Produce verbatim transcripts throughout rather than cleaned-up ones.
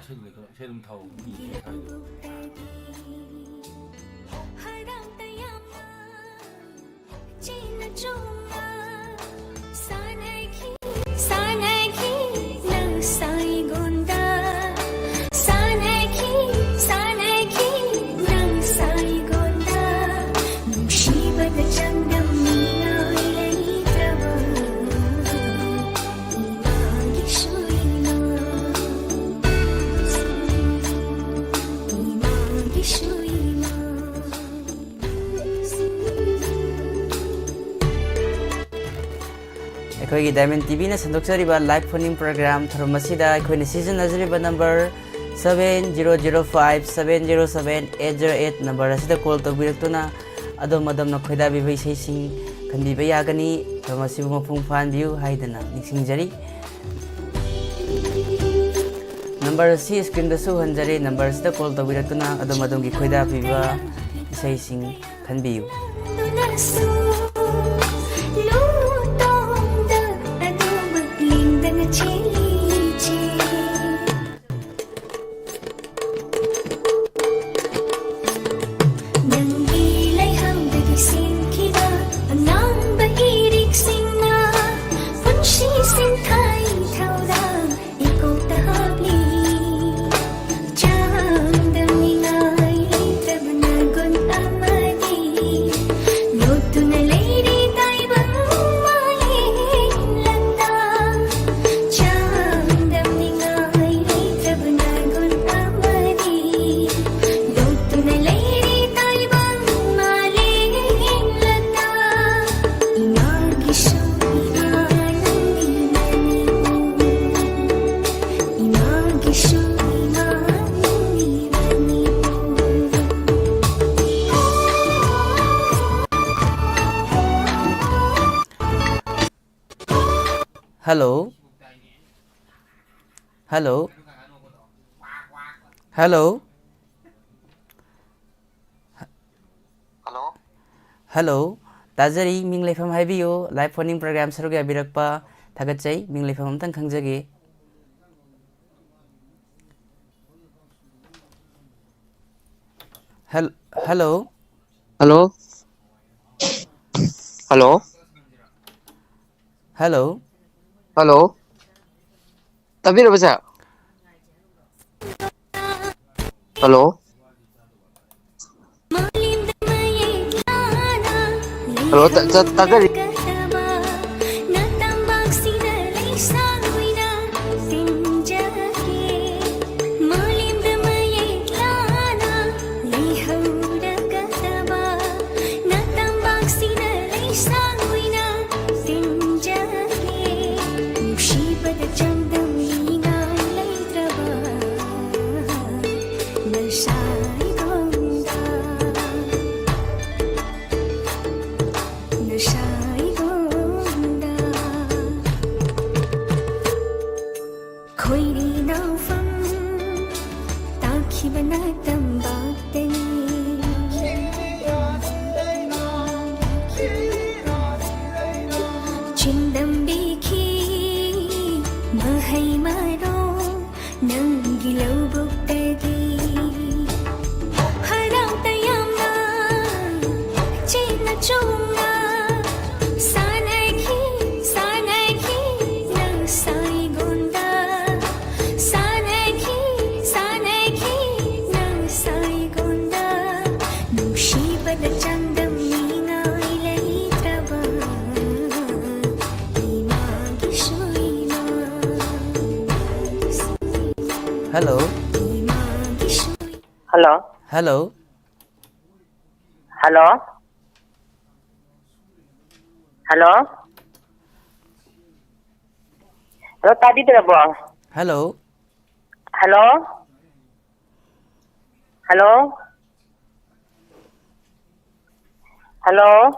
ꯏꯁꯩ ꯑꯗꯨꯝ ꯊꯥꯎ꯫ ꯏꯁꯩ ꯊꯥꯔꯤꯗꯣ꯫ ꯍꯔꯥꯎ ꯇꯌꯥꯝꯅ ꯆꯦꯟꯅ ꯆꯣꯡꯅ ꯁꯥꯟꯅꯈꯤ, ꯁꯥꯟꯅꯈꯤ ꯅꯪ ꯁꯥꯏꯒꯣꯟꯗ꯫ ꯁꯥꯟꯅꯈꯤ, ꯁꯥꯟꯅꯈꯤ ꯅꯪ ꯁꯥꯏꯒꯣꯟꯗ꯫ ꯅꯨꯡꯁꯤꯕꯗ ꯆꯥꯡꯗꯝꯅꯤꯡꯉꯥꯏ ꯂꯩꯇ꯭ꯔꯕ ꯏꯃꯥꯒꯤꯁꯨ ꯏꯃꯥ꯫ ꯏꯃꯥꯒꯤꯁꯨ ꯏꯃꯥ꯫ ꯑꯩꯈꯣꯏꯒꯤ Diamond TVꯅ ꯁꯟꯗꯣꯛꯆꯔꯤꯕ live phone-in program ꯊꯧꯔꯝ ꯑꯁꯤꯗ ꯑꯩꯈꯣꯏꯅ ꯁꯤꯖꯤꯟꯅꯖꯔꯤꯕ number seven zero zero five seven zero seven eight zero eight number ꯑꯁꯤꯗ call ꯇꯧꯕꯤꯔꯛꯇꯨꯅ ꯑꯗꯣꯝ ꯑꯗꯣꯝꯅ ꯈꯣꯏꯗꯥꯕꯤꯕ ꯏꯁꯩꯁꯤꯡ ꯈꯟꯕꯤꯕ ꯌꯥꯒꯅꯤ꯫ ꯊꯧꯔꯝ ꯑꯁꯤꯕꯨ ꯃꯄꯨꯡ ꯐꯥꯍꯟꯕꯤꯌꯨ ꯍꯥꯏꯗꯅ ꯅꯤꯡꯁꯤꯡꯖꯔꯤ꯫ Number ꯑꯁꯤ screen-ꯗꯁꯨ ꯎꯍꯟꯖꯔꯤ꯫ Number ꯑꯁꯤꯗ call ꯇꯧꯕꯤꯔꯛꯇꯨꯅ ꯑꯗꯣꯝ ꯑꯗꯣꯝꯒꯤ ꯈꯣꯏꯗꯥꯕꯤꯕ ꯏꯁꯩꯁꯤꯡ ꯈꯟꯕꯤꯌꯨ꯫ ꯅꯪꯒꯤ ꯂꯩꯍꯥꯡꯗꯒꯤ ꯁꯦꯝꯈꯤꯕ ꯑꯉꯥꯡꯕ ꯏꯔꯤꯛꯁꯤꯡꯅ ꯄꯨꯟꯁꯤ ꯁꯦꯟꯊꯥꯏ ꯊꯧꯗꯥꯡ ꯏꯀꯣꯛꯇ ꯍꯥꯞꯂꯤ꯫ ꯆꯥꯡꯗꯝꯅꯤꯡꯉꯥꯏ ꯂꯩꯇꯕ ꯅꯒꯨꯟ ꯑꯃꯗꯤ ꯂꯣꯠꯇꯨꯅ ꯂꯩꯔꯤ ꯇꯥꯏꯕꯪ ꯃꯥꯂꯦꯝ ꯂꯝꯗ꯫ ꯆꯥꯡꯗꯝꯅꯤꯡꯉꯥꯏ ꯂꯩꯇꯕ ꯅꯒꯨꯟ ꯑꯃꯗꯤ ꯂꯣꯠꯇꯨꯅ ꯂꯩꯔꯤ ꯇꯥꯏꯕꯪ ꯃꯥꯂꯦꯝ ꯂꯝꯗ꯫ ꯏꯃꯥꯒꯤꯁꯨ ꯏꯃꯥ ꯅꯪꯅꯤ ꯃꯅꯤꯄꯨꯔ꯫ ꯏꯃꯥꯒꯤꯁꯨ ꯏꯃꯥ ꯅꯪꯅꯤ Manipur. Hello? Hello? Hello? Hello? Hello? ꯇꯥꯖꯔꯤ, ꯃꯤꯡ ꯂꯩꯐꯝ ꯍꯥꯏꯕꯤꯌꯨ꯫ Live phone-in program ꯁꯔꯨꯛ ꯌꯥꯕꯤꯔꯛꯄ ꯊꯥꯒꯠꯆꯩ꯫ ꯃꯤꯡ ꯂꯩꯐꯝ ꯑꯝꯇꯪ ꯈꯪꯖꯒꯦ꯫ ꯍꯦꯜ-, hello. Hello. Hello. Hello. Hello. ꯇꯥꯕꯤꯔꯕ ꯁꯥꯔ? ꯍꯜꯂꯣ꯫ ꯍꯜꯂꯣ, ꯇ-, ꯇ-, ꯇꯥꯖꯔꯤ꯫ ꯈꯣꯏꯔꯤ ꯅꯥꯎꯐꯝ ꯇꯥꯈꯤꯕꯅ ꯇꯝꯄꯥꯛꯇꯅꯤ꯫ ꯆꯤꯟꯗꯝꯕꯤꯈꯤ ꯃꯍꯩ ꯃꯔꯣꯡ ꯅꯪꯒꯤ ꯂꯧꯕꯨꯛꯇꯒꯤ꯫ ꯍꯔꯥꯎ ꯇꯌꯥꯝꯅ ꯆꯦꯟꯅ ꯆꯣꯡꯅ ꯁꯥꯟꯅꯈꯤ, ꯁꯥꯟꯅꯈꯤ ꯅꯪ ꯁꯥꯏꯒꯣꯟꯗ꯫ ꯁꯥꯟꯅꯈꯤ, ꯁꯥꯟꯅꯈꯤ ꯅꯪ ꯁꯥꯏꯒꯣꯟꯗ꯫ ꯅꯨꯡꯁꯤꯕꯗ ꯆꯥꯡꯗꯝꯅꯤꯉꯥꯏ ꯂꯩꯇ꯭ꯔꯕ ꯏꯃꯥꯒꯤ ꯁꯣꯏꯅ꯫ ꯍꯜꯂꯣ꯫ ꯏꯃꯥꯒꯤ ꯁꯣꯏ- hello. Hello. Hello. Hello. Hello, ꯇꯥꯕꯤꯗ꯭ꯔꯕꯣ? ꯍꯜꯂꯣ꯫ ꯍꯜꯂꯣ꯫ ꯍꯜꯂꯣ꯫ ꯍꯜꯂꯣ꯫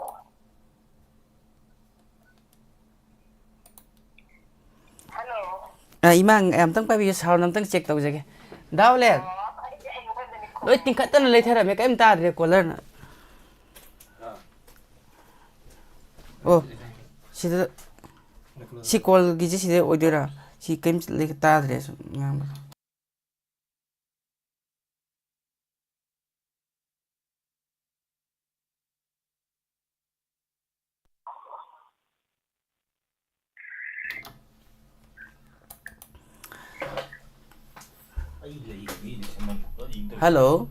ꯑ, ꯏꯃꯥ, ꯑꯝꯇꯪ ꯄꯥꯏꯕꯤꯌꯨ, sound ꯑꯝꯇꯪ check ꯇꯧꯖꯒꯦ꯫ ꯗꯥ ꯑꯣꯂꯦꯟ, ꯂꯣꯏ ꯇꯤꯡꯈꯠꯇꯅ ꯂꯩꯊꯔꯝꯃꯦ, ꯀꯔꯤꯝ ꯇꯥꯗ꯭ꯔꯦ callerꯅ꯫ ꯑꯣ, ꯁꯤꯗ, ꯁꯤ callꯒꯤꯁꯦ ꯁꯤꯗ ꯑꯣꯏꯗꯣꯏꯔꯥ? ꯁꯤ ꯀꯔꯤꯝ ꯂꯩ-, ꯇꯥꯗ꯭ꯔꯦ ꯁꯨꯝ ꯉꯥꯡꯕꯗꯣ꯫ Hello.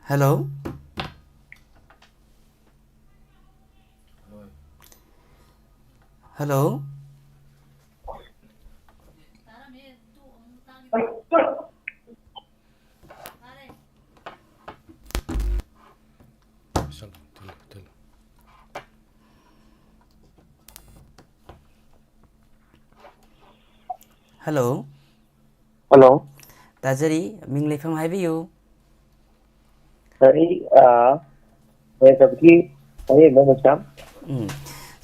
Hello. Hello. Hello. Hello. ꯇꯥꯖꯔꯤ, ꯃꯤꯡ ꯂꯩꯐꯝ ꯍꯥꯏꯕꯤꯌꯨ꯫ ꯑꯩ, ꯑꯥ, ꯌꯥꯏꯐꯕꯒꯤ ꯑꯔꯦꯝꯕ ꯃꯆꯥ꯫ ꯎꯝ꯫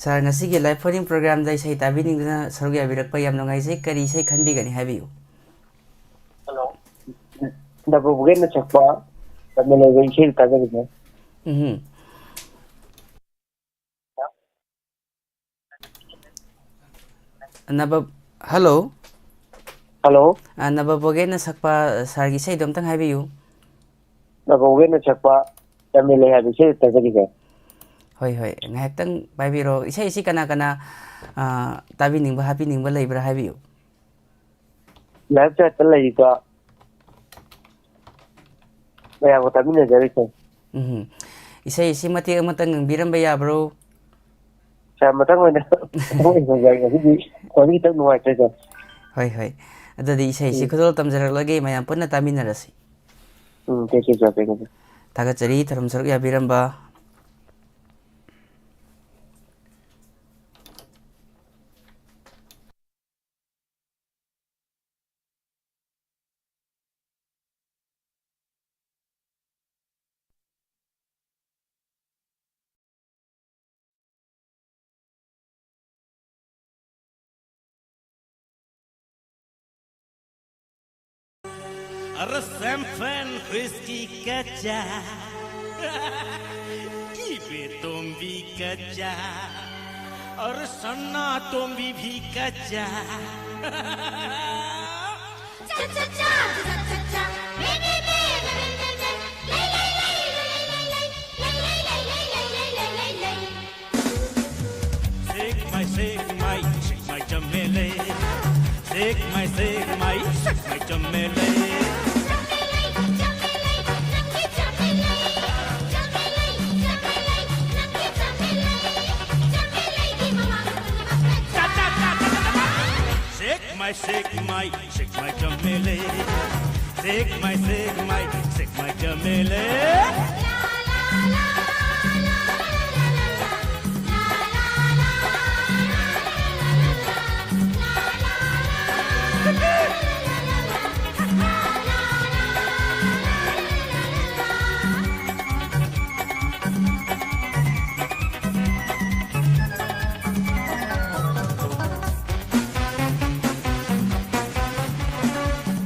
Sir, ꯉꯁꯤꯒꯤ live phone-in program-ꯗ ꯏꯁꯩ ꯇꯥꯕꯤꯅꯤꯡꯗꯨꯅ ꯁꯔꯨꯛ ꯌꯥꯕꯤꯔꯛꯄ ꯌꯥꯝ ꯅꯨꯡꯉꯥꯏꯖꯩ꯫ ꯀꯔꯤ ꯏꯁꯩ ꯈꯟꯕꯤꯒꯅꯤ ꯍꯥꯏꯕꯤꯌꯨ꯫ ꯍꯜꯂꯣ꯫ ꯅꯕꯣꯕꯣꯒꯦꯟꯅ ꯁꯛꯄ ꯇꯝꯅ ꯂꯩꯕ ꯏꯁꯩꯗꯨ ꯇꯥꯖꯒꯦ꯫ ꯎꯝ꯫ ꯅꯕ-, hello? Hello? ꯑ, ꯅꯕꯕꯣꯒꯦꯟꯅ ꯁꯛꯄ sir-ꯒꯤ ꯏꯁꯩꯗꯣ ꯑꯝꯇꯪ ꯍꯥꯏꯕꯤꯌꯨ꯫ ꯅꯕꯕꯣꯒꯦꯟꯅ ꯁꯛꯄ ꯇꯝꯅ ꯂꯩ ꯍꯥꯏꯕ ꯏꯁꯩꯗꯨ ꯇꯥꯖꯒꯦ꯫ ꯍꯣꯏ, ꯍꯣꯏ, ꯉꯥꯏꯍꯥꯛꯇꯪ ꯄꯥꯏꯕꯤꯔꯣ꯫ ꯏꯁꯩ ꯑꯁꯤ ꯀꯅꯥ ꯀꯅꯥ, ꯑ, ꯇꯥꯕꯤꯅꯤꯡꯕ, ꯍꯥꯞꯄꯤꯅꯤꯡꯕ ꯂꯩꯕ꯭ꯔꯥ ꯍꯥꯏꯕꯤꯌꯨ꯫ Live chat-ꯇ ꯂꯩꯔꯤꯕ ꯃꯌꯥꯝꯒ ꯇꯥꯃꯤꯟꯅꯖꯔꯤꯁꯦ꯫ ꯎꯝ꯫ ꯏꯁꯩ ꯑꯁꯤ ꯃꯇꯦꯛ ꯑꯃꯇꯪ ꯉꯪꯕꯤꯔꯝꯕ ꯌꯥꯕ꯭ꯔꯣ? Sir, ꯃꯊꯪ ꯑꯣꯏꯅ, ꯃꯊꯪ ꯑꯣꯏꯅ ꯉꯪꯖꯔꯒꯦ꯫ ꯉꯁꯤꯗꯤ ꯈꯣꯟꯁꯦ ꯈꯤꯇꯪ ꯅꯨꯡꯉꯥꯏꯇ꯭ꯔꯦ, sir꯫ ꯍꯣꯏ, ꯍꯣꯏ꯫ ꯑꯗꯨꯗꯤ ꯏꯁꯩꯁꯤ ꯎꯝ꯫ ꯈꯨꯗꯣꯜ ꯇꯝꯖꯔꯛꯂꯒꯦ, ꯃꯌꯥꯝ ꯄꯨꯟꯅ ꯇꯥꯃꯤꯟꯅꯔꯁꯤ꯫ ꯎꯝ, thank you, sir, thank you, sir꯫ ꯊꯥꯒꯠꯆꯔꯤ, ꯊꯧꯔꯝ ꯁꯔꯨꯛ ꯌꯥꯕꯤꯔꯝꯕ꯫ अरे शैंपेन व्हिस्की कच्चा, की बेतुंबी कच्चा, और सन्ना तुम्बी भी कच्चा। चा, चा, चा, चा, चा, चा। Shake my, shake my, shake my chamelei. Cha, cha, cha, cha, cha, cha, cha. Shake my, shake my, shake my chamelei. Shake my, shake my, shake my chamelei.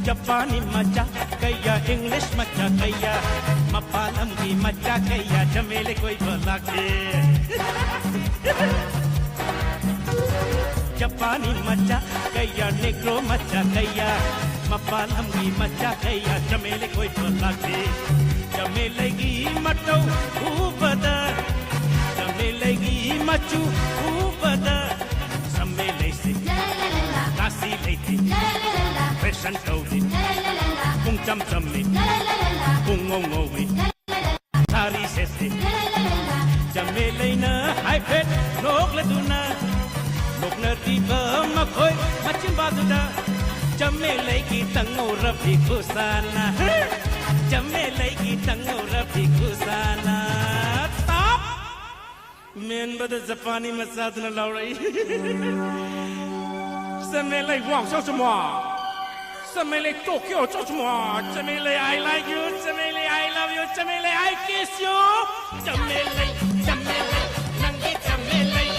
Japani macha kaya, English macha kaya, mapalam ki macha kaya, chamelei koi balake. Japani macha kaya, Negro macha kaya, mapalam ki macha kaya, chamelei koi balake. Chamelei ki matau ubada, chamelei ki machu ubada. Chamelei se, kasi lei te, fashion tau te, kung cham cham me, kung ngau ngau me. Sari sese. Chamelei na high fat nok la duna. Nok na tiba makoi machin baduda. Chamelei ki tango rapi kusana. Chamelei ki tango rapi kusana. Stop. Men bada Japani masat na laurai. Chamelei wang so semua. Chamelei Tokyo cho chmo. Chamelei, I like you. Chamelei, I love you. Chamelei, I kiss you. Chamelei, chamelei, nang ki chamelei.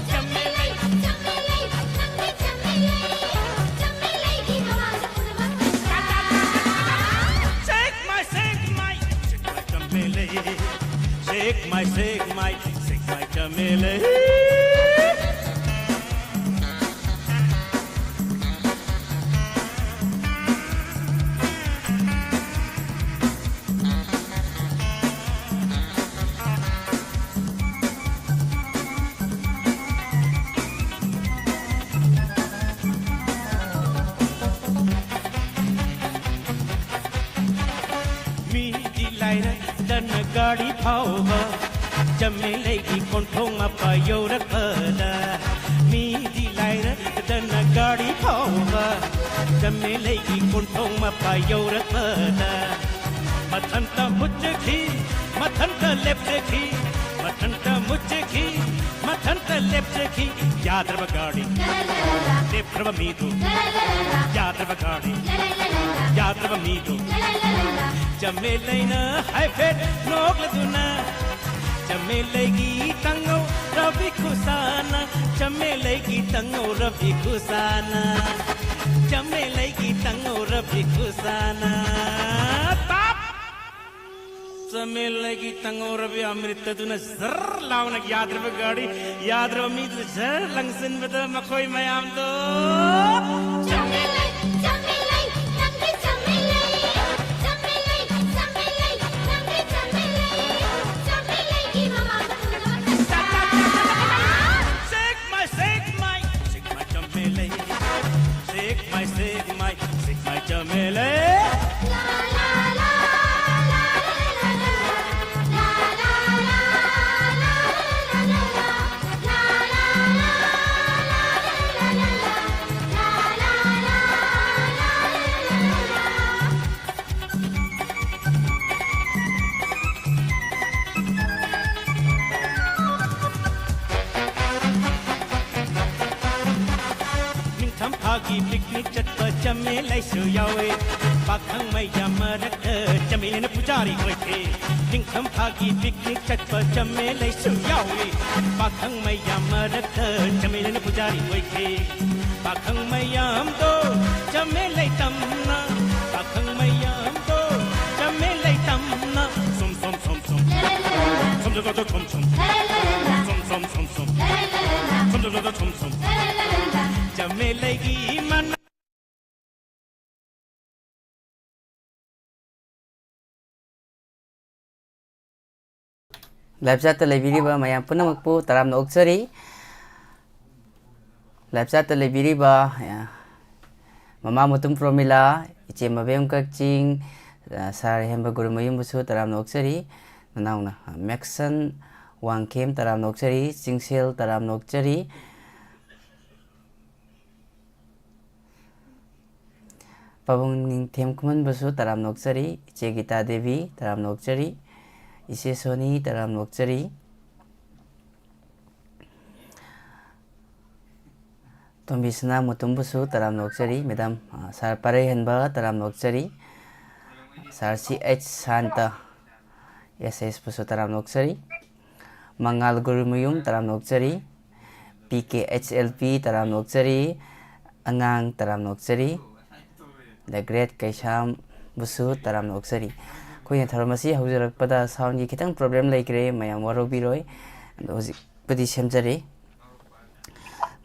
Chamelei, chamelei, nang ki chamelei. Chamelei ki mama. Shake my, shake my, shake my chamelei. Shake my, shake my, shake my chamelei. ꯒꯥꯔꯤ ꯐꯥꯎꯕ ꯆꯃꯦꯂꯩꯒꯤ ꯀꯣꯟꯊꯣꯡ ꯃꯄꯥ ꯌꯧꯔꯛꯄꯗ, ꯃꯤꯗꯤ ꯂꯥꯏꯔꯗꯅ ꯒꯥꯔꯤ ꯐꯥꯎꯕ ꯆꯃꯦꯂꯩꯒꯤ ꯀꯣꯟꯊꯣꯡ ꯃꯄꯥ ꯌꯧꯔꯛꯄꯗ, ꯃꯊꯟꯇ ꯃꯨꯠꯆꯈꯤ, ꯃꯊꯟꯇ ꯂꯦꯞꯆꯈꯤ, ꯃꯊꯟꯇ ꯃꯨꯠꯆꯈꯤ, ꯃꯊꯟꯇ ꯂꯦꯞꯆꯈꯤ꯫ ꯌꯥꯗ꯭ꯔꯕ ꯒꯥꯔꯤ, ꯂꯦꯞꯈ꯭ꯔꯕ ꯃꯤꯗꯨ꯫ ꯌꯥꯗ꯭ꯔꯕ ꯒꯥꯔꯤ, ꯌꯥꯗ꯭ꯔꯕ ꯃꯤꯗꯨ꯫ ꯆꯃꯦꯂꯩꯅ ꯍꯥꯏꯐꯦꯠ ꯅꯣꯛꯂꯗꯨꯅ, ꯆꯃꯦꯂꯩꯒꯤ ꯇꯪꯉꯧ ꯔꯕꯤ ꯈꯨꯁꯥꯅ, ꯆꯃꯦꯂꯩꯒꯤ ꯇꯪꯉꯧ ꯔꯕꯤ ꯈꯨꯁꯥꯅ, ꯆꯃꯦꯂꯩꯒꯤ ꯇꯪꯉꯧ ꯔꯕꯤ ꯈꯨꯁꯥꯅ꯫ ꯇꯥꯞ! ꯆꯃꯦꯂꯩꯒꯤ ꯇꯪꯉꯧꯔꯕꯤ ꯑꯃ꯭ꯔꯤꯇꯗꯨꯅ ꯖꯔ ꯂꯥꯎꯅ ꯌꯥꯗ꯭ꯔꯕ ꯒꯥꯔꯤ, ꯌꯥꯗ꯭ꯔꯕ ꯃꯤꯗꯨ ꯖꯔ ꯂꯪꯁꯤꯟꯕꯗ ꯃꯈꯣꯏ ꯃꯌꯥꯝꯗꯣ ꯆꯃꯦꯂꯩ, ꯆꯃꯦꯂꯩ, ꯅꯪꯒꯤ ꯆꯃꯦꯂꯩ꯫ ꯆꯃꯦꯂꯩ, ꯆꯃꯦꯂꯩ, ꯅꯪꯒꯤ ꯆꯃꯦꯂꯩ꯫ ꯆꯃꯦꯂꯩꯒꯤ ꯃꯃꯥꯡꯗ ꯄꯨꯝꯅꯃꯛ ꯇꯠꯇꯥ! Shake my, shake my, shake my ꯆꯃꯦꯂꯩ꯫ Shake my, shake my, shake my ꯆꯃꯦꯂꯩ꯫ ꯅꯤꯡꯊꯝꯊꯥꯒꯤ picnic ꯆꯠꯄ ꯆꯃꯦꯂꯩꯁꯨ ꯌꯥꯎꯏ꯫ ꯄꯥꯈꯪ ꯃꯌꯥꯝ ꯃꯔꯛꯇ ꯆꯃꯦꯂꯩꯅ ꯄꯨꯖꯥꯔꯤ ꯑꯣꯏꯈꯤ꯫ ꯅꯤꯡꯊꯝꯊꯥꯒꯤ picnic ꯆꯠꯄ ꯆꯃꯦꯂꯩꯁꯨ ꯌꯥꯎꯏ꯫ ꯄꯥꯈꯪ ꯃꯌꯥꯝ ꯃꯔꯛꯇ ꯆꯃꯦꯂꯩꯅ ꯄꯨꯖꯥꯔꯤ ꯑꯣꯏꯈꯤ꯫ ꯄꯥꯈꯪ ꯃꯌꯥꯝꯗꯣ ꯆꯃꯦꯂꯩ ꯇꯝꯅ, ꯄꯥꯈꯪ ꯃꯌꯥꯝꯗꯣ ꯆꯃꯦꯂꯩ ꯇꯝꯅ, ꯁꯨꯝ ꯁꯨꯝ ꯁꯨꯝ ꯁꯨꯝ, ꯁꯨꯝ ꯁꯨꯝ ꯁꯨꯝ ꯁꯨꯝ, ꯁꯨꯝ ꯁꯨꯝ ꯁꯨꯝ ꯁꯨꯝ, ꯁꯨꯝ ꯁꯨꯝ ꯁꯨꯝ ꯁꯨꯝ, ꯁꯨꯝ ꯁꯨꯝ ꯁꯨꯝ ꯁꯨꯝ, ꯆꯃꯦꯂꯩꯒꯤ ꯃꯅꯥ꯫ Live chat ꯇ ꯂꯩꯕꯤꯔꯤꯕ ꯃꯌꯥꯝ ꯄꯨꯝꯅꯃꯛꯄꯨ ꯇꯔꯥꯝꯅ ꯑꯣꯛꯆꯔꯤ꯫ Live chat ꯇ ꯂꯩꯕꯤꯔꯤꯕ, ꯑ, ꯃꯃꯥ ꯃꯨꯇꯨꯝ ꯄ꯭ꯔꯣꯃꯤꯂꯥ, ꯏꯆꯦ ꯃꯕꯦꯝ ꯀꯛꯆꯤꯡ, ꯑ, ꯁꯥꯔ ꯍꯦꯝꯕ ꯒꯨꯔꯨꯃꯌꯨꯝꯕꯨꯁꯨ ꯇꯔꯥꯝꯅ ꯑꯣꯛꯆꯔꯤ꯫ ꯅꯅꯥꯎꯅ ꯃꯦꯛꯁꯟ ꯋꯥꯡꯈꯦꯝ ꯇꯔꯥꯝꯅ ꯑꯣꯛꯆꯔꯤ, ꯆꯤꯡꯁꯦꯜ ꯇꯔꯥꯝꯅ ꯑꯣꯛꯆꯔꯤ, ꯄꯥꯕꯨꯡ ꯅꯤꯡꯊꯦꯝ ꯈꯨꯃꯟꯕꯨꯁꯨ ꯇꯔꯥꯝꯅ ꯑꯣꯛꯆꯔꯤ, ꯏꯆꯦ ꯒꯤꯇꯥ ꯗꯦꯕꯤ ꯇꯔꯥꯝꯅ ꯑꯣꯛꯆꯔꯤ, ꯏꯆꯦ ꯁꯣꯅꯤ ꯇꯔꯥꯝꯅ ꯑꯣꯛꯆꯔꯤ, ꯇꯣꯝꯕꯤ ꯁꯅꯥꯃꯨꯇꯨꯝꯕꯨꯁꯨ ꯇꯔꯥꯝꯅ ꯑꯣꯛꯆꯔꯤ, ꯃꯦꯗꯥꯝ, ꯑ, ꯁꯥꯔ ꯄꯥꯔꯩꯍꯟꯕ ꯇꯔꯥꯝꯅ ꯑꯣꯛꯆꯔꯤ, ꯁꯥꯔ ꯁꯤ ꯑꯩꯆ ꯁꯥꯟꯇ, ꯑꯦꯁ ꯑꯦꯁꯄꯨꯁꯨ ꯇꯔꯥꯝꯅ ꯑꯣꯛꯆꯔꯤ, ꯃꯉꯥꯜ ꯒꯨꯔꯨꯃꯌꯨꯝ ꯇꯔꯥꯝꯅ ꯑꯣꯛꯆꯔꯤ, P K H L P ꯇꯔꯥꯝꯅ ꯑꯣꯛꯆꯔꯤ, ꯑꯉꯥꯡ ꯇꯔꯥꯝꯅ ꯑꯣꯛꯆꯔꯤ, The Great ꯀꯩꯁꯥꯝꯕꯨꯁꯨ ꯇꯔꯥꯝꯅ ꯑꯣꯛꯆꯔꯤ꯫ ꯑꯩꯈꯣꯏꯅ ꯊꯧꯔꯝ ꯑꯁꯤ ꯍꯧꯖꯔꯛꯄꯗ soundꯒꯤ ꯈꯤꯇꯪ problem ꯂꯩꯈ꯭ꯔꯦ, ꯃꯌꯥꯝ ꯋꯥꯔꯧꯕꯤꯔꯣꯏ꯫ ꯑꯗꯣ ꯍꯧꯖꯤꯛꯄꯨꯗꯤ ꯁꯦꯝꯖꯔꯦ꯫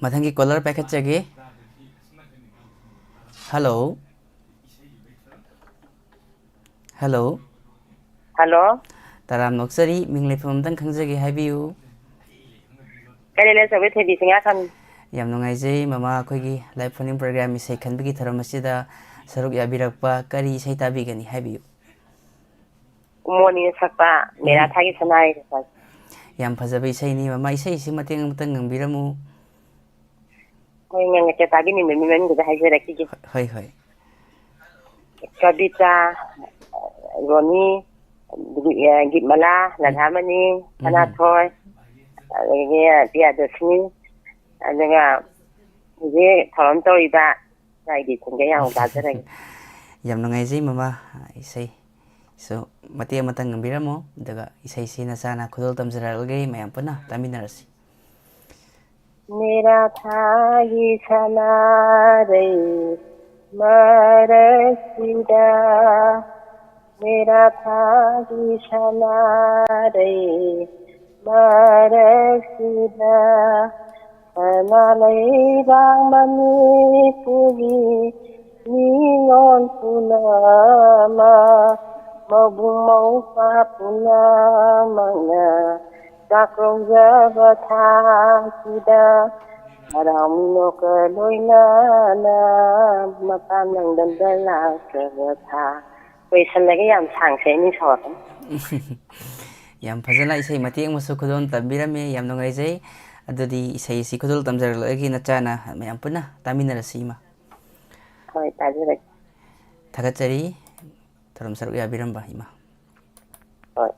ꯃꯊꯪꯒꯤ caller ꯄꯥꯏꯈꯠꯆꯒꯦ꯫ Hello꯫ Hello꯫ Hello꯫ ꯇꯔꯥꯝꯅ ꯑꯣꯛꯆꯔꯤ, ꯃꯤꯡ ꯂꯩꯐꯝ ꯑꯝꯇꯪ ꯈꯪꯖꯒꯦ, ꯍꯥꯏꯕꯤꯌꯨ꯫ ꯀꯩꯔꯦꯜ ꯂꯩꯆꯧꯕꯤ ꯊꯣꯏꯕꯤ ꯆꯤꯡꯌꯥꯊꯣꯟ꯫ ꯌꯥꯝ ꯅꯨꯡꯉꯥꯏꯖꯩ ꯃꯃꯥ, ꯑꯩꯈꯣꯏꯒꯤ live phone-in program ꯏꯁꯩ ꯈꯟꯕꯒꯤ ꯊꯧꯔꯝ ꯑꯁꯤꯗ ꯁꯔꯨꯛ ꯌꯥꯕꯤꯔꯛꯄ꯫ ꯀꯔꯤ ꯏꯁꯩ ꯇꯥꯕꯤꯒꯅꯤ, ꯍꯥꯏꯕꯤꯌꯨ꯫ ꯀꯨꯃꯣꯗꯤꯅ ꯁꯛꯄ ꯃꯦꯔꯥ ꯎꯝ꯫ ꯊꯥꯒꯤ ꯁꯅꯥꯔꯩ ꯁꯛꯄ꯫ ꯌꯥꯝ ꯐꯖꯕ ꯏꯁꯩꯅꯤ ꯃꯃꯥ, ꯏꯁꯩꯁꯤ ꯃꯇꯦꯛ ꯑꯃꯇꯪ ꯉꯪꯕꯤꯔꯝꯃꯨ꯫ ꯍꯣꯏ, ꯉꯪꯉꯛꯀꯦ, ꯇꯥꯕꯤꯅꯤꯡꯕ ꯃꯤ ꯃꯃꯤꯡꯗꯨꯗ ꯍꯥꯏꯖꯔꯛꯈꯤꯒꯦ꯫ ꯍꯣꯏ, ꯍꯣꯏ꯫ ꯀꯕꯤꯇꯥ, ꯔꯣꯅꯤ, ꯒꯤꯠꯃꯂꯥ, ꯎꯝ꯫ ꯔꯥꯙꯥꯃꯅꯤ, ꯎꯝ꯫ ꯁꯅꯥꯊꯣꯏ, ꯑꯗꯒꯤ ꯄꯤꯌꯥꯗꯁꯤꯅꯤ, ꯑꯗꯨꯒ ꯍꯧꯖꯤꯛ ꯊꯧꯔꯝ ꯇꯧꯔꯤꯕ ꯉꯥꯏꯗꯤ ꯈꯨꯟꯒ ꯌꯥꯝ ꯇꯥꯖꯔꯒꯦ꯫ ꯌꯥꯝ ꯅꯨꯡꯉꯥꯏꯖꯩ ꯃꯃꯥ, ꯏꯁꯩꯁꯨ ꯃꯇꯦꯛ ꯑꯃꯇꯪ ꯉꯪꯕꯤꯔꯝꯃꯣ, ꯑꯗꯨꯒ ꯏꯁꯩꯁꯤ ꯅꯆꯥꯅ ꯈꯨꯗꯣꯜ ꯇꯝꯖꯔꯛꯂꯒꯦ, ꯃꯌꯥꯝ ꯄꯨꯟꯅ ꯇꯥꯃꯤꯟꯅꯔꯁꯤ꯫ ꯃꯦꯔꯥ ꯊꯥꯒꯤ ꯁꯅꯥꯔꯩ ꯃꯔꯛꯁꯤꯗ, ꯃꯦꯔꯥ ꯊꯥꯒꯤ ꯁꯅꯥꯔꯩ ꯃꯔꯛꯁꯤꯗ, ꯁꯅꯥ ꯂꯩꯕꯥꯛ ꯃꯅꯤꯄꯨꯔꯒꯤ ꯅꯤꯉꯣꯜ ꯄꯨꯝꯅꯃꯛ, ꯃꯕꯨꯡ ꯃꯧꯄ꯭ꯋꯥ ꯄꯨꯝꯅꯃꯛꯅ ꯆꯥꯛꯀꯧꯖꯕ ꯊꯥꯁꯤꯗ, ꯍꯔꯥꯎ ꯃꯤꯅꯣꯛꯀ ꯂꯣꯏꯅꯅ ꯃꯄꯥꯟ ꯂꯝꯗꯝꯗ ꯂꯥꯛꯆꯕ ꯊꯥ꯫ ꯂꯣꯏꯁꯜꯂꯒꯦ, ꯌꯥꯝ ꯁꯥꯡ ꯁꯛꯏ, ꯃꯤ ꯁꯥꯎꯔꯛꯀꯅꯤ꯫ ꯌꯥꯝ ꯐꯖꯅ ꯏꯁꯩ ꯃꯇꯦꯛ ꯑꯃꯁꯨ ꯈꯨꯗꯣꯜ ꯇꯝꯕꯤꯔꯝꯃꯦ, ꯌꯥꯝ ꯅꯨꯡꯉꯥꯏꯖꯩ꯫ ꯑꯗꯨꯗꯤ ꯏꯁꯩ ꯑꯁꯤ ꯈꯨꯗꯣꯜ ꯇꯝꯖꯔꯛꯂꯒꯦ, ꯅꯆꯥꯅ ꯃꯌꯥꯝ ꯄꯨꯟꯅ ꯇꯥꯃꯤꯟꯅꯔꯁꯤ, ꯏꯃꯥ꯫ ꯍꯣꯏ, ꯇꯥꯖꯔꯒꯦ꯫ ꯊꯥꯒꯠꯆꯔꯤ, ꯊꯧꯔꯝ ꯁꯔꯨꯛ ꯌꯥꯕꯤꯔꯝꯕ ꯏꯃꯥ꯫ ꯍꯣꯏ꯫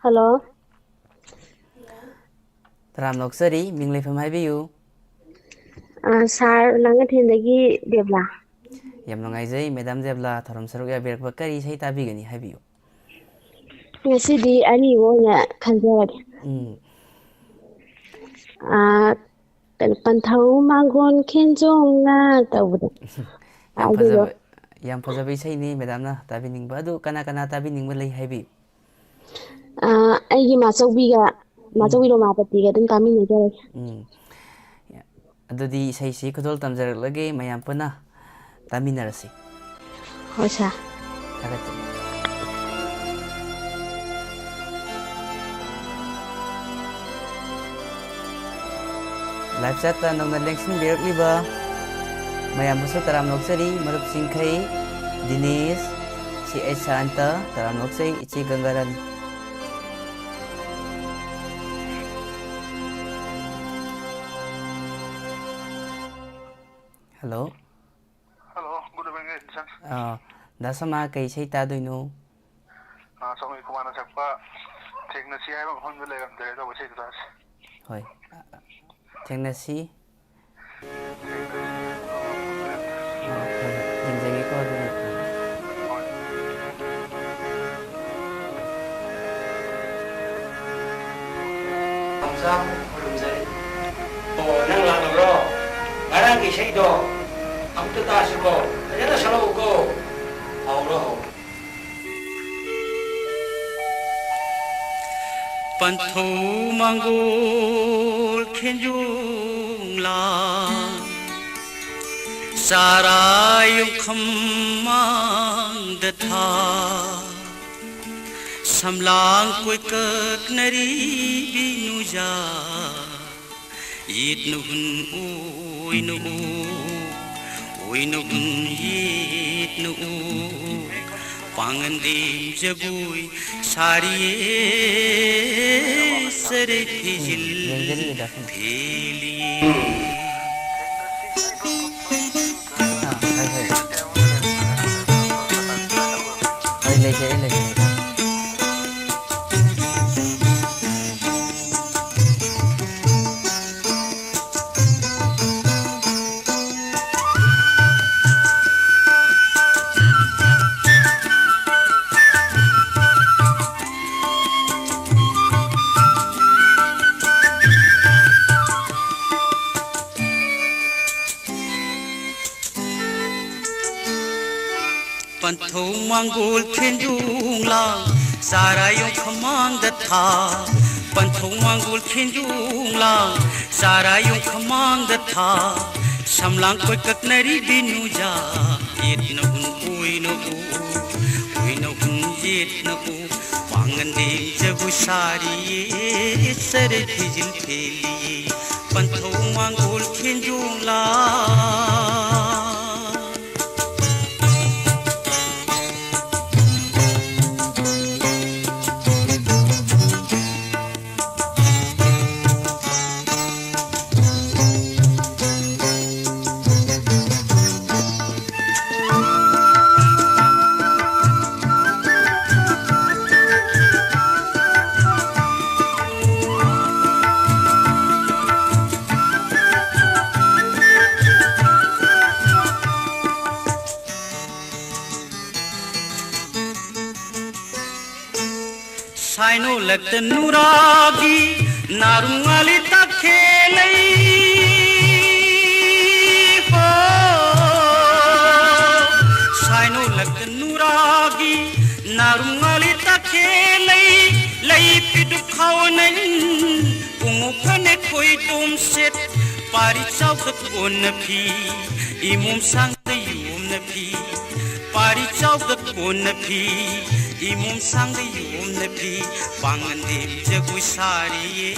ꯍꯜꯂꯣ꯫ ꯇꯔꯥꯝꯅ ꯑꯣꯛꯆꯔꯤ, ꯃꯤꯡ ꯂꯩꯐꯝ ꯍꯥꯏꯕꯤꯌꯨ꯫ ꯑ, ꯁꯥꯔ, ꯂꯥꯡꯉꯊꯦꯟꯗꯒꯤ ꯗꯦꯕꯂꯥ꯫ ꯌꯥꯝ ꯅꯨꯡꯉꯥꯏꯖꯩ, ꯃꯦꯗꯥꯝ ꯗꯦꯕꯂꯥ, ꯊꯧꯔꯝ ꯁꯔꯨꯛ ꯌꯥꯕꯤꯔꯛꯄ꯫ ꯀꯔꯤ ꯏꯁꯩ ꯇꯥꯕꯤꯒꯅꯤ ꯍꯥꯏꯕꯤꯌꯨ꯫ ꯉꯁꯤꯗꯤ ꯑꯔꯤꯕ ꯑꯣꯏꯅ ꯈꯟꯖꯔꯒꯦ꯫ ꯎꯝ꯫ ꯑ, ꯀꯩꯅꯣ, "ꯄꯟꯊꯧ ꯃꯥꯡꯒꯣꯟ ꯈꯦꯟꯖꯣꯡꯅ" ꯇꯧꯕꯗꯣ꯫ ꯌꯥꯝ ꯑꯗꯨꯗꯣ꯫ ꯐꯖꯕ, ꯌꯥꯝ ꯐꯖꯕ ꯏꯁꯩꯅꯤ, ꯃꯦꯗꯥꯝꯅ ꯇꯥꯕꯤꯅꯤꯡꯕ꯫ ꯑꯗꯨ ꯀꯅꯥ ꯀꯅꯥ ꯇꯥꯕꯤꯅꯤꯡꯕ ꯂꯩ ꯍꯥꯏꯕꯤꯌꯨ꯫ ꯑ, ꯑꯩꯒꯤ ꯃꯥꯆꯧꯕꯤꯒ, ꯎꯝ꯫ ꯃꯥꯆꯧꯕꯤ ꯔꯣꯃꯥꯄꯇꯤꯒ ꯑꯗꯨꯝ ꯇꯥꯃꯤꯟꯅꯖꯔꯒꯦ꯫ ꯎꯝ꯫ ꯑꯗꯨꯗꯤ ꯏꯁꯩꯁꯤ ꯈꯨꯗꯣꯜ ꯇꯝꯖꯔꯛꯂꯒꯦ, ꯃꯌꯥꯝ ꯄꯨꯟꯅ ꯇꯥꯃꯤꯟꯅꯔꯁꯤ꯫ ꯍꯣꯏ, ꯁꯥꯔ꯫ ꯊꯥꯒꯠꯆꯔꯤ꯫ Live chat ꯇ ꯅꯧꯅ ꯂꯦꯡꯁꯤꯟꯕꯤꯔꯛꯂꯤꯕ ꯃꯌꯥꯝꯕꯨꯁꯨ ꯇꯔꯥꯝꯅ ꯑꯣꯛꯆꯔꯤ꯫ ꯃꯔꯨꯞ ꯆꯤꯡꯈꯩ, ꯗꯤꯅꯦꯁ, ꯁꯤ ꯑꯩꯆ ꯁꯥꯟꯇ, ꯇꯔꯥꯝꯅ ꯑꯣꯛꯆꯩ꯫ ꯏꯆꯦ ꯒꯪꯒꯥꯔꯥꯅꯤ꯫ ꯍꯜꯂꯣ꯫ ꯍꯜꯂꯣ, good evening, ꯁꯥꯔ꯫ ꯑꯥ, ꯗꯥ ꯁꯣꯃꯥ, ꯀꯩ ꯏꯁꯩ ꯇꯥꯗꯣꯏꯅꯣ? ꯑꯥ, ꯁꯣꯃꯤ ꯀꯨꯃꯥꯔꯅ ꯁꯛꯄ "ꯊꯦꯡꯅꯁꯤ ꯍꯥꯏꯕ ꯃꯐꯝꯗ ꯂꯩꯔꯝꯗ꯭ꯔꯦ" ꯇꯧꯕ ꯏꯁꯩꯗꯨ ꯇꯥꯁꯤ꯫ ꯍꯣꯏ, ꯑ, ꯊꯦꯡꯅꯁꯤ꯫ ꯑ, ꯍꯣꯏ, ꯌꯦꯡꯖꯒꯦꯀꯣ ꯑꯗꯨꯗꯤ꯫ ꯈꯨꯔꯨꯝꯖꯔꯤ꯫ ꯑꯣ, ꯅꯪ ꯂꯥꯛꯂꯕ꯭ꯔꯣ? ꯉꯔꯥꯡꯒꯤ ꯏꯁꯩꯗꯣ ꯑꯃꯨꯛꯇ ꯇꯥꯁꯤꯀꯣ꯫ ꯐꯖꯅ ꯁꯛꯂꯛꯎꯀꯣ꯫ ꯍꯧꯔꯣ, ꯍꯧꯔꯣ꯫ ꯄꯟꯊꯧ ꯃꯥꯡꯒꯣꯜ ꯈꯦꯟꯖꯣꯡ ꯂꯥꯡ, ꯆꯥꯔꯥ ꯌꯣꯡꯈꯝ ꯃꯥꯡꯗ ꯊꯥ, ꯁꯝꯂꯥꯡ ꯀꯣꯏꯀꯛꯅꯔꯤ ꯕꯤꯅꯨꯖꯥ꯫ ꯌꯦꯠꯅ ꯍꯨꯟ ꯑꯣꯏꯅ ꯑꯣꯛ, ꯑꯣꯏꯅ ꯍꯨꯟ ꯌꯦꯠꯅ ꯑꯣꯛ, ꯄꯥꯡꯒꯟꯗꯦꯝ ꯖꯒꯣꯏ ꯁꯥꯔꯤꯌꯦ, ꯆꯔꯩ ꯐꯤꯖꯤꯜ ꯌꯦꯡꯖꯔꯤꯌꯦ ꯗꯥ ꯁꯣꯝ꯫ ꯐꯦꯜꯂꯤꯌꯦ꯫ ꯑꯥ, ꯍꯣꯏ, ꯍꯣꯏ꯫ ꯍꯣꯏ, ꯂꯩꯖꯩ, ꯂꯩꯖꯩ꯫ ꯄꯟꯊꯧ ꯃꯥꯡꯒꯣꯜ ꯈꯦꯟꯖꯣꯡ ꯂꯥꯡ ꯆꯥꯔꯥꯌꯣꯡ ꯈꯃꯥꯡꯗ ꯊꯥ꯫ ꯄꯟꯊꯧ ꯃꯥꯡꯒꯣꯜ ꯈꯦꯟꯖꯣꯡ ꯂꯥꯡ ꯆꯥꯔꯥꯌꯣꯡ ꯈꯃꯥꯡꯗ ꯊꯥ꯫ ꯁꯝꯂꯥꯡ ꯀꯣꯏꯀꯛꯅꯔꯤ ꯕꯤꯅꯨꯖꯥ꯫ ꯌꯦꯠꯅ ꯍꯨꯟ ꯑꯣꯏꯅ ꯎ, ꯑꯣꯏꯅ ꯍꯨꯟ ꯌꯦꯠꯅ ꯎ꯫ ꯄꯥꯡꯒꯟꯗꯦꯝ ꯖꯒꯣꯏ ꯁꯥꯔꯤꯌꯦ, ꯆꯔꯩ ꯐꯤꯖꯤꯜ ꯐꯦꯜꯂꯤꯌꯦ꯫ ꯄꯟꯊꯧ ꯃꯥꯡꯒꯣꯜ ꯈꯦꯟꯖꯣꯡ ꯂꯥꯡ꯫ ꯁꯥꯏꯅꯣꯂꯛꯇ ꯅꯨꯔꯥꯒꯤ ꯅꯥꯔꯨꯡ ꯉꯥꯂꯤ ꯇꯥꯈꯦꯂꯩ ꯍꯣ꯫ ꯁꯥꯏꯅꯣꯂꯛꯇ ꯅꯨꯔꯥꯒꯤ ꯅꯥꯔꯨꯡ ꯉꯥꯂꯤ ꯇꯥꯈꯦꯂꯩ꯫ ꯂꯩ ꯄꯤꯗꯨꯛ ꯈꯥꯎꯅꯩ ꯄꯨꯡꯉꯨ ꯐꯅꯦꯛ ꯈꯣꯏꯗꯣꯝ ꯁꯦꯠ꯫ ꯄꯥꯔꯤ ꯆꯥꯎꯗ ꯀꯣꯟꯅ ꯐꯤ ꯏꯃꯣꯝ ꯁꯥꯡꯗ ꯌꯣꯝꯅ ꯐꯤ꯫ ꯄꯥꯔꯤ ꯆꯥꯎꯗ ꯀꯣꯟꯅ ꯐꯤ ꯏꯃꯣꯝ ꯁꯥꯡꯗ ꯌꯣꯝꯅ ꯐꯤ꯫ ꯄꯥꯡꯒꯟꯗꯦꯝ ꯖꯒꯣꯏ ꯁꯥꯔꯤꯌꯦ,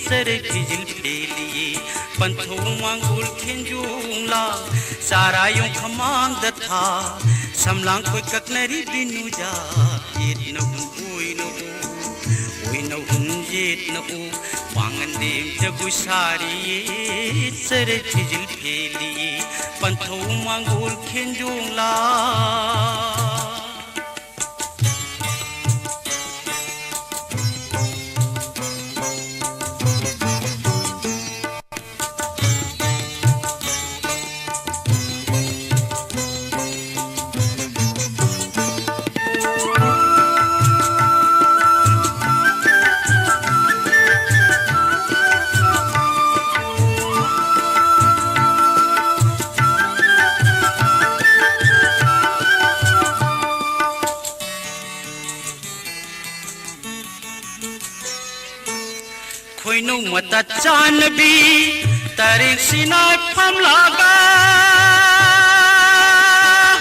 ꯆꯔꯩ ꯐꯤꯖꯤꯜ ꯐꯦꯜꯂꯤꯌꯦ꯫ ꯄꯟꯊꯧ ꯃꯥꯡꯒꯣꯜ ꯈꯦꯟꯖꯣꯡ ꯂꯥꯡ ꯆꯥꯔꯥꯌꯣꯡ ꯈꯃꯥꯡꯗ ꯊꯥ꯫ ꯁꯝꯂꯥꯡ ꯀꯣꯏꯀꯛꯅꯔꯤ ꯕꯤꯅꯨꯖꯥ꯫ ꯌꯦꯠꯅ ꯍꯨꯟ ꯑꯣꯏꯅ ꯎ, ꯑꯣꯏꯅ ꯍꯨꯟ ꯌꯦꯠꯅ ꯎ꯫ ꯄꯥꯡꯒꯟꯗꯦꯝ ꯖꯒꯣꯏ ꯁꯥꯔꯤꯌꯦ, ꯆꯔꯩ ꯐꯤꯖꯤꯜ ꯐꯦꯜꯂꯤꯌꯦ꯫ ꯄꯟꯊꯧ ꯃꯥꯡꯒꯣꯜ ꯈꯦꯟꯖꯣꯡ ꯂꯥꯡ꯫ ꯈꯣꯏꯅꯨ ꯃꯇꯠ ꯆꯥꯟꯅꯕꯤ ꯇꯔꯦꯛꯁꯤꯅ ꯐꯝꯂꯒ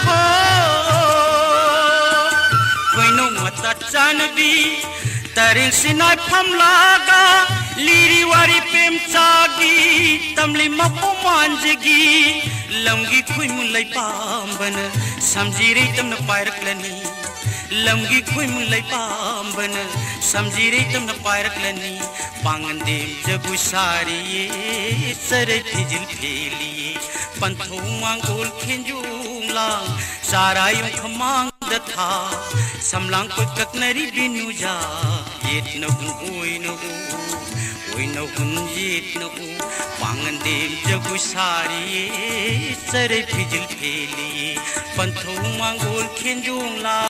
ꯍꯣ꯫ ꯈꯣꯏꯅꯨ ꯃꯇꯠ ꯆꯥꯟꯅꯕꯤ ꯇꯔꯦꯛꯁꯤꯅ ꯐꯝꯂꯒ ꯂꯤꯔꯤ ꯋꯥꯔꯤ ꯄꯦꯝꯆꯥꯒꯤ ꯇꯝꯂꯤ ꯃꯄꯨ ꯃꯥꯟꯖꯒꯤ ꯂꯝꯒꯤ ꯈꯣꯏꯃꯨ ꯂꯩꯄꯥꯝꯕꯅ ꯁꯝꯖꯤꯔꯩ ꯇꯝꯅ ꯄꯥꯏꯔꯛꯂꯅꯤ꯫ ꯂꯝꯒꯤ ꯈꯣꯏꯃꯨ ꯂꯩꯄꯥꯝꯕꯅ ꯁꯝꯖꯤꯔꯩ ꯇꯝꯅ ꯄꯥꯏꯔꯛꯂꯅꯤ꯫ ꯄꯥꯉꯟꯗꯦꯝ ꯖꯒꯨ ꯁꯥꯔꯤꯌꯦ ꯆꯔꯩ ꯐꯤꯖꯤꯜ ꯐꯦꯜꯂꯤꯌꯦ꯫ ꯄꯟꯊꯧ ꯃꯥꯡꯒꯣꯜ ꯈꯦꯟꯖꯣꯡ ꯂꯥꯡ ꯆꯥꯔꯥ ꯌꯣꯡꯈ ꯃꯥꯡꯗ ꯊꯥ꯫ ꯁꯝꯂꯥꯡ ꯀꯣꯏ ꯀꯛꯅꯔꯤ ꯕꯤꯅꯨꯖꯥ ꯌꯦꯠꯅ ꯍꯨꯟ ꯑꯣꯏꯅ ꯎ꯫ ꯑꯣꯏꯅ ꯍꯨꯟ ꯌꯦꯠꯅ ꯎ꯫ ꯄꯥꯉꯟꯗꯦꯝ ꯖꯒꯨ ꯁꯥꯔꯤꯌꯦ ꯆꯔꯩ ꯐꯤꯖꯤꯜ ꯐꯦꯜꯂꯤꯌꯦ꯫ ꯄꯟꯊꯧ ꯃꯥꯡꯒꯣꯜ ꯈꯦꯟꯖꯣꯡ ꯂꯥꯡ꯫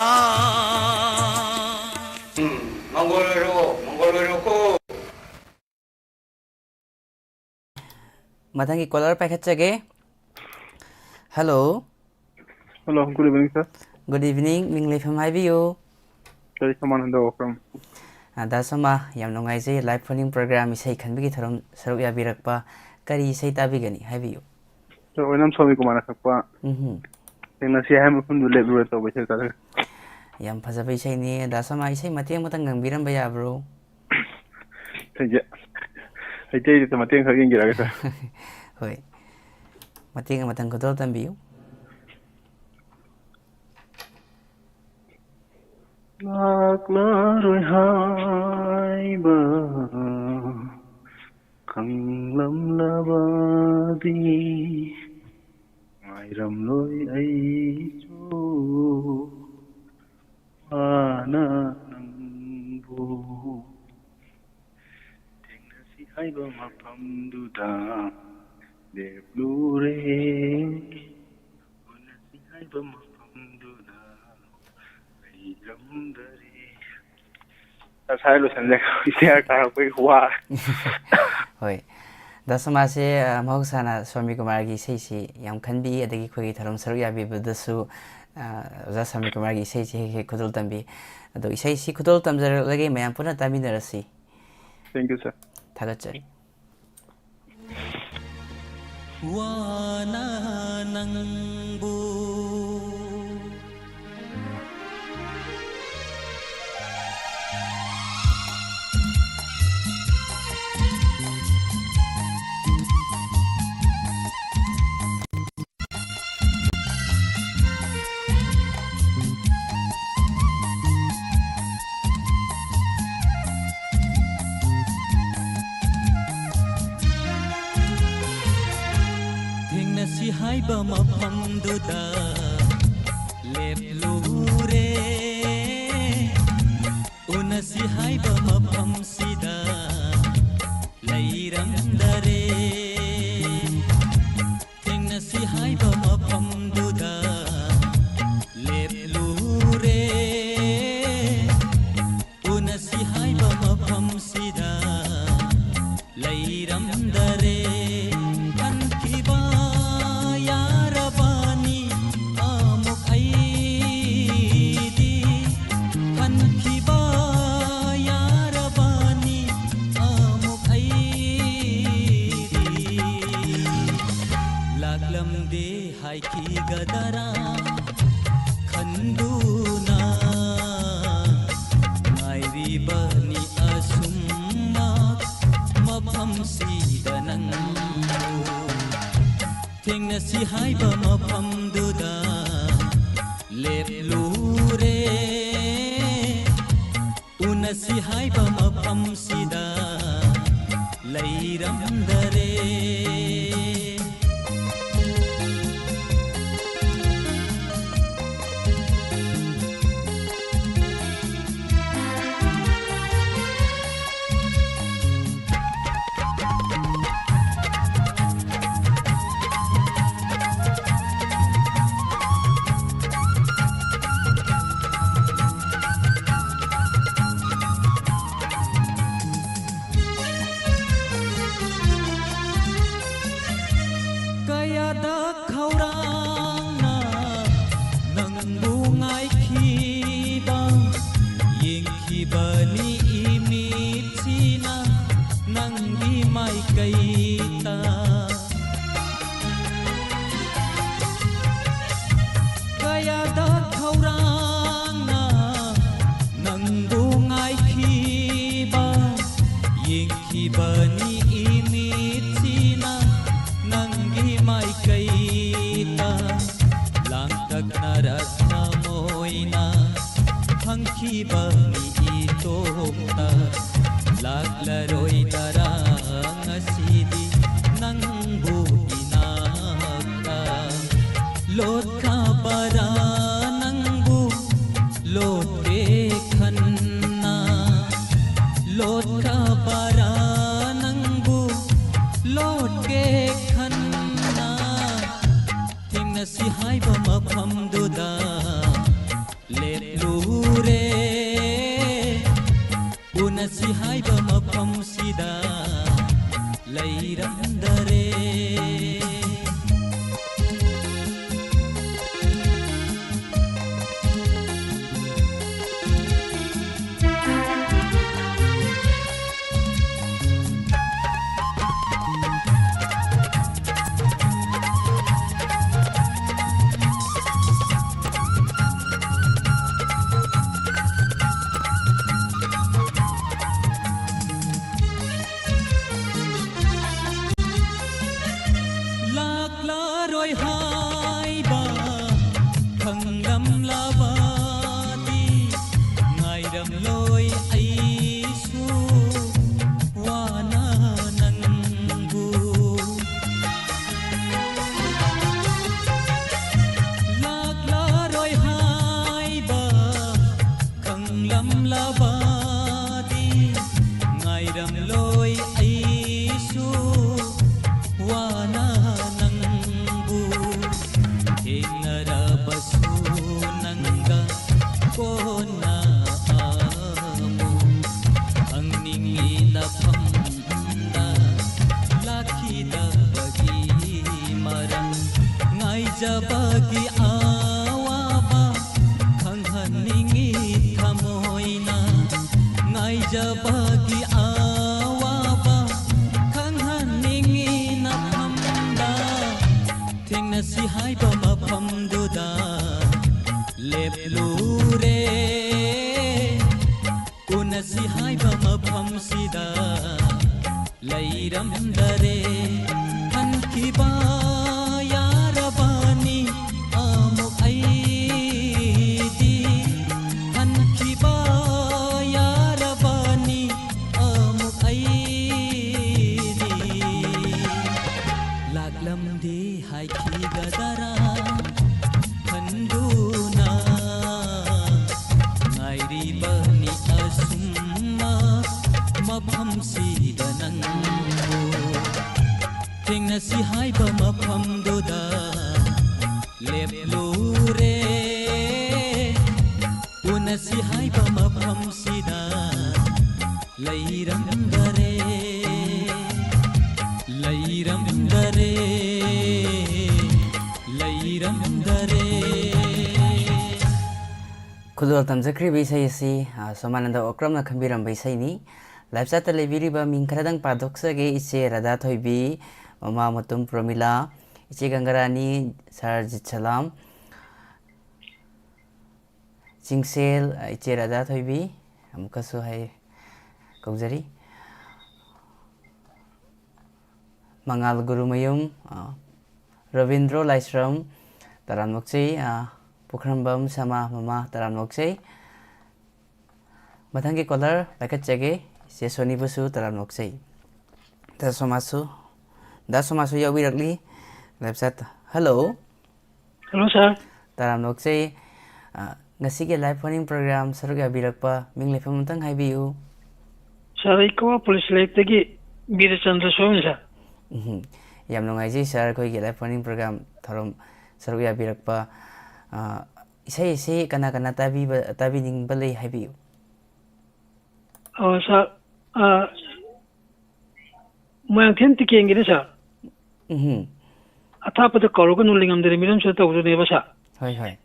ꯎꯝ, ꯃꯪꯒꯣꯜ ꯑꯣꯏꯔꯣ, ꯃꯪꯒꯣꯜ ꯑꯣꯏꯔꯣꯀꯣ꯫ ꯃꯊꯪꯒꯤ ꯀꯣꯂꯔ ꯄꯥꯏꯈꯠꯆꯒꯦ꯫ Hello. Hello, good evening, sir꯫ Good evening, ꯃꯤꯡ ꯂꯩꯐꯝ ꯍꯥꯏꯕꯤꯌꯨ꯫ ꯁꯔꯤ ꯁꯃꯥꯅꯟꯗ ꯑꯣꯀ꯭ꯔꯝ꯫ ꯑ, ꯗꯥ ꯁꯣꯃꯥ, ꯌꯥꯝ ꯅꯨꯡꯉꯥꯏꯖꯩ ꯂꯥꯏꯚ ꯐꯣꯟ ꯏꯟ ꯄ꯭ꯔꯣꯒ꯭ꯔꯥꯝ ꯏꯁꯩ ꯈꯟꯕꯒꯤ ꯊꯧꯔꯝ ꯁꯔꯨꯛ ꯌꯥꯕꯤꯔꯛꯄ꯫ ꯀꯔꯤ ꯏꯁꯩ ꯇꯥꯕꯤꯒꯅꯤ? ꯍꯥꯏꯕꯤꯌꯨ꯫ ꯁꯔ ꯑꯣꯏꯅꯥꯝ ꯁ꯭ꯋꯥꯃꯤ ꯀꯨꯃꯥꯔꯅ ꯁꯛꯄ ꯎꯝꯍꯨꯝ꯫ ꯊꯦꯡꯅꯁꯤ ꯍꯥꯏꯕ ꯃꯐꯝꯗꯨ ꯂꯦꯞꯂꯨꯔꯦ ꯇꯧꯕ ꯏꯁꯩ ꯇꯥꯖꯒꯦ꯫ ꯌꯥꯝ ꯐꯖꯕ ꯏꯁꯩꯅꯤ꯫ ꯗꯥ ꯁꯣꯃꯥ, ꯏꯁꯩ ꯃꯇꯦꯛ ꯑꯃꯇꯪ ꯉꯪꯕꯤꯔꯝꯕ ꯌꯥꯕ꯭ꯔꯣ? ꯏꯁꯩꯁꯦ ꯍꯩꯇꯩ ꯍꯩꯇꯩ ꯃꯇꯦꯛ ꯈꯔ ꯌꯦꯡꯖꯔꯛꯑꯒꯦ, ꯁꯔ꯫ ꯍꯣꯏ꯫ ꯃꯇꯦꯛ ꯑꯃꯇꯪ ꯈꯨꯗꯣꯜ ꯇꯝꯕꯤꯌꯨ꯫ ꯂꯥꯛꯂꯔꯣꯏ ꯍꯥꯏꯕ ꯈꯪꯂꯝꯂꯕꯗꯤ ꯉꯥꯏꯔꯝꯂꯣꯏ ꯑꯩꯁꯨ ꯋꯥꯅ ꯅꯪꯕꯨ꯫ ꯊꯦꯡꯅꯁꯤ ꯍꯥꯏꯕ ꯃꯐꯝꯗꯨꯗ ꯂꯦꯞꯂꯨꯔꯦ꯫ ꯎꯅꯁꯤ ꯍꯥꯏꯕ ꯃꯐꯝꯗꯨꯗ ꯂꯩꯔꯝꯗꯔꯦ꯫ ꯉꯁꯥꯏ ꯂꯣꯏꯁꯟꯖꯔꯦ꯫ ꯏꯁꯩ ꯇꯥꯔꯛꯄꯒꯤ ꯋꯥꯔꯦ꯫ ꯍꯣꯏ꯫ ꯗꯥ ꯁꯣꯃꯥꯁꯦ, ꯑ, ꯃꯍꯧꯁꯥꯅ ꯁ꯭ꯋꯥꯃꯤ ꯀꯨꯃꯥꯔꯒꯤ ꯏꯁꯩꯁꯤ ꯌꯥꯝ ꯈꯟꯕꯤ, ꯑꯗꯒꯤ ꯑꯩꯈꯣꯏꯒꯤ ꯊꯧꯔꯝ ꯁꯔꯨꯛ ꯌꯥꯕꯤꯕꯗꯁꯨ, ꯑ, ꯑꯣꯖꯥ ꯁ꯭ꯋꯥꯃꯤ ꯀꯨꯃꯥꯔꯒꯤ ꯏꯁꯩꯁꯤ ꯍꯦꯛ ꯍꯦꯛ ꯈꯨꯗꯣꯜ ꯇꯝꯕꯤ꯫ ꯑꯗꯣ ꯏꯁꯩꯁꯤ ꯈꯨꯗꯣꯜ ꯇꯝꯖꯔꯛꯂꯒꯦ, ꯃꯌꯥꯝ ꯄꯨꯟꯅ ꯇꯥꯃꯤꯟꯅꯔꯁꯤ꯫ Thank you, sir꯫ ꯊꯥꯒꯠꯆꯔꯤ꯫ ꯋꯥꯅ ꯅꯪꯕꯨ꯫ ꯊꯦꯡꯅꯁꯤ ꯍꯥꯏꯕ ꯃꯐꯝꯗꯨꯗ ꯂꯦꯞꯂꯨꯔꯦ꯫ ꯎꯅꯁꯤ ꯍꯥꯏꯕ ꯃꯐꯝꯁꯤꯗ ꯂꯩꯔꯝꯗꯔꯦ꯫ ꯊꯦꯡꯅꯁꯤ ꯍꯥꯏꯕ ꯃꯐꯝꯗꯨꯗ ꯂꯦꯞꯂꯨꯔꯦ꯫ ꯎꯅꯁꯤ ꯍꯥꯏꯕ ꯃꯐꯝꯁꯤꯗ ꯂꯩꯔꯝꯗꯔꯦ꯫ ꯈꯟꯈꯤꯕ ꯌꯥꯔꯕꯅꯤ ꯑꯃꯨꯛ ꯑꯩꯗꯤ꯫ ꯈꯟꯈꯤꯕ ꯌꯥꯔꯕꯅꯤ ꯑꯃꯨꯛ ꯑꯩꯗꯤ꯫ ꯂꯥꯛꯂꯝꯗꯦ ꯍꯥꯏꯈꯤꯒꯗꯔꯥ ꯈꯟꯗꯨꯅ ꯉꯥꯏꯔꯤꯕꯅꯤ ꯑꯁꯨꯝꯃꯛ ꯃꯐꯝꯁꯤꯗ ꯅꯪꯕꯨ꯫ ꯊꯦꯡꯅꯁꯤ ꯍꯥꯏꯕ ꯃꯐꯝꯗꯨꯗ ꯂꯦꯞꯂꯨꯔꯦ꯫ ꯎꯅꯁꯤ ꯍꯥꯏꯕ ꯃꯐꯝꯁꯤꯗ ꯂꯩꯔꯝꯗꯔꯦ꯫ ꯀꯌꯥꯗ ꯈꯧꯔꯥꯡꯅ ꯅꯪꯕꯨ ꯉꯥꯏꯈꯤꯕ, ꯌꯦꯡꯈꯤꯕꯅꯤ ꯏꯃꯤꯠꯁꯤꯅ ꯅꯪ ꯕꯅꯤ ꯏꯃꯤꯠꯁꯤꯅ ꯅꯪꯒꯤ ꯃꯥꯏꯀꯩꯗ ꯂꯥꯡꯇꯛꯅꯔꯛꯄ ꯃꯣꯏꯅ ꯐꯪꯈꯤꯕ ꯃꯤ ꯏꯇꯣꯝꯇ ꯂꯥꯛꯂꯔꯣꯏꯗꯔꯥ ꯉꯁꯤꯗꯤ ꯅꯪꯕꯨ ꯏꯅꯥꯛꯇ? ꯂꯣꯠꯈꯕꯔꯥ ꯅꯪꯕꯨ ꯂꯣꯠꯀꯦ ꯈꯟꯅ? ꯂꯣꯠꯈꯕꯔꯥ ꯅꯪꯕꯨ ꯂꯣꯠꯀꯦ ꯈꯟꯅ? ꯊꯦꯡꯅꯁꯤ ꯍꯥꯏꯕ ꯃꯐꯝꯗꯨꯗ ꯂꯦꯞꯂꯨꯔꯦ꯫ ꯎꯅꯁꯤ ꯍꯥꯏꯕ ꯃꯐꯝꯁꯤꯗ ꯂꯩꯔꯝꯗꯔꯦ꯫ ꯂꯥꯛꯂꯔꯣꯏ ꯍꯥꯏꯕ ꯈꯪꯂꯝꯂꯕꯗꯤ ꯉꯥꯏꯔꯝꯂꯣꯏ ꯑꯩꯁꯨ ꯋꯥꯅ ꯅꯪꯕꯨ꯫ ꯂꯥꯛꯂꯔꯣꯏ ꯍꯥꯏꯕ ꯈꯪꯂꯝꯂꯕꯗꯤ ꯉꯥꯏꯔꯝꯂꯣꯏ ꯑꯩꯁꯨ ꯋꯥꯅ ꯅꯪꯕꯨ꯫ ꯊꯦꯡꯅꯔꯕꯁꯨ ꯅꯪꯒ ꯀꯣꯟꯅ ꯑꯃꯨꯛ ꯐꯪꯅꯤꯡꯉꯤ ꯅꯐꯝꯗ ꯂꯥꯛꯈꯤꯗꯕꯒꯤ ꯃꯔꯝ ꯉꯥꯏꯖꯕꯒꯤ ꯑꯋꯥꯕ ꯈꯪꯍꯟꯅꯤꯡꯉꯤ ꯊꯃꯣꯏꯅ꯫ ꯉꯥꯏꯖꯕꯒꯤ ꯑꯋꯥꯕ ꯈꯪꯍꯟꯅꯤꯡꯉꯤ ꯅꯐꯝꯗ꯫ ꯊꯦꯡꯅꯁꯤ ꯍꯥꯏꯕ ꯃꯐꯝꯗꯨꯗ ꯂꯦꯞꯂꯨꯔꯦ꯫ ꯎꯅꯁꯤ ꯍꯥꯏꯕ ꯃꯐꯝꯁꯤꯗ ꯂꯩꯔꯝꯗꯔꯦ꯫ ꯍꯟꯈꯤꯕ ꯌꯥꯔꯕꯅꯤ ꯑꯃꯨꯛ ꯑꯩꯗꯤ꯫ ꯍꯟꯈꯤꯕ ꯌꯥꯔꯕꯅꯤ ꯑꯃꯨꯛ ꯑꯩꯗꯤ꯫ ꯂꯥꯛꯂꯝꯗꯦ ꯍꯥꯏꯈꯤꯒꯗꯔꯥ ꯈꯟꯗꯨꯅ ꯉꯥꯏꯔꯤꯕꯅꯤ ꯑꯁꯨꯝꯅ ꯃꯐꯝꯁꯤꯗ ꯅꯪꯕꯨ꯫ ꯊꯦꯡꯅꯁꯤ ꯍꯥꯏꯕ ꯃꯐꯝꯗꯨꯗ ꯂꯦꯞꯂꯨꯔꯦ꯫ ꯎꯅꯁꯤ ꯍꯥꯏꯕ ꯃꯐꯝꯁꯤꯗ ꯂꯩꯔꯝꯗꯔꯦ, ꯂꯩꯔꯝꯗꯔꯦ, ꯂꯩꯔꯝꯗꯔꯦ꯫ ꯈꯨꯗꯣꯜ ꯇꯝꯖꯈ꯭ꯔꯤꯕ ꯏꯁꯩ ꯑꯁꯤ, ꯑ, ꯁꯣꯃꯥꯅꯟꯗ ꯑꯣꯀ꯭ꯔꯝꯅ ꯈꯟꯕꯤꯔꯝꯕ ꯏꯁꯩꯅꯤ꯫ Live chat ꯇ ꯂꯩꯕꯤꯔꯤꯕ ꯃꯤꯡ ꯈꯔꯗꯪ ꯄꯥꯊꯣꯛꯆꯒꯦ꯫ ꯏꯆꯦ ꯔꯥꯙꯥ ꯊꯣꯏꯕꯤ, ꯃꯃꯥ ꯃꯇꯨꯝ ꯄ꯭ꯔꯣꯃꯤꯂꯥ, ꯏꯆꯦ ꯒꯪꯒꯥꯔꯥꯅꯤ, ꯁꯥꯔ ꯖꯤꯠ ꯁꯂꯥꯝ, ꯆꯤꯡꯁꯦꯜ, ꯏꯆꯦ ꯔꯥꯙꯥ ꯊꯣꯏꯕꯤ, ꯑꯃꯨꯛꯀꯁꯨ ꯍꯥꯏ, ꯀꯧꯖꯔꯤ꯫ ꯃꯉꯥꯜ ꯒꯨꯔꯨꯃꯌꯨꯝ, ꯑ, ꯔꯕꯤꯟꯗ꯭ꯔꯣ ꯂꯥꯏꯁ꯭ꯔꯝ, ꯇꯔꯥꯝꯅ ꯑꯣꯛꯆꯩ, ꯑ, ꯄꯨꯈ꯭ꯔꯝꯕꯝ ꯁꯃꯥ ꯃꯃꯥ, ꯇꯔꯥꯝꯅ ꯑꯣꯛꯆꯩ꯫ ꯃꯊꯪꯒꯤ caller ꯄꯥꯏꯈꯠꯆꯒꯦ, ꯏꯆꯦ ꯁꯣꯅꯤꯕꯨꯁꯨ ꯇꯔꯥꯝꯅ ꯑꯣꯛꯆꯩ꯫ ꯗꯥ ꯁꯣꯃꯥꯁꯨ, ꯗꯥ ꯁꯣꯃꯥꯁꯨ ꯌꯥꯎꯕꯤꯔꯛꯂꯤ live chat ꯇ꯫ Hello꯫ Hello, sir꯫ ꯇꯔꯥꯝꯅ ꯑꯣꯛꯆꯩ꯫ ꯑ, ꯉꯁꯤꯒꯤ live phone-in program ꯁꯔꯨꯛ ꯌꯥꯕꯤꯔꯛꯄ ꯃꯤꯡ ꯂꯩꯐꯝ ꯑꯃꯇꯪ ꯍꯥꯏꯕꯤꯌꯨ꯫ Sir, ꯑꯩ ꯀꯛꯋꯥ police ꯂꯩꯔꯛꯇꯒꯤ ꯕꯤꯔꯆꯟꯗ꯭ꯔ ꯁꯣꯏꯕꯝ, sir꯫ ꯎꯝꯍꯨꯝ꯫ ꯌꯥꯝ ꯅꯨꯡꯉꯥꯏꯖꯩ sir, ꯑꯩꯈꯣꯏꯒꯤ live phone-in program ꯊꯧꯔꯝ ꯁꯔꯨꯛ ꯌꯥꯕꯤꯔꯛꯄ꯫ ꯑ, ꯏꯁꯩ ꯑꯁꯤ ꯀꯅꯥ ꯀꯅꯥ ꯇꯥꯕꯤꯕ, ꯇꯥꯕꯤꯅꯤꯡꯕ ꯂꯩ ꯍꯥꯏꯕꯤꯌꯨ꯫ ꯑ, sir, ꯑ, ꯃꯣꯏꯔꯥꯡꯊꯦꯝ ꯇꯤꯀꯦꯟꯒꯤꯅꯦ, sir꯫ ꯎꯝꯍꯨꯝ꯫ ꯑꯊꯥꯞꯄꯗ ꯀꯧꯔꯒꯅꯨ ꯂꯤꯡꯉꯝꯗꯦ ꯔꯦꯃꯤꯔꯝꯁꯤꯗ ꯇꯧꯗꯣꯏꯅꯦꯕ, sir꯫ ꯍꯣꯏ, ꯍꯣꯏ꯫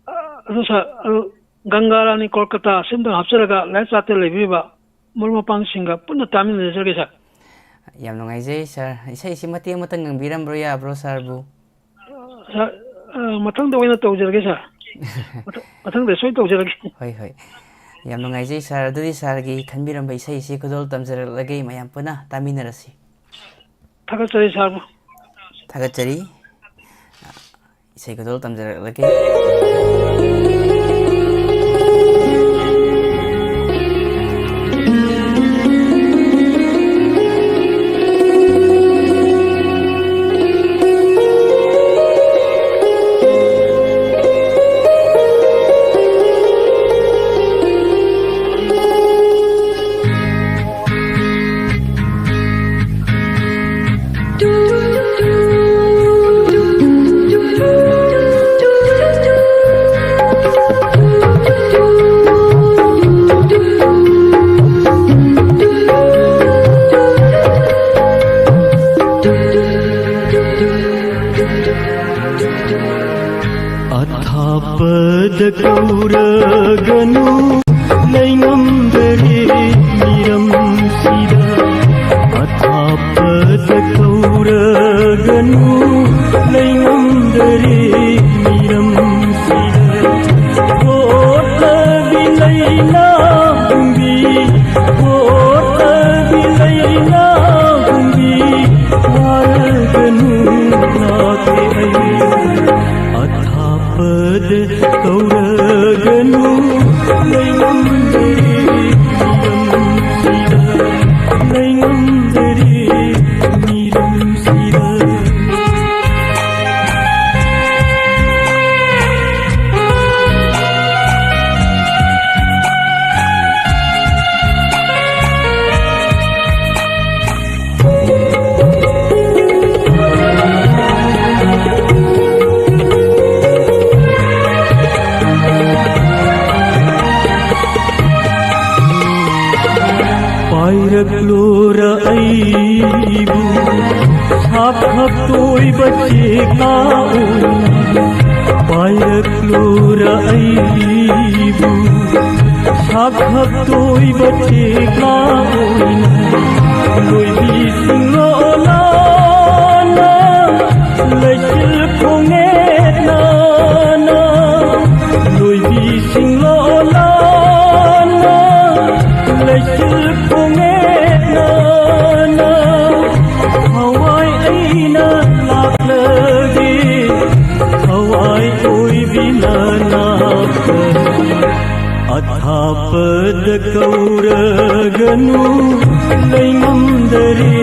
ꯑ, ꯑꯗꯨ, sir, ꯑꯗꯨ ꯒꯪꯒꯥ ꯔꯥꯅꯤ ꯀꯣꯜꯀꯇꯥ ꯁꯤꯝꯇꯪ ꯍꯥꯞꯆꯔꯒ live chat ꯇ ꯂꯩꯕꯤꯔꯤꯕ ꯃꯔꯨꯞ ꯃꯄꯥꯡꯁꯤꯡꯒ ꯄꯨꯟꯅ ꯇꯥꯃꯤꯟꯅꯖꯔꯒꯦ, sir꯫ ꯌꯥꯝ ꯅꯨꯡꯉꯥꯏꯖꯩ, sir꯫ ꯏꯁꯩ ꯑꯁꯤ ꯃꯇꯦꯛ ꯑꯃꯇꯪ ꯉꯪꯕꯤꯔꯝꯕ꯭ꯔꯣ, ꯌꯥꯕ꯭ꯔꯣ, sir ꯕꯨ? Sir, ꯑ, ꯃꯊꯪꯗ ꯑꯣꯏꯅ ꯇꯧꯖꯔꯒꯦ, sir꯫ ꯃꯊꯪ, ꯃꯊꯪꯗ ꯁꯣꯏ ꯇꯧꯖꯔꯒꯦ꯫ ꯍꯣꯏ, ꯍꯣꯏ꯫ ꯌꯥꯝ ꯅꯨꯡꯉꯥꯏꯖꯩ ꯁꯥꯔ꯫ ꯑꯗꯨꯗꯤ ꯁꯥꯔꯒꯤ ꯈꯟꯕꯤꯔꯝꯕ ꯏꯁꯩ ꯑꯁꯤ ꯈꯨꯗꯣꯜ ꯇꯝꯖꯔꯛꯂꯒꯦ, ꯃꯌꯥꯝ ꯄꯨꯟꯅ ꯇꯥꯃꯤꯟꯅꯔꯁꯤ꯫ ꯊꯥꯒꯠꯆꯔꯤ ꯁꯥꯔꯕꯨ꯫ ꯊꯥꯒꯠꯆꯔꯤ꯫ ꯏꯁꯩ ꯈꯨꯗꯣꯜ ꯇꯝꯖꯔꯛꯂꯒꯦ꯫ ꯑꯊꯥꯞꯄꯗ ꯀꯧꯔꯒꯅꯨ, ꯂꯩꯉꯝꯗꯔꯦ ꯃꯤꯔꯝꯁꯤꯗ꯫ ꯑꯊꯥꯞꯄꯗ ꯀꯧꯔꯒꯅꯨ, ꯂꯩꯉꯝꯗꯔꯦ ꯃꯤꯔꯝꯁꯤꯗ꯫ ꯀꯣꯠꯂꯕꯤ ꯂꯩꯅꯥ ꯍꯨꯝꯕꯤ, ꯀꯣꯠꯂꯕꯤ ꯂꯩꯅꯥ ꯍꯨꯝꯕꯤ, ꯋꯥꯔꯒꯅꯨ ꯂꯥꯛꯀꯦ ꯑꯩ꯫ ꯑꯊꯥꯞꯄꯗ ꯀꯧꯔꯒꯅꯨ, ꯂꯩꯉꯝꯗꯔꯦ ꯃꯤꯔꯝꯁꯤꯗ, ꯂꯩꯉꯝꯗꯔꯦ ꯃꯤꯔꯝꯁꯤꯗ꯫ ꯄꯥꯏꯔꯛꯂꯣꯔ ꯑꯩꯕꯨ ꯁꯥꯐꯕ ꯇꯣꯏꯕ ꯆꯦꯛꯂꯥ ꯑꯣꯏꯅ꯫ ꯄꯥꯏꯔꯛꯂꯣꯔ ꯑꯩꯕꯨ ꯁꯥꯐꯕ ꯇꯣꯏꯕ ꯆꯦꯛꯂꯥ ꯑꯣꯏꯅ꯫ ꯂꯣꯏꯕꯤꯁꯤꯡ ꯂꯣꯂꯥꯅ, ꯂꯩꯆꯤꯜ ꯈꯣꯡꯅꯦꯠꯅꯅ, ꯂꯣꯏꯕꯤꯁꯤꯡ ꯂꯣꯂꯥꯅ, ꯑꯊꯥꯞꯄꯗ ꯀꯧꯔꯒꯅꯨ, ꯂꯩꯉꯝꯗꯔꯦ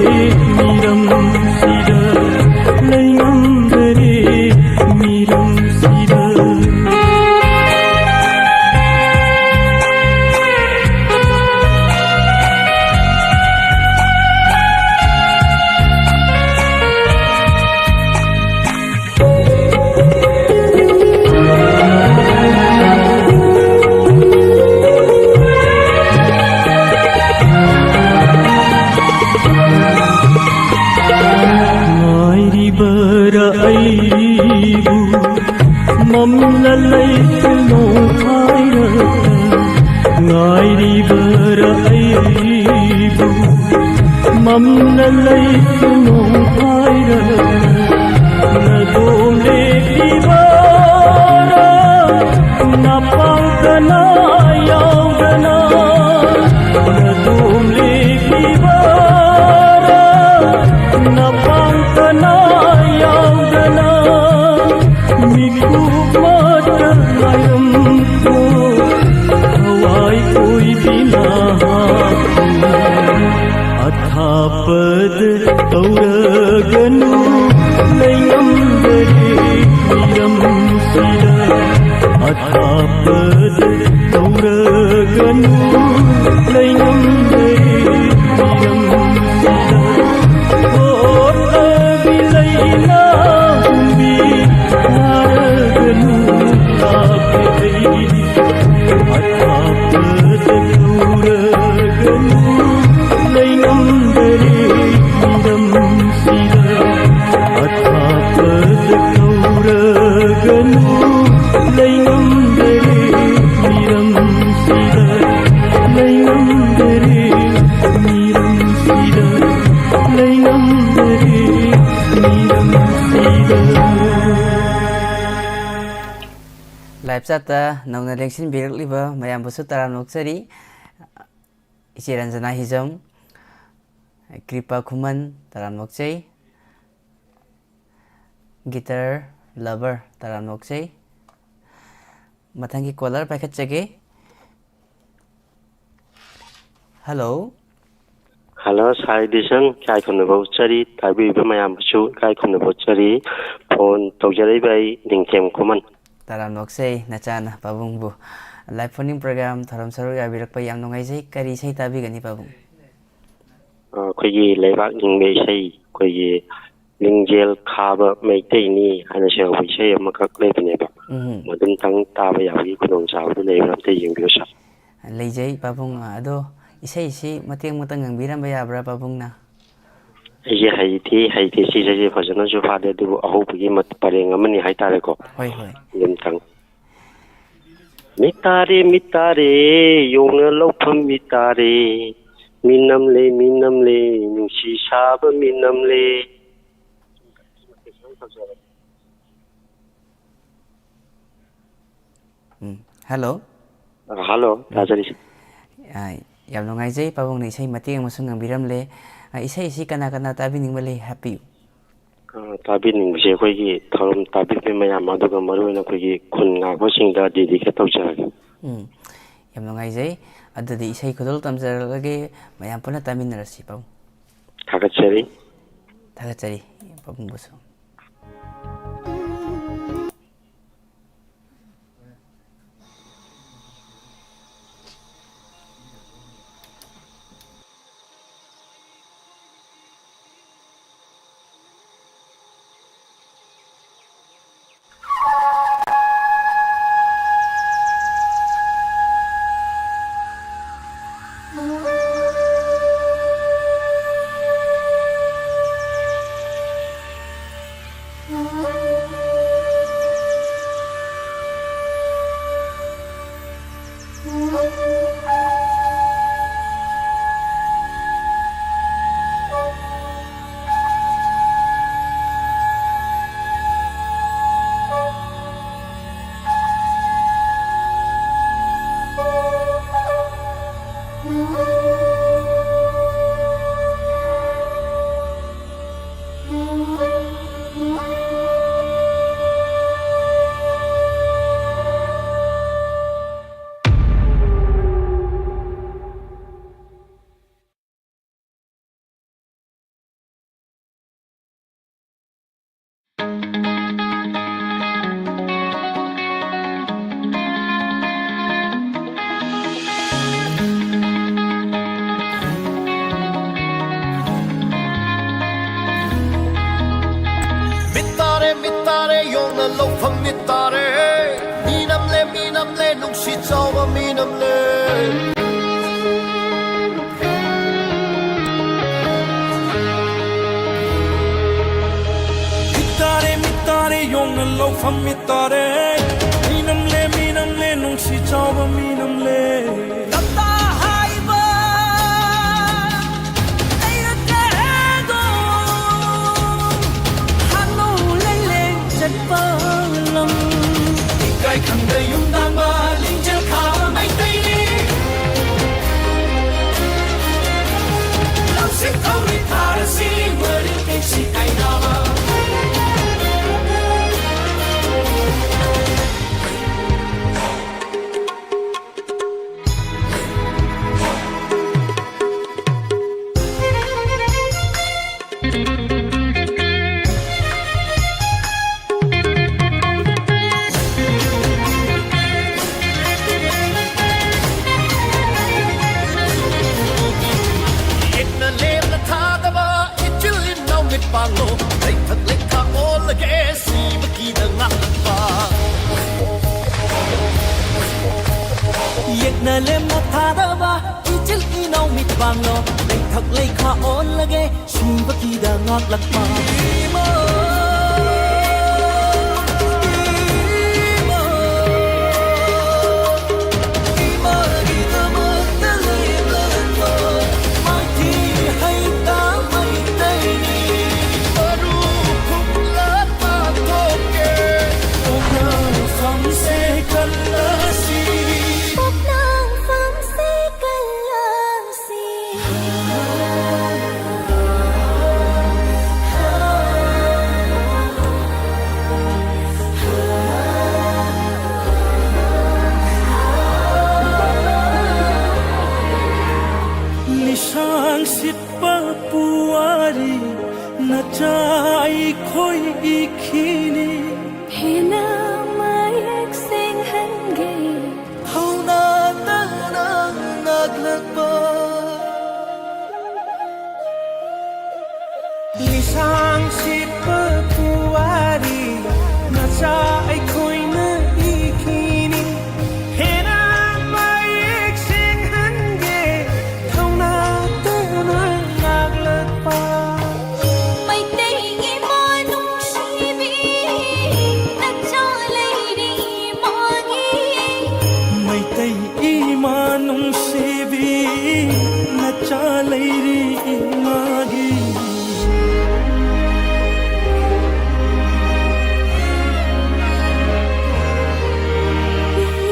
ꯃꯤꯔꯝꯁꯤꯗ, ꯂꯩꯉꯝꯗꯔꯦ ꯃꯤꯔꯝꯁꯤꯗ꯫ ꯉꯥꯏꯔꯤꯕꯔꯥ ꯑꯩꯕꯨ ꯃꯝꯂ ꯂꯩꯁꯅꯨ ꯍꯥꯏꯔꯒ? ꯉꯥꯏꯔꯤꯕꯔꯥ ꯑꯩꯕꯨ ꯃꯝꯂ ꯂꯩꯁꯅꯨ ꯍꯥꯏꯔꯒ? ꯅꯗꯣꯝ ꯂꯦꯞꯄꯤꯕꯔꯥ ꯅꯄꯥꯡ ꯀꯅꯥ ꯌꯥꯎꯗꯅ? ꯅꯗꯣꯝ ꯂꯦꯞꯄꯤꯕꯔꯥ ꯅꯄꯥꯡ ꯀꯅꯥ ꯌꯥꯎꯗꯅ? ꯃꯤꯀꯨꯞ ꯃꯇ ꯉꯥꯏꯔꯝꯃꯨ, ꯊꯋꯥꯏ ꯀꯣꯏꯕꯤ ꯅꯍꯥꯛꯄꯨ ꯑꯊꯥꯞꯄꯗ ꯇꯧꯔꯒꯅꯨ, ꯂꯩꯉꯝꯗꯔꯦ ꯃꯤꯔꯝꯁꯤꯗ꯫ ꯑꯊꯥꯞꯄꯗ ꯇꯧꯔꯒꯅꯨ, ꯂꯩꯉꯝꯗꯔꯦ ꯃꯤꯔꯝꯁꯤꯗ꯫ ꯍꯣꯠꯅꯕꯤ ꯂꯩꯅꯥ ꯍꯨꯝꯕꯤ ꯅꯥꯔꯒꯅꯨ, ꯂꯥꯛꯂꯤꯕꯤ ꯑꯊꯥꯞꯄꯗ ꯇꯧꯔꯒꯅꯨ, ꯂꯩꯉꯝꯗꯔꯦ ꯃꯤꯔꯝꯁꯤꯗ꯫ ꯑꯊꯥꯞꯄꯗ ꯀꯧꯔꯒꯅꯨ, ꯂꯩꯉꯝꯗꯔꯦ ꯃꯤꯔꯝꯁꯤꯗ, ꯂꯩꯉꯝꯗꯔꯦ ꯃꯤꯔꯝꯁꯤꯗ, ꯂꯩꯉꯝꯗꯔꯦ ꯃꯤꯔꯝꯁꯤꯗ꯫ Live chat ꯇ ꯅꯧꯅ ꯂꯦꯡꯁꯤꯟꯕꯤꯔꯛꯂꯤꯕ ꯃꯌꯥꯝꯕꯨꯁꯨ ꯇꯔꯥꯝꯅ ꯑꯣꯛꯆꯔꯤ꯫ ꯏꯆꯦ ꯔꯟꯖꯅꯥ ꯍꯤꯖꯝ, ꯀ꯭ꯔꯤꯄꯥ ꯈꯨꯃꯟ, ꯇꯔꯥꯝꯅ ꯑꯣꯛꯆꯩ꯫ Guitar Lover, ꯇꯔꯥꯝꯅ ꯑꯣꯛꯆꯩ꯫ ꯃꯊꯪꯒꯤ caller ꯄꯥꯏꯈꯠꯆꯒꯦ꯫ ꯍꯜꯂꯣ꯫ ꯍꯜꯂꯣ, ꯁꯥꯔ ꯏꯗꯤꯁꯟ, ꯏꯀꯥꯏ ꯈꯨꯝꯅꯕ ꯎꯠꯆꯔꯤ꯫ ꯇꯥꯕꯤꯔꯤꯕ ꯃꯌꯥꯝꯕꯨꯁꯨ ꯏꯀꯥꯏ ꯈꯨꯝꯅꯕ ꯎꯠꯆꯔꯤ꯫ ꯐꯣꯟ ꯇꯧꯖꯔꯛꯏꯕ ꯑꯩ ꯅꯤꯡꯊꯦꯝ ꯈꯨꯃꯟ꯫ ꯇꯔꯥꯝ ꯅꯣꯛꯆꯩ ꯅꯆꯥꯅ ꯄꯥꯕꯨꯡꯕꯨ꯫ Live phone-in program ꯊꯧꯔꯝ ꯁꯔꯨꯛ ꯌꯥꯕꯤꯔꯛꯄ ꯌꯥꯝ ꯅꯨꯡꯉꯥꯏꯖꯩ꯫ ꯀꯔꯤ ꯏꯁꯩ ꯇꯥꯕꯤꯒꯅꯤ ꯄꯥꯕꯨꯡ? ꯑ, ꯑꯩꯈꯣꯏꯒꯤ ꯂꯩꯕꯥꯛ ꯅꯤꯡꯕ ꯏꯁꯩ, ꯑꯩꯈꯣꯏꯒꯤ "ꯂꯤꯡꯖꯦꯜ ꯈꯥꯕ ꯃꯩꯇꯩꯅꯤ" ꯍꯥꯏꯅꯁꯨ ꯌꯥꯎꯕ ꯏꯁꯩ ꯑꯃꯈꯛ ꯂꯩꯕꯅꯦꯕ꯫ ꯎꯝ꯫ ꯃꯗꯨꯝꯇꯪ ꯇꯥꯕ ꯌꯥꯕꯒꯤ ꯈꯨꯗꯣꯡꯆꯥꯕꯗꯨ ꯂꯩꯕ꯭ꯔꯥ, ꯑꯝꯇ ꯌꯦꯡꯕꯤꯌꯨ, ꯁꯥꯔ꯫ ꯂꯩꯖꯩ ꯄꯥꯕꯨꯡ꯫ ꯑꯗꯣ ꯏꯁꯩꯁꯤ ꯃꯇꯦꯛ ꯑꯃꯇꯪ ꯉꯪꯕꯤꯔꯝꯕ ꯌꯥꯕ꯭ꯔꯥ ꯄꯥꯕꯨꯡꯅ? ꯑꯩꯁꯦ ꯍꯩꯇꯦ, ꯍꯩꯇꯦ, ꯁꯤ ꯏꯁꯩꯁꯦ ꯐꯖꯅꯁꯨ ꯐꯥꯗꯦ, ꯑꯗꯨꯕꯨ ꯑꯍꯧꯕꯒꯤ ꯃꯠ-, ꯄꯔꯦꯡ ꯑꯃꯅꯤ ꯍꯥꯏꯇꯥꯔꯦꯀꯣ꯫ ꯍꯣꯏ, ꯍꯣꯏ꯫ ꯑꯗꯨꯝꯇꯪ꯫ ꯃꯤꯇꯥꯔꯦ, ꯃꯤꯇꯥꯔꯦ, ꯌꯣꯡꯅ ꯂꯧꯐꯝ ꯃꯤꯇꯥꯔꯦ, ꯃꯤꯅꯝꯂꯦ, ꯃꯤꯅꯝꯂꯦ, ꯅꯨꯡꯁꯤ ꯁꯥꯕ ꯃꯤꯅꯝꯂꯦ꯫ ꯎꯝ, ꯍꯜꯂꯣ꯫ ꯑ, ꯍꯜꯂꯣ, ꯎꯝ꯫ ꯇꯥꯖꯔꯤ꯫ ꯑ, ꯌꯥꯝ ꯅꯨꯡꯉꯥꯏꯖꯩ, ꯄꯥꯕꯨꯡꯅ ꯏꯁꯩ ꯃꯇꯦꯛ ꯑꯃꯁꯨ ꯉꯪꯕꯤꯔꯝꯂꯦ꯫ ꯑ, ꯏꯁꯩ ꯑꯁꯤ ꯀꯅꯥ ꯀꯅꯥ ꯇꯥꯕꯤꯅꯤꯡꯕ ꯂꯩ, ꯍꯥꯞꯄꯤꯌꯨ꯫ ꯑ, ꯇꯥꯕꯤꯅꯤꯡꯕꯁꯦ ꯑꯩꯈꯣꯏꯒꯤ ꯊꯧꯔꯝ ꯇꯥꯕꯤꯕ ꯃꯌꯥꯝ, ꯑꯗꯨꯒ ꯃꯔꯨꯑꯣꯏꯅ ꯑꯩꯈꯣꯏꯒꯤ ꯈꯨꯟ ꯉꯥꯛꯄꯁꯤꯡꯗ dedicate ꯇꯧꯖꯔꯒꯦ꯫ ꯎꯝ, ꯌꯥꯝ ꯅꯨꯡꯉꯥꯏꯖꯩ꯫ ꯑꯗꯨꯗꯤ ꯏꯁꯩ ꯈꯨꯗꯣꯜ ꯇꯝꯖꯔꯛꯂꯒꯦ, ꯃꯌꯥꯝ ꯄꯨꯟꯅ ꯇꯥꯃꯤꯟꯅꯔꯁꯤ, ꯄꯥꯕꯨꯡ꯫ ꯊꯥꯒꯠꯆꯔꯤ꯫ ꯊꯥꯒꯠꯆꯔꯤ, ꯄꯥꯕꯨꯡꯕꯨꯁꯨ꯫ ꯃꯤꯠ ꯇꯥꯔꯦ, ꯃꯤꯅꯝꯂꯦ, ꯃꯤꯅꯝꯂꯦ, ꯅꯨꯡꯁꯤ ꯆꯥꯎꯕ ꯃꯤꯅꯝꯂꯦ꯫ ꯃꯤꯠ ꯇꯥꯔꯦ, ꯃꯤꯠ ꯇꯥꯔꯦ, ꯌꯣꯡꯅ ꯂꯧꯐꯝ ꯃꯤꯠ ꯇꯥꯔꯦ꯫ ꯃꯤꯅꯝꯂꯦ, ꯃꯤꯅꯝꯂꯦ, ꯅꯨꯡꯁꯤ ꯆꯥꯎꯕ ꯃꯤꯅꯝꯂꯦ꯫ ꯇꯝꯇꯥ ꯍꯥꯏꯕ ꯂꯩꯔꯛꯇ ꯍꯦꯗꯣ ꯍꯥꯠꯂꯣ ꯂꯩꯂꯦꯡ ꯆꯠꯄ ꯂꯝ꯫ ꯏꯀꯥꯏ ꯈꯪꯗ ꯌꯨꯝ ꯇꯥꯟꯕ ꯂꯤꯡꯖꯦꯜ ꯈꯥꯕ ꯃꯩꯇꯩꯅꯤ꯫ ꯂꯧꯁꯤꯡ ꯊꯧꯔꯤ ꯊꯥꯔꯁꯤ ꯃꯔꯤꯜ ꯄꯤꯛꯁꯤ ꯀꯥꯏꯅꯕ꯫ ꯌꯦꯠꯅ ꯂꯦꯝꯅ ꯊꯥꯗꯕ ꯏꯆꯤꯜ ꯏꯅꯥꯎ ꯃꯤꯠ ꯄꯥꯡꯂꯣ, ꯂꯩꯊꯛ ꯂꯩꯈꯥ ꯑꯣꯜꯂꯒꯦ ꯁꯤꯕꯒꯤꯗ ꯉꯥꯛꯂꯛꯄ꯫ ꯌꯦꯠꯅ ꯂꯦꯝꯅ ꯊꯥꯗꯕ ꯏꯆꯤꯜ ꯏꯅꯥꯎ ꯃꯤꯠ ꯄꯥꯡꯂꯣ, ꯂꯩꯊꯛ ꯂꯩꯈꯥ ꯑꯣꯜꯂꯒꯦ ꯁꯤꯕꯒꯤꯗ ꯉꯥꯛꯂꯛꯄ꯫ ꯏꯃꯥ, ꯏꯃꯥ, ꯏꯃꯥꯒꯤꯗꯃꯛꯇ ꯂꯦꯞꯂꯛꯄ ꯃꯥꯏꯊꯤ ꯍꯩꯇꯥ ꯃꯩꯇꯩꯅꯤ꯫ ꯃꯔꯨ ꯈꯨꯝꯂ ꯄꯥꯡꯊꯣꯛꯀꯦ ꯄꯣꯛꯅꯐꯝꯁꯦ ꯀꯜꯂꯁꯤ꯫ ꯄꯣꯛꯅꯐꯝꯁꯦ ꯀꯜꯂꯁꯤ꯫ ꯂꯤꯁꯥꯡ ꯁꯤꯠꯄ ꯄꯨꯋꯥꯔꯤ ꯅꯆꯥ ꯑꯩꯈꯣꯏ ꯏꯈꯤꯅꯤ꯫ ꯍꯦꯟꯅ ꯃꯌꯦꯛ ꯁꯦꯡꯍꯟꯒꯦ꯫ ꯊꯧꯅꯥ ꯇꯧꯅ ꯉꯥꯛꯂꯛꯄ꯫ ꯂꯤꯁꯥꯡ ꯁꯤꯠꯄ ꯄꯨꯋꯥꯔꯤ ꯅꯆꯥ ꯑꯩ ꯅꯨꯡꯁꯤꯕꯤ ꯅꯆꯥ ꯂꯩꯔꯤ ꯏꯃꯥꯒꯤ꯫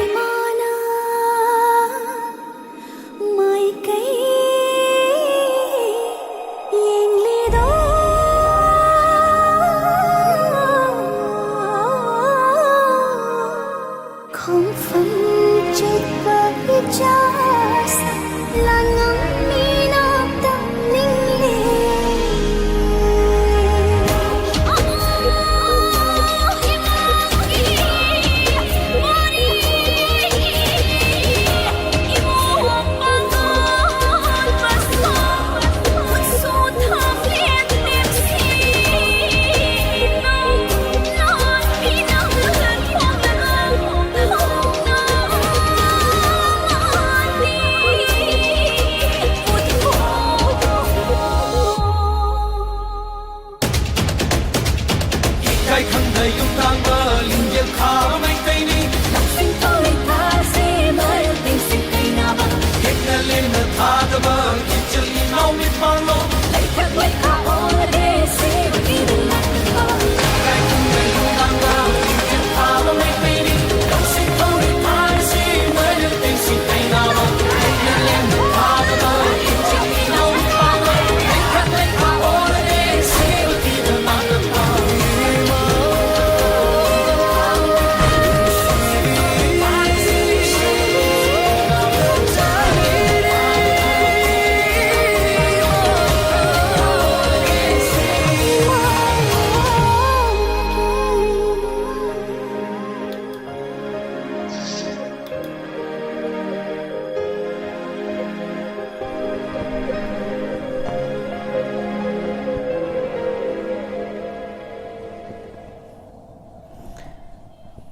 ꯏꯃꯥꯅ ꯃꯥꯏꯀꯩ ꯌꯦꯡꯂꯤꯗꯣ꯫ ꯈꯣꯡꯐꯝ ꯆꯠꯄ ꯏꯆꯥ ꯂꯥꯡꯉꯝꯃꯤꯅ ꯇꯝꯅꯤꯡꯂꯦ꯫ ꯏꯀꯥꯏ ꯈꯪꯗ ꯌꯨꯝ ꯇꯥꯡꯕ ꯂꯤꯡꯖꯦꯜ ꯊꯥꯕ ꯃꯩꯇꯩꯅꯤ꯫ ꯂꯧꯁꯤꯡ ꯊꯧꯔꯤ ꯊꯥꯁꯤ ꯃꯔꯨꯞ ꯇꯤꯟꯁꯤ ꯀꯩꯅꯕ꯫ ꯌꯦꯛꯅ ꯂꯦꯝꯅ ꯊꯥꯗꯕ ꯏꯆꯤꯜ ꯏꯅꯥꯎ ꯃꯤꯠ ꯄꯥꯡꯂꯣ꯫ ꯂꯩꯊꯛ ꯂꯩꯈꯥ ꯑꯣꯜꯂꯦ ꯁꯤꯕꯒꯤꯗ ꯂꯥꯛꯄ꯫ ꯏꯀꯥꯏ ꯈꯪꯗ ꯌꯨꯝ ꯇꯥꯡꯕ ꯂꯤꯡꯖꯦꯜ ꯊꯥꯕ ꯃꯩꯇꯩꯅꯤ꯫ ꯂꯧꯁꯤꯡ ꯊꯧꯔꯤ ꯊꯥꯁꯤ ꯃꯔꯨꯞ ꯇꯤꯟꯁꯤ ꯀꯩꯅꯕ꯫ ꯌꯦꯛꯅ ꯂꯦꯝꯅ ꯊꯥꯗꯕ ꯏꯆꯤꯜ ꯏꯅꯥꯎ ꯃꯤꯠ ꯄꯥꯡꯂꯣ꯫ ꯂꯩꯊꯛ ꯂꯩꯈꯥ ꯑꯣꯜꯂꯦ ꯁꯤꯕꯒꯤꯗ ꯂꯥꯛꯄ꯫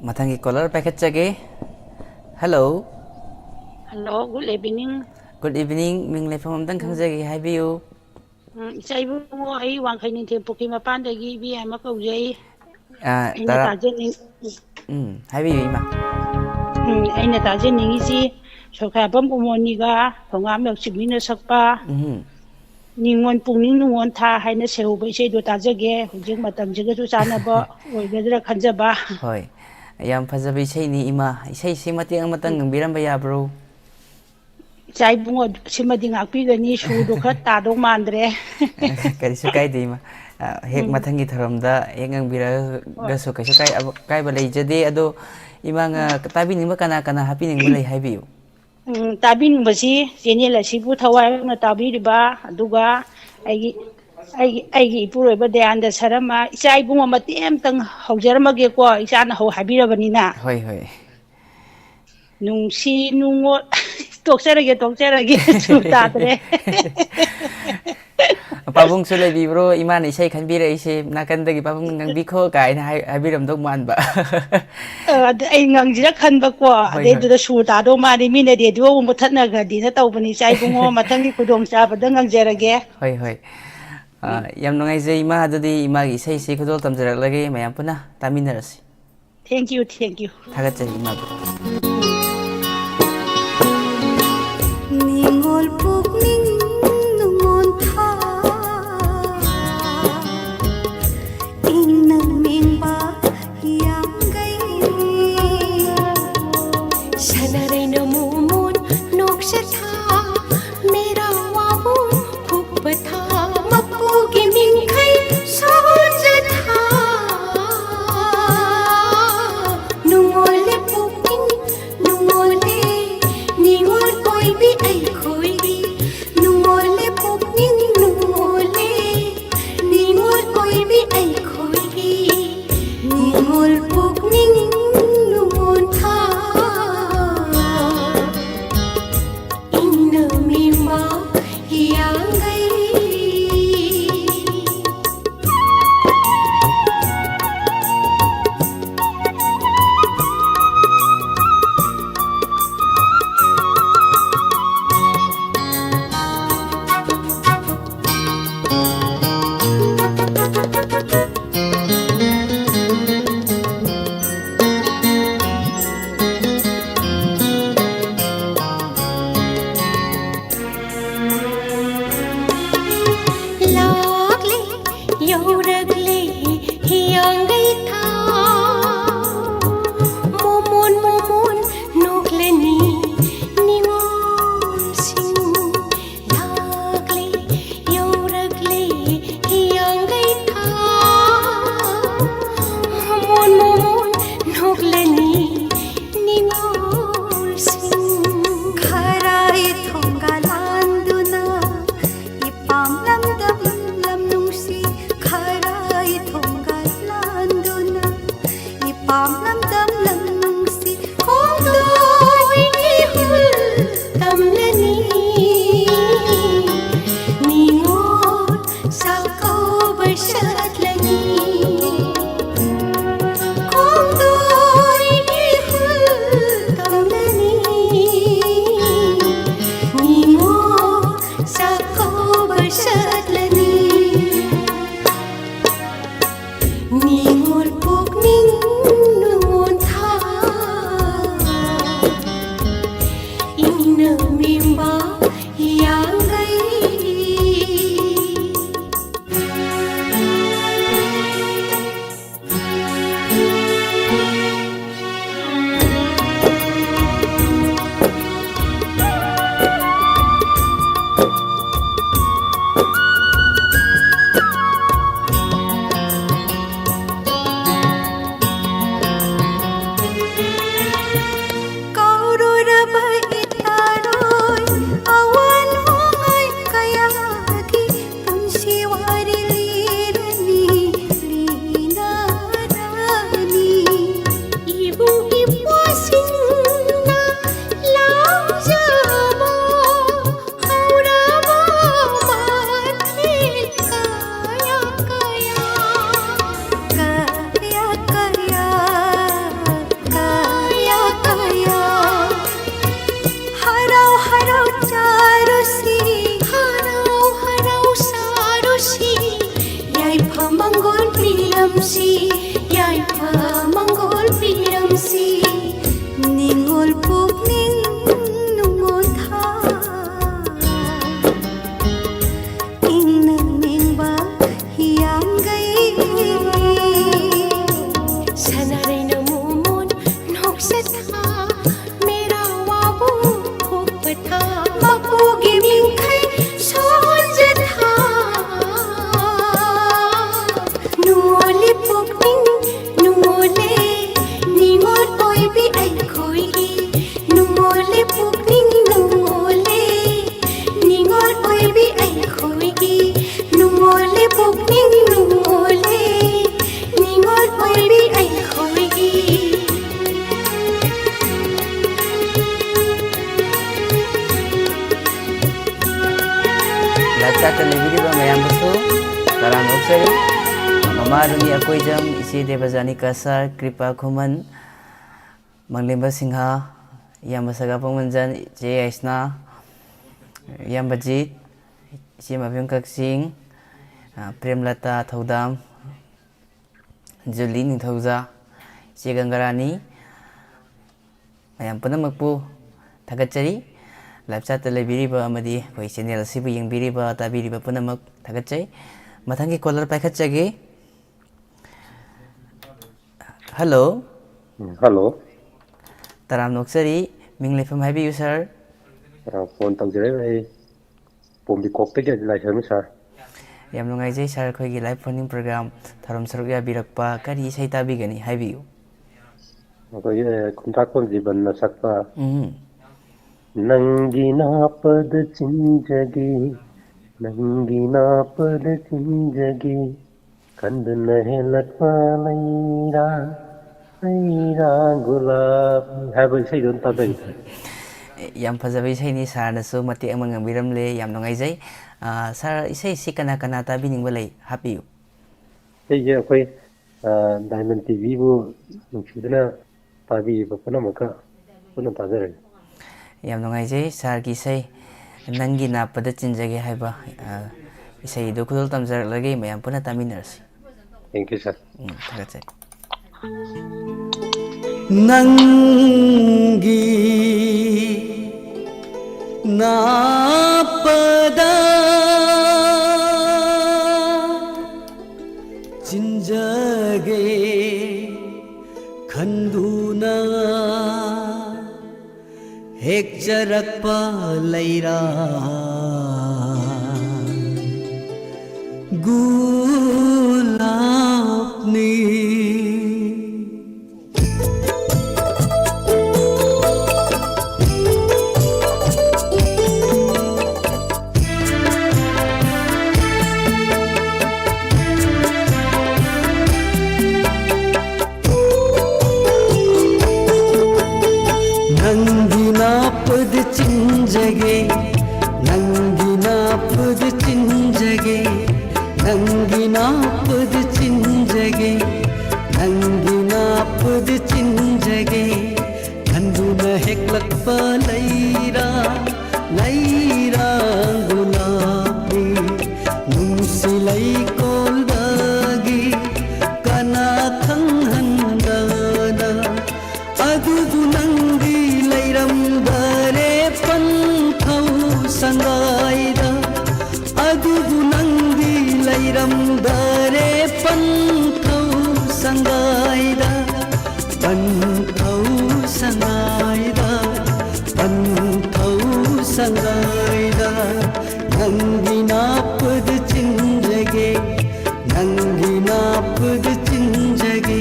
ꯃꯊꯪꯒꯤ ꯀꯣꯂꯔ ꯄꯥꯏꯈꯠꯆꯒꯦ꯫ Hello. Hello, good evening. Good evening. ꯃꯤꯡ ꯂꯩꯐꯝ ꯑꯝꯇꯪ ꯎꯝ꯫ ꯈꯪꯖꯒꯦ, ꯍꯥꯏꯕꯤꯌꯨ꯫ ꯎꯝ, ꯏꯆꯥ ꯏꯕꯨꯡꯉꯣ, ꯑꯩ ꯋꯥꯡꯈꯩ ꯅꯤꯡꯊꯦꯝ ꯄꯨꯈ꯭ꯔꯤ ꯃꯄꯥꯟꯗꯒꯤ ꯏꯕꯦꯝꯃ ꯀꯧꯖꯩ꯫ ꯑ, ꯑꯩꯅ ꯇꯔꯥ-, ꯇꯥꯖꯅꯤꯡ-, ꯎꯝ, ꯍꯥꯏꯕꯤꯌꯨ, ꯏꯃꯥ꯫ ꯎꯝ, ꯑꯩꯅ ꯇꯥꯖꯅꯤꯡꯉꯤꯁꯤ, ꯁꯣꯔꯣꯛꯈꯥꯏꯕꯝ ꯎꯃꯣꯅꯤꯒ ꯊꯣꯉꯥꯝ ꯂꯛꯁꯃꯤꯅ ꯁꯛꯄ ꯎꯝ꯫ ꯅꯤꯉꯣꯜ ꯄꯨꯛꯅꯤꯡ ꯅꯤꯉꯣꯜ ꯊꯥ ꯍꯥꯏꯅ ꯁꯩꯍꯧꯕ ꯏꯁꯩꯗꯣ ꯇꯥꯖꯒꯦ꯫ ꯍꯧꯖꯤꯛ ꯃꯇꯝꯁꯤꯒꯁꯨ ꯆꯥꯟꯅꯕ ꯑꯣꯏꯒꯗ꯭ꯔꯥ ꯈꯟꯖꯕ꯫ ꯍꯣꯏ, ꯌꯥꯝ ꯐꯖꯕ ꯏꯁꯩꯅꯤ ꯏꯃꯥ꯫ ꯏꯁꯩꯁꯤ ꯃꯇꯦꯛ ꯑꯃꯇꯪ ꯉꯪꯕꯤꯔꯝꯕ ꯌꯥꯕ꯭ꯔꯣ? ꯏꯆꯥ ꯏꯕꯨꯡꯉꯣ, ꯁꯤꯃꯗꯤ ꯉꯥꯛꯄꯤꯒꯅꯤ, ꯁꯨꯔꯗꯣ ꯈꯔ ꯇꯥꯗꯧ ꯃꯥꯟꯗ꯭ꯔꯦ꯫ ꯀꯔꯤꯁꯨ ꯀꯥꯏꯗꯦ ꯏꯃꯥ꯫ ꯑ, ꯍꯦꯛ ꯎꯝ꯫ ꯃꯊꯪꯒꯤ ꯊꯧꯔꯝꯗ ꯍꯦꯛ ꯉꯪꯕꯤꯔꯒꯁꯨ ꯀꯩꯁꯨ ꯀꯥꯏ-, ꯑꯀꯥꯏꯕ ꯂꯩꯖꯗꯦ꯫ ꯑꯗꯣ ꯏꯃꯥꯅ ꯇꯥꯕꯤꯅꯤꯡꯕ ꯀꯅꯥ ꯀꯅꯥ ꯍꯥꯞꯄꯤꯅꯤꯡꯕ ꯂꯩ ꯍꯥꯏꯕꯤꯌꯨ꯫ ꯎꯝ, ꯇꯥꯕꯤꯅꯤꯡꯕꯁꯤ ꯆꯦꯅꯦꯜ ꯑꯁꯤꯕꯨ ꯊꯋꯥꯏ ꯌꯥꯎꯅ ꯇꯥꯕꯤꯔꯤꯕ, ꯑꯗꯨꯒ ꯑꯩꯒꯤ, ꯑꯩꯒꯤ, ꯑꯩꯒꯤ ꯏꯄꯨꯔꯣꯏꯕ ꯗꯌꯥꯅꯟꯗ ꯁꯔꯃ, ꯏꯆꯥ ꯏꯕꯨꯡꯉꯣ ꯃꯇꯦꯛ ꯑꯃꯇꯪ ꯍꯧꯖꯔꯝꯃꯒꯦꯀꯣ, ꯏꯆꯥꯅ ꯍꯧ ꯍꯥꯏꯕꯤꯔꯕꯅꯤꯅ꯫ ꯍꯣꯏ, ꯍꯣꯏ꯫ ꯅꯨꯡꯁꯤ ꯅꯨꯡꯉꯣꯜ-, ꯇꯣꯛꯆꯔꯒꯦ, ꯇꯣꯛꯆꯔꯒꯦ, ꯁꯨꯔ ꯇꯥꯗ꯭ꯔꯦ꯫ ꯄꯥꯕꯨꯡꯁꯨ ꯂꯩꯕꯤꯕ꯭ꯔꯣ? ꯏꯃꯥꯅ ꯏꯁꯩ ꯈꯟꯕꯤꯔꯛꯏꯁꯦ ꯅꯥꯀꯟꯗꯒꯤ, "ꯄꯥꯕꯨꯡ ꯉꯪꯕꯤꯈꯣ" ꯀꯥꯏꯅ ꯍꯥꯏ-, ꯍꯥꯏꯕꯤꯔꯝꯗꯧ ꯃꯥꯟꯕ꯫ ꯑ, ꯑꯗ ꯑꯩ ꯉꯪꯁꯤꯔ ꯈꯟꯕꯀꯣ, ꯍꯣꯏ, ꯍꯣꯏ꯫ ꯑꯗꯩꯗꯨꯗ ꯁꯨꯔ ꯇꯥꯗꯧ ꯃꯥꯜꯂꯤ, ꯃꯤꯅ ꯔꯦꯗꯤꯑꯣ ꯃꯨꯊꯠꯅꯈ꯭ꯔꯗꯤꯅ ꯇꯧꯕꯅꯤ꯫ ꯏꯆꯥ ꯏꯕꯨꯡꯉꯣ, ꯃꯊꯪꯒꯤ ꯈꯨꯗꯣꯡꯆꯥꯕꯗ ꯉꯪꯖꯔꯒꯦ꯫ ꯍꯣꯏ, ꯍꯣꯏ꯫ ꯑ, ꯌꯥꯝ ꯅꯨꯡꯉꯥꯏꯖꯩ ꯏꯃꯥ꯫ ꯑꯗꯨꯗꯤ ꯏꯃꯥꯒꯤ ꯏꯁꯩꯁꯤ ꯈꯨꯗꯣꯜ ꯇꯝꯖꯔꯛꯂꯒꯦ, ꯃꯌꯥꯝ ꯄꯨꯟꯅ ꯇꯥꯃꯤꯟꯅꯔꯁꯤ꯫ Thank you, thank you. ꯊꯥꯒꯠꯆꯔꯤ ꯏꯃꯥꯕꯨ꯫ ꯅꯤꯉꯣꯜ ꯄꯨꯛꯅꯤꯡ ꯅꯨꯡꯉꯣꯟ ꯊꯥ ꯏꯪꯅ ꯃꯦꯡꯕ ꯌꯥꯝꯒꯩ ꯁꯥꯟꯅꯔꯩꯅ ꯃꯣꯃꯣꯟ ꯅꯣꯛꯆ ꯊꯥ ꯃꯦꯔꯥ ꯋꯥꯕꯨ ꯐꯨꯛꯄ ꯊꯥ ꯃꯄꯨꯒꯤ ꯃꯤꯡꯈꯩ ꯁꯣꯟꯖ ꯊꯥ ꯅꯨꯡꯉꯣꯜ ꯄꯨꯛꯅꯤꯡ ꯃꯄꯨꯒꯤ ꯃꯤꯡꯈꯩ ꯁꯣꯟꯖꯊꯥ꯫ ꯅꯨꯡꯉꯣꯜꯂꯤ ꯄꯨꯛꯅꯤꯡ ꯅꯨꯡꯉꯣꯜꯂꯦ, ꯅꯤꯉꯣꯜ ꯑꯣꯏꯕꯤ ꯑꯩꯈꯣꯏꯒꯤ꯫ ꯅꯨꯡꯉꯣꯜꯂꯤ ꯄꯨꯛꯅꯤꯡ ꯅꯨꯡꯉꯣꯜꯂꯦ, ꯅꯤꯉꯣꯜ ꯑꯣꯏꯕꯤ ꯑꯩꯈꯣꯏꯒꯤ꯫ ꯅꯨꯡꯉꯣꯜꯂꯤ ꯄꯨꯛꯅꯤꯡ ꯅꯨꯡꯉꯣꯜꯂꯦ, ꯅꯤꯉꯣꯜ ꯑꯣꯏꯕꯤ ꯑꯩꯈꯣꯏꯒꯤ꯫ ꯂꯥꯏꯞ ꯆꯥꯠꯇ ꯂꯩꯕꯤꯔꯤꯕ ꯃꯌꯥꯝꯕꯨꯁꯨ ꯇꯔꯥꯝꯅ ꯑꯣꯛꯆꯔꯤ꯫ ꯃꯃꯥ ꯔꯨꯅꯤ ꯑꯀꯣꯏꯖꯝ, ꯏꯆꯦ ꯗꯦꯕꯖꯥꯅꯤ ꯀꯁꯥꯔ, ꯀ꯭ꯔꯤꯄꯥ ꯈꯨꯃꯟ, ꯃꯪꯂꯦꯝꯕ ꯁꯤꯡꯍ, ꯏꯌꯥꯝꯕ ꯁꯒꯥꯄꯣꯡ ꯃꯟꯖꯟ, ꯏꯆꯦ ꯌꯥꯏꯁꯅꯥ, ꯏꯌꯥꯝꯕ ꯖꯤꯠ, ꯏꯆꯦ ꯃꯕꯦꯝ ꯀꯛꯆꯤꯡ, ꯑ, ꯄ꯭ꯔꯦꯝꯂꯇꯥ ꯊꯧꯗꯥꯝ, ꯖꯨꯂꯤ ꯅꯤꯡꯊꯧꯖꯥ, ꯏꯆꯦ ꯒꯪꯒꯥꯔꯥꯅꯤ, ꯃꯌꯥꯝ ꯄꯨꯝꯅꯃꯛꯄꯨ ꯊꯥꯒꯠꯆꯔꯤ꯫ ꯂꯥꯏꯞ ꯆꯥꯠꯇ ꯂꯩꯕꯤꯔꯤꯕ ꯑꯃꯗꯤ ꯑꯩꯈꯣꯏ ꯆꯦꯅꯦꯜ ꯑꯁꯤꯕꯨ ꯌꯦꯡꯕꯤꯔꯤꯕ, ꯇꯥꯕꯤꯔꯤꯕ ꯄꯨꯝꯅꯃꯛ ꯊꯥꯒꯠꯆꯩ꯫ ꯃꯊꯪꯒꯤ ꯀꯣꯂꯔ ꯄꯥꯏꯈꯠꯆꯒꯦ꯫ ꯍꯜꯂꯣ꯫ ꯎꯝ, ꯍꯜꯂꯣ꯫ ꯇꯔꯥꯝꯅ ꯑꯣꯛꯆꯔꯤ꯫ ꯃꯤꯡ ꯂꯩꯐꯝ ꯍꯥꯏꯕꯤꯌꯨ, ꯁꯥꯔ꯫ ꯑ, ꯐꯣꯟ ꯇꯧꯖꯔꯛꯏ ꯑꯩ ꯄꯣꯝꯕꯤꯀꯣꯛꯇꯒꯤ ꯑꯗꯤꯂꯥꯏ ꯁꯔꯃ, ꯁꯥꯔ꯫ ꯌꯥꯝ ꯅꯨꯡꯉꯥꯏꯖꯩ, ꯁꯥꯔ, ꯑꯩꯈꯣꯏꯒꯤ ꯂꯥꯏꯚ ꯐꯣꯟ ꯏꯟ ꯄ꯭ꯔꯣꯒ꯭ꯔꯥꯝ ꯊꯧꯔꯝ ꯁꯔꯨꯛ ꯌꯥꯕꯤꯔꯛꯄ꯫ ꯀꯔꯤ ꯏꯁꯩ ꯇꯥꯕꯤꯒꯅꯤ? ꯍꯥꯏꯕꯤꯌꯨ꯫ ꯑꯩꯈꯣꯏꯒꯤ, ꯑ, ꯈꯨꯟꯗ꯭ꯔꯥꯛꯄꯝ ꯖꯤꯕꯟꯅ ꯁꯛꯄ ꯎꯝ꯫ ꯅꯪꯒꯤ ꯅꯥꯄꯗ ꯆꯤꯟꯖꯒꯦ, ꯅꯪꯒꯤ ꯅꯥꯄꯗ ꯆꯤꯟꯖꯒꯦ, ꯈꯟꯗꯨꯅ ꯍꯦꯜꯂꯛꯄ ꯂꯩꯔꯥ, ꯂꯩꯔꯥ ꯒꯨꯂꯥꯞ ꯍꯥꯏꯕ ꯏꯁꯩꯗꯣ ꯑꯗꯨꯝ ꯇꯥꯖꯒꯦ꯫ ꯌꯥꯝ ꯐꯖꯕ ꯏꯁꯩꯅꯤ, ꯁꯥꯔꯅꯁꯨ ꯃꯇꯦꯛ ꯑꯃ ꯉꯪꯕꯤꯔꯝꯂꯦ, ꯌꯥꯝ ꯅꯨꯡꯉꯥꯏꯖꯩ꯫ ꯑꯥ, ꯁꯥꯔ, ꯏꯁꯩꯁꯤ ꯀꯅꯥ ꯀꯅꯥ ꯇꯥꯕꯤꯅꯤꯡꯕ ꯂꯩ? ꯍꯥꯞꯄꯤꯌꯨ꯫ ꯏꯁꯩꯁꯦ ꯑꯩꯈꯣꯏ, ꯑꯥ, ꯗꯥꯏꯃꯟ ꯇꯤꯚꯤꯕꯨ ꯅꯨꯡꯁꯤꯗꯨꯅ ꯇꯥꯕꯤꯔꯤꯕ ꯄꯨꯝꯅꯃꯛꯀ ꯄꯨꯟꯅ ꯇꯥꯖꯔꯒꯦ꯫ ꯌꯥꯝ ꯅꯨꯡꯉꯥꯏꯖꯩ, ꯁꯥꯔꯒꯤ ꯏꯁꯩ "ꯅꯪꯒꯤ ꯅꯥꯞꯄꯗ ꯆꯤꯟꯖꯒꯦ" ꯍꯥꯏꯕ, ꯑ, ꯏꯁꯩꯗꯨ ꯈꯨꯗꯣꯜ ꯇꯝꯖꯔꯛꯂꯒꯦ, ꯃꯌꯥꯝ ꯄꯨꯟꯅ ꯇꯥꯃꯤꯟꯅꯔꯁꯤ꯫ Thank you, sir꯫ ꯎꯝ, ꯊꯥꯒꯠꯆꯔꯤ꯫ ꯅꯪꯒꯤ ꯅꯥꯞꯄꯗ ꯆꯤꯟꯖꯒꯦ ꯈꯟꯗꯨꯅ ꯆꯔꯛꯄ ꯂꯩꯔꯥ ꯒꯨꯂꯥꯞꯅꯤ꯫ ꯅꯪꯒꯤ ꯅꯥꯞꯄꯗ ꯆꯤꯟꯖꯒꯦ, ꯅꯪꯒꯤ ꯅꯥꯞꯄꯗ ꯆꯤꯟꯖꯒꯦ, ꯅꯪꯒꯤ ꯅꯥꯞꯄꯗ ꯆꯤꯟꯖꯒꯦ, ꯅꯪꯒꯤ ꯅꯥꯞꯄꯗ ꯆꯤꯟꯖꯒꯦ꯫ ꯈꯟꯗꯨꯅ ꯍꯦꯛꯂꯛꯄ ꯂꯩꯔꯥ, ꯂꯩꯔꯥ ꯒꯨꯂꯥꯞꯅꯤ꯫ ꯅꯨꯡꯁꯤ ꯂꯩꯀꯣꯜꯗꯒꯤ ꯀꯅꯥ ꯈꯪꯍꯟꯗꯅ꯫ ꯑꯗꯨꯕꯨ ꯅꯪꯗꯤ ꯂꯩꯔꯝꯗꯔꯦ ꯄꯟꯊꯧ ꯁꯪꯒꯥꯏꯗ꯫ ꯑꯗꯨꯕꯨ ꯅꯪꯗꯤ ꯂꯩꯔꯝꯗꯔꯦ ꯄꯟꯊꯧ ꯁꯪꯒꯥꯏꯗ꯫ ꯄꯟꯊꯧ ꯁꯪꯒꯥꯏꯗ, ꯄꯟꯊꯧ ꯁꯪꯒꯥꯏꯗ꯫ ꯅꯪꯒꯤ ꯅꯥꯞꯄꯗ ꯆꯤꯟꯖꯒꯦ, ꯅꯪꯒꯤ ꯅꯥꯞꯄꯗ ꯆꯤꯟꯖꯒꯦ꯫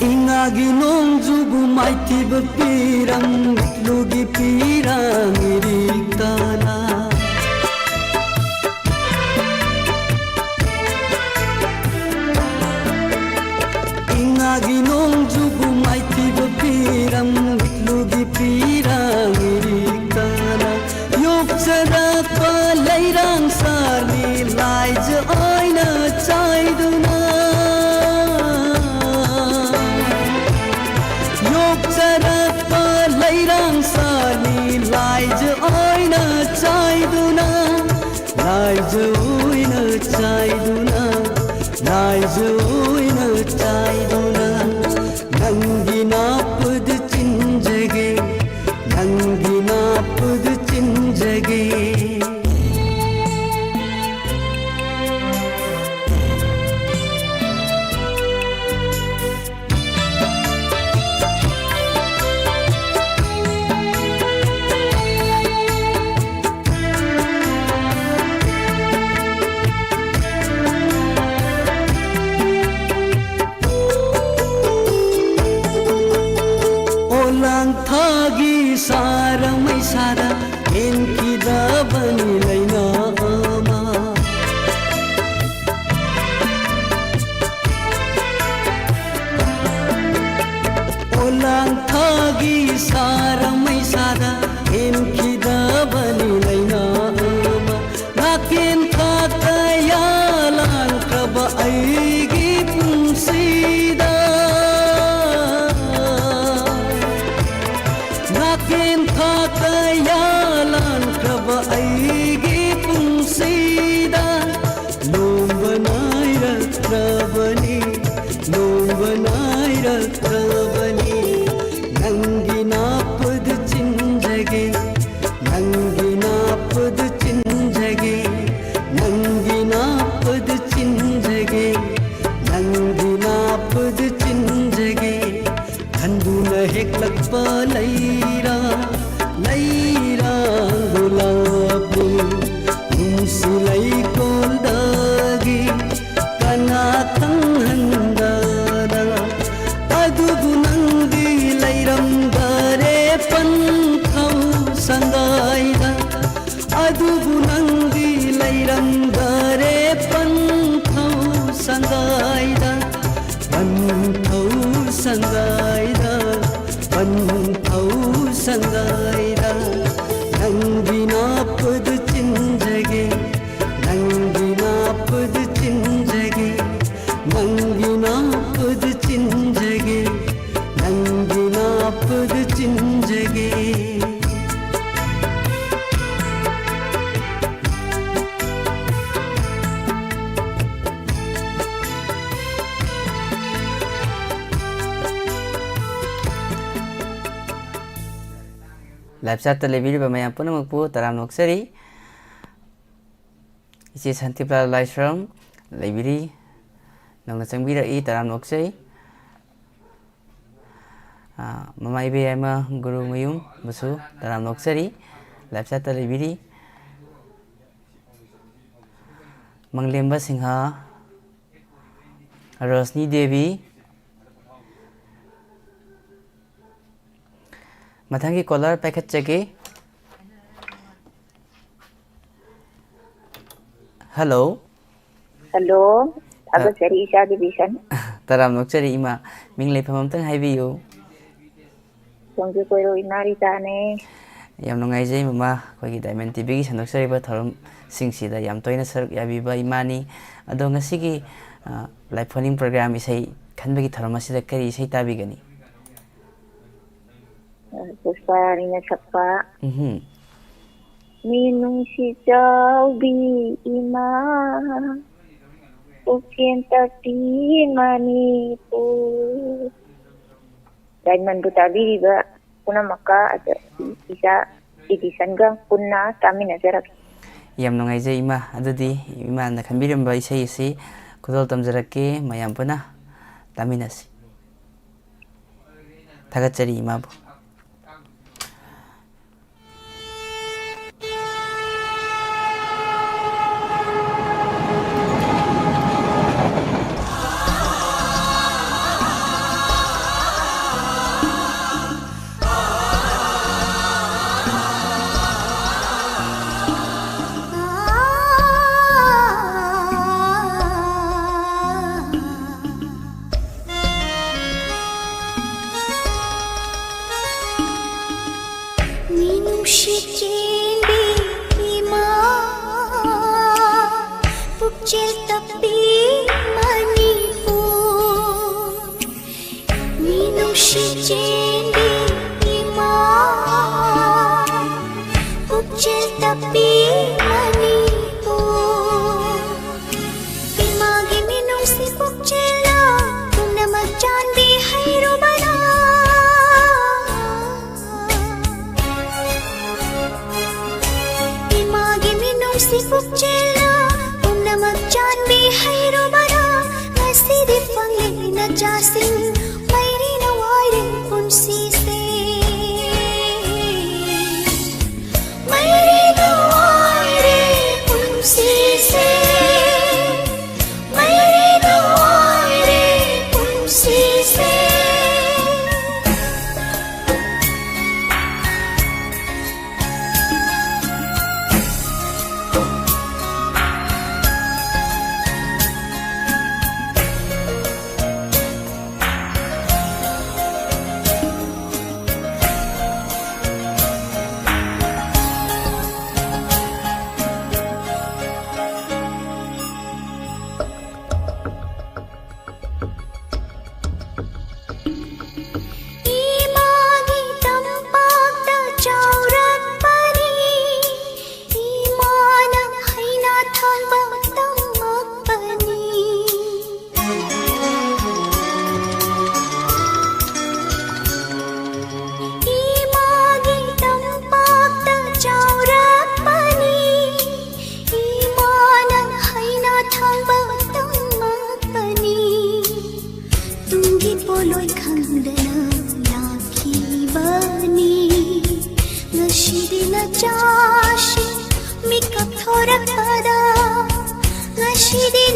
ꯏꯉꯥꯒꯤ ꯅꯣꯡꯖꯨꯕꯨ ꯃꯥꯏꯊꯤꯕ ꯄꯤꯔꯝꯂꯨꯒꯤ ꯄꯤꯔꯥꯡ ꯏꯔꯤꯛꯇꯅ꯫ ꯏꯉꯥꯒꯤ ꯅꯣꯡꯖꯨꯕꯨ ꯃꯥꯏꯊꯤꯕ ꯄꯤꯔꯝꯂꯨꯒꯤ ꯄꯤꯔꯥꯡ ꯏꯔꯤꯛꯇꯅ꯫ ꯌꯣꯛꯆꯔꯛꯄ ꯂꯩꯔꯥꯡ ꯁꯥꯅꯤ ꯂꯥꯏꯖ ꯑꯣꯏꯅ ꯆꯥꯏꯗꯨꯅ꯫ ꯌꯣꯛꯆꯔꯛꯄ ꯂꯩꯔꯥꯡ ꯁꯥꯅꯤ ꯂꯥꯏꯖ ꯑꯣꯏꯅ ꯆꯥꯏ ꯂꯥꯏꯖ ꯑꯣꯏꯅ ꯆꯥꯏꯗꯨꯅ ꯅꯪꯒꯤ ꯅꯥꯞꯄꯗ ꯆꯤꯟꯖꯒꯦ, ꯅꯪꯒꯤ ꯅꯥꯞꯄꯗ ꯆꯤꯟꯖꯒꯦ꯫ ꯑꯣꯂꯥꯡ ꯊꯥꯒꯤ ꯁꯥꯔ ꯃꯩꯁꯥꯗ ꯍꯦꯟꯈꯤꯗꯕꯅꯤ ꯂꯩꯅꯥ ꯑꯃ꯫ ꯑꯣꯂꯥꯡ ꯊꯥꯒꯤ ꯁꯥꯔ ꯃꯩꯁꯥꯗ ꯍꯦꯟꯈꯤꯗꯕꯅꯤ ꯂꯩꯅꯥ ꯑꯃ꯫ ꯅꯥꯀꯦꯟ ꯊꯥ ꯀꯌꯥ ꯂꯥꯟꯈ꯭ꯔꯕ ꯑꯩꯒꯤ ꯄꯨꯟꯁꯤꯗ, ꯅꯥꯀꯦꯟ ꯊꯥ ꯀꯌꯥ ꯂꯥꯟꯈ꯭ꯔꯕ ꯑꯩꯒꯤ ꯄꯨꯟꯁꯤꯗ, ꯅꯣꯡꯕ ꯅꯥꯏꯔꯛꯇ꯭ꯔꯕꯅꯤ, ꯅꯣꯡꯕ ꯅꯥꯏꯔꯛꯇ꯭ꯔꯕꯅꯤ꯫ ꯅꯪꯒꯤ ꯅꯥꯞꯄꯗ ꯆꯤꯟꯖꯒꯦ, ꯅꯪꯒꯤ ꯅꯥꯞꯄꯗ ꯆꯤꯟꯖꯒꯦ, ꯅꯪꯒꯤ ꯅꯥꯞꯄꯗ ꯆꯤꯟꯖꯒꯦ, ꯅꯪꯒꯤ ꯅꯥꯞꯄꯗ ꯆꯤꯟꯖꯒꯦ꯫ ꯈꯟꯗꯨꯅ ꯍꯦꯛꯂꯛꯄ ꯂꯩꯔꯥ, ꯂꯩꯔꯥ ꯒꯨꯂꯥꯞꯅꯤ꯫ ꯅꯨꯡꯁꯤ ꯂꯩꯀꯣꯜꯗꯒꯤ ꯀꯅꯥ ꯈꯪꯍꯟꯗꯅ꯫ ꯑꯗꯨꯕꯨ ꯅꯪꯗꯤ ꯂꯩꯔꯝꯗꯔꯦ ꯄꯟꯊꯧ ꯁꯪꯒꯥꯏꯗ꯫ ꯑꯗꯨꯕꯨ ꯅꯪꯗꯤ ꯂꯩꯔꯝꯗꯔꯦ ꯄꯟꯊꯧ ꯁꯪꯒꯥꯏꯗ꯫ ꯄꯟꯊꯧ ꯁꯪꯒꯥꯏꯗ, ꯄꯟꯊꯧ ꯁꯪꯒꯥꯏꯗ, ꯅꯪꯒꯤ ꯅꯥꯞꯄꯗ ꯆꯤꯟꯖꯒꯦ, ꯅꯪꯒꯤ ꯅꯥꯞꯄꯗ ꯆꯤꯟꯖꯒꯦ, ꯅꯪꯒꯤ ꯅꯥꯞꯄꯗ ꯆꯤꯟꯖꯒꯦ, ꯅꯪꯒꯤ ꯅꯥꯞꯄꯗ ꯆꯤꯟꯖꯒꯦ꯫ Live chat ꯇ ꯂꯩꯕꯤꯔꯤꯕ ꯃꯌꯥꯝ ꯄꯨꯝꯅꯃꯛꯄꯨ ꯇꯔꯥꯝꯅ ꯑꯣꯛꯆꯔꯤ꯫ ꯏꯆꯦ ꯁꯥꯟꯇꯤꯄ꯭ꯔꯥ ꯂꯥꯏꯁ꯭ꯔꯝ ꯂꯩꯕꯤꯔꯤ, ꯅꯧꯅ ꯆꯪꯕꯤꯔꯛꯏ, ꯇꯔꯥꯝꯅ ꯑꯣꯛꯆꯩ꯫ ꯑꯥ, ꯃꯃꯥ ꯏꯕꯦꯌꯥꯏꯃ ꯒꯨꯔꯨꯃꯌꯨꯝꯕꯨꯁꯨ ꯇꯔꯥꯝꯅ ꯑꯣꯛꯆꯔꯤ, live chat ꯇ ꯂꯩꯕꯤꯔꯤ꯫ ꯃꯪꯂꯦꯝꯕ ꯁꯤꯡꯍ, ꯔꯣꯁꯅꯤ ꯗꯦꯕꯤ꯫ ꯃꯊꯪꯒꯤ caller ꯄꯥꯏꯈꯠꯆꯒꯦ꯫ Hello꯫ Hello꯫ ꯊꯥꯒꯠꯆꯔꯤ, ꯏꯆꯥ ꯗꯤꯕꯤꯁꯟ꯫ ꯇꯔꯥꯝꯅ ꯑꯣꯛꯆꯔꯤ ꯏꯃꯥ, ꯃꯤꯡ ꯂꯩꯐꯝ ꯑꯝꯇꯪ ꯍꯥꯏꯕꯤꯌꯨ꯫ ꯁꯣꯝꯁꯨ ꯀꯣꯏꯔꯣ, ꯏꯃꯥ ꯔꯤꯇꯥꯅꯦ꯫ ꯌꯥꯝ ꯅꯨꯡꯉꯥꯏꯖꯩ ꯃꯃꯥ, ꯑꯩꯈꯣꯏꯒꯤ Diamond ꯇꯤꯚꯤꯒꯤ ꯁꯟꯗꯣꯛꯆꯔꯤꯕ ꯊꯧꯔꯝꯁꯤꯡꯁꯤꯗ ꯌꯥꯝ ꯇꯣꯏꯅ ꯁꯔꯨꯛ ꯌꯥꯕꯤꯕ ꯏꯃꯥꯅꯤ꯫ ꯑꯗꯣ ꯉꯁꯤꯒꯤ, ꯑ, live phone-in program ꯏꯁꯩ ꯈꯟꯕꯒꯤ ꯊꯧꯔꯝ ꯑꯁꯤꯗ ꯀꯔꯤ ꯏꯁꯩ ꯇꯥꯕꯤꯒꯅꯤ? ꯄꯨꯁꯄꯥꯔꯤꯅ ꯁꯛꯄ ꯎꯝꯍꯨꯝ꯫ ꯃꯤꯅꯨꯡꯁꯤ ꯆꯥꯎꯕꯤ ꯏꯃꯥ, ꯄꯨꯛꯆꯦꯜ ꯇꯞꯄꯤ ꯃꯅꯤꯄꯨꯔ꯫ Diamond-ꯕꯨ ꯇꯥꯕꯤꯔꯤꯕ ꯄꯨꯝꯅꯃꯛꯀ, ꯑꯗ ꯏꯆꯥ ꯏꯗꯤꯁꯟꯒ ꯄꯨꯟꯅ ꯇꯥꯃꯤꯟꯅꯖꯔꯛꯀꯦ꯫ ꯌꯥꯝ ꯅꯨꯡꯉꯥꯏꯖꯩ ꯏꯃꯥ꯫ ꯑꯗꯨꯗꯤ ꯏꯃꯥꯅ ꯈꯟꯕꯤꯔꯝꯕ ꯏꯁꯩ ꯑꯁꯤ ꯈꯨꯗꯣꯜ ꯇꯝꯖꯔꯛꯀꯦ, ꯃꯌꯥꯝ ꯄꯨꯟꯅ ꯇꯥꯃꯤꯟꯅꯁꯤ꯫ ꯊꯥꯒꯠꯆꯔꯤ ꯏꯃꯥꯕꯨ꯫ ꯃꯤꯅꯨꯡꯁꯤ ꯆꯦꯟꯕꯤ ꯏꯃꯥ, ꯄꯨꯛꯆꯦꯜ ꯇꯞꯄꯤ ꯃꯅꯤꯄꯨꯔ꯫ ꯃꯤꯅꯨꯡꯁꯤ ꯆꯦꯟꯕꯤ ꯏꯃꯥ, ꯄꯨꯛꯆꯦꯜ ꯇꯞꯄꯤ ꯃꯅꯤꯄꯨꯔ꯫ ꯏꯃꯥꯒꯤ ꯃꯤꯅꯨꯡꯁꯤ ꯄꯨꯛꯆꯦꯜꯅ ꯄꯨꯝꯅꯃꯛ ꯆꯥꯟꯕꯤ ꯍꯩꯔꯨꯕꯅ꯫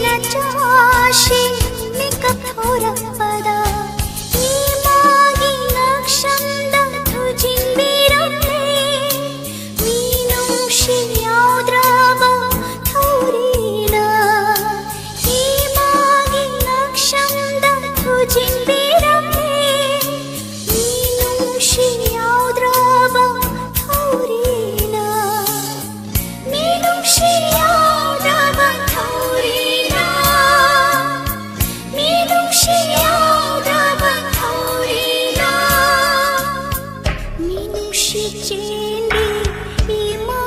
ꯅꯆꯥꯁꯤꯡ ꯃꯤꯀꯞ ꯊꯣꯔꯛꯄꯗ ꯏꯃꯥꯒꯤ ꯉꯛꯁꯝꯗ ꯊꯨꯖꯤꯟꯕꯤꯔꯝꯂꯦ꯫ ꯃꯤꯅꯨꯡꯁꯤ ꯌꯥꯎꯗ꯭ꯔꯕ ꯊꯧꯔꯤꯅ ꯏꯃꯥꯒꯤ ꯉꯛꯁꯝꯗ ꯊꯨꯖꯤꯟꯕꯤꯔꯝꯂꯦ꯫ ꯃꯤꯅꯨꯡꯁꯤ ꯌꯥꯎꯗ꯭ꯔꯕ ꯊꯧꯔꯤꯅ ꯃꯤꯅꯨꯡꯁꯤ ꯌꯥꯎꯗ꯭ꯔꯕ ꯊꯧꯔꯤꯅ ꯃꯤꯅꯨꯡꯁꯤ ꯌꯥꯎꯗ꯭ꯔꯕ ꯊꯧꯔꯤꯅ ꯃꯤꯅꯨꯡꯁꯤ ꯆꯦꯟꯕꯤ ꯏꯃꯥ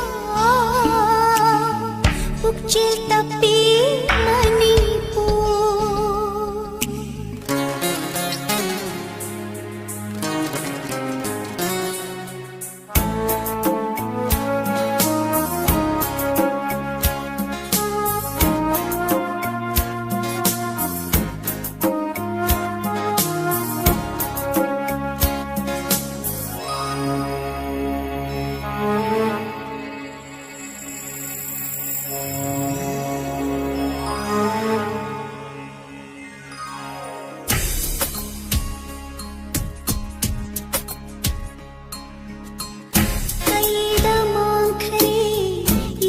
ꯄꯨꯛꯆꯦꯜ ꯇꯞꯄꯤ ꯃꯅꯤꯄꯨꯔ꯫ ꯀꯩꯗ ꯃꯥꯡꯈ꯭ꯔꯦ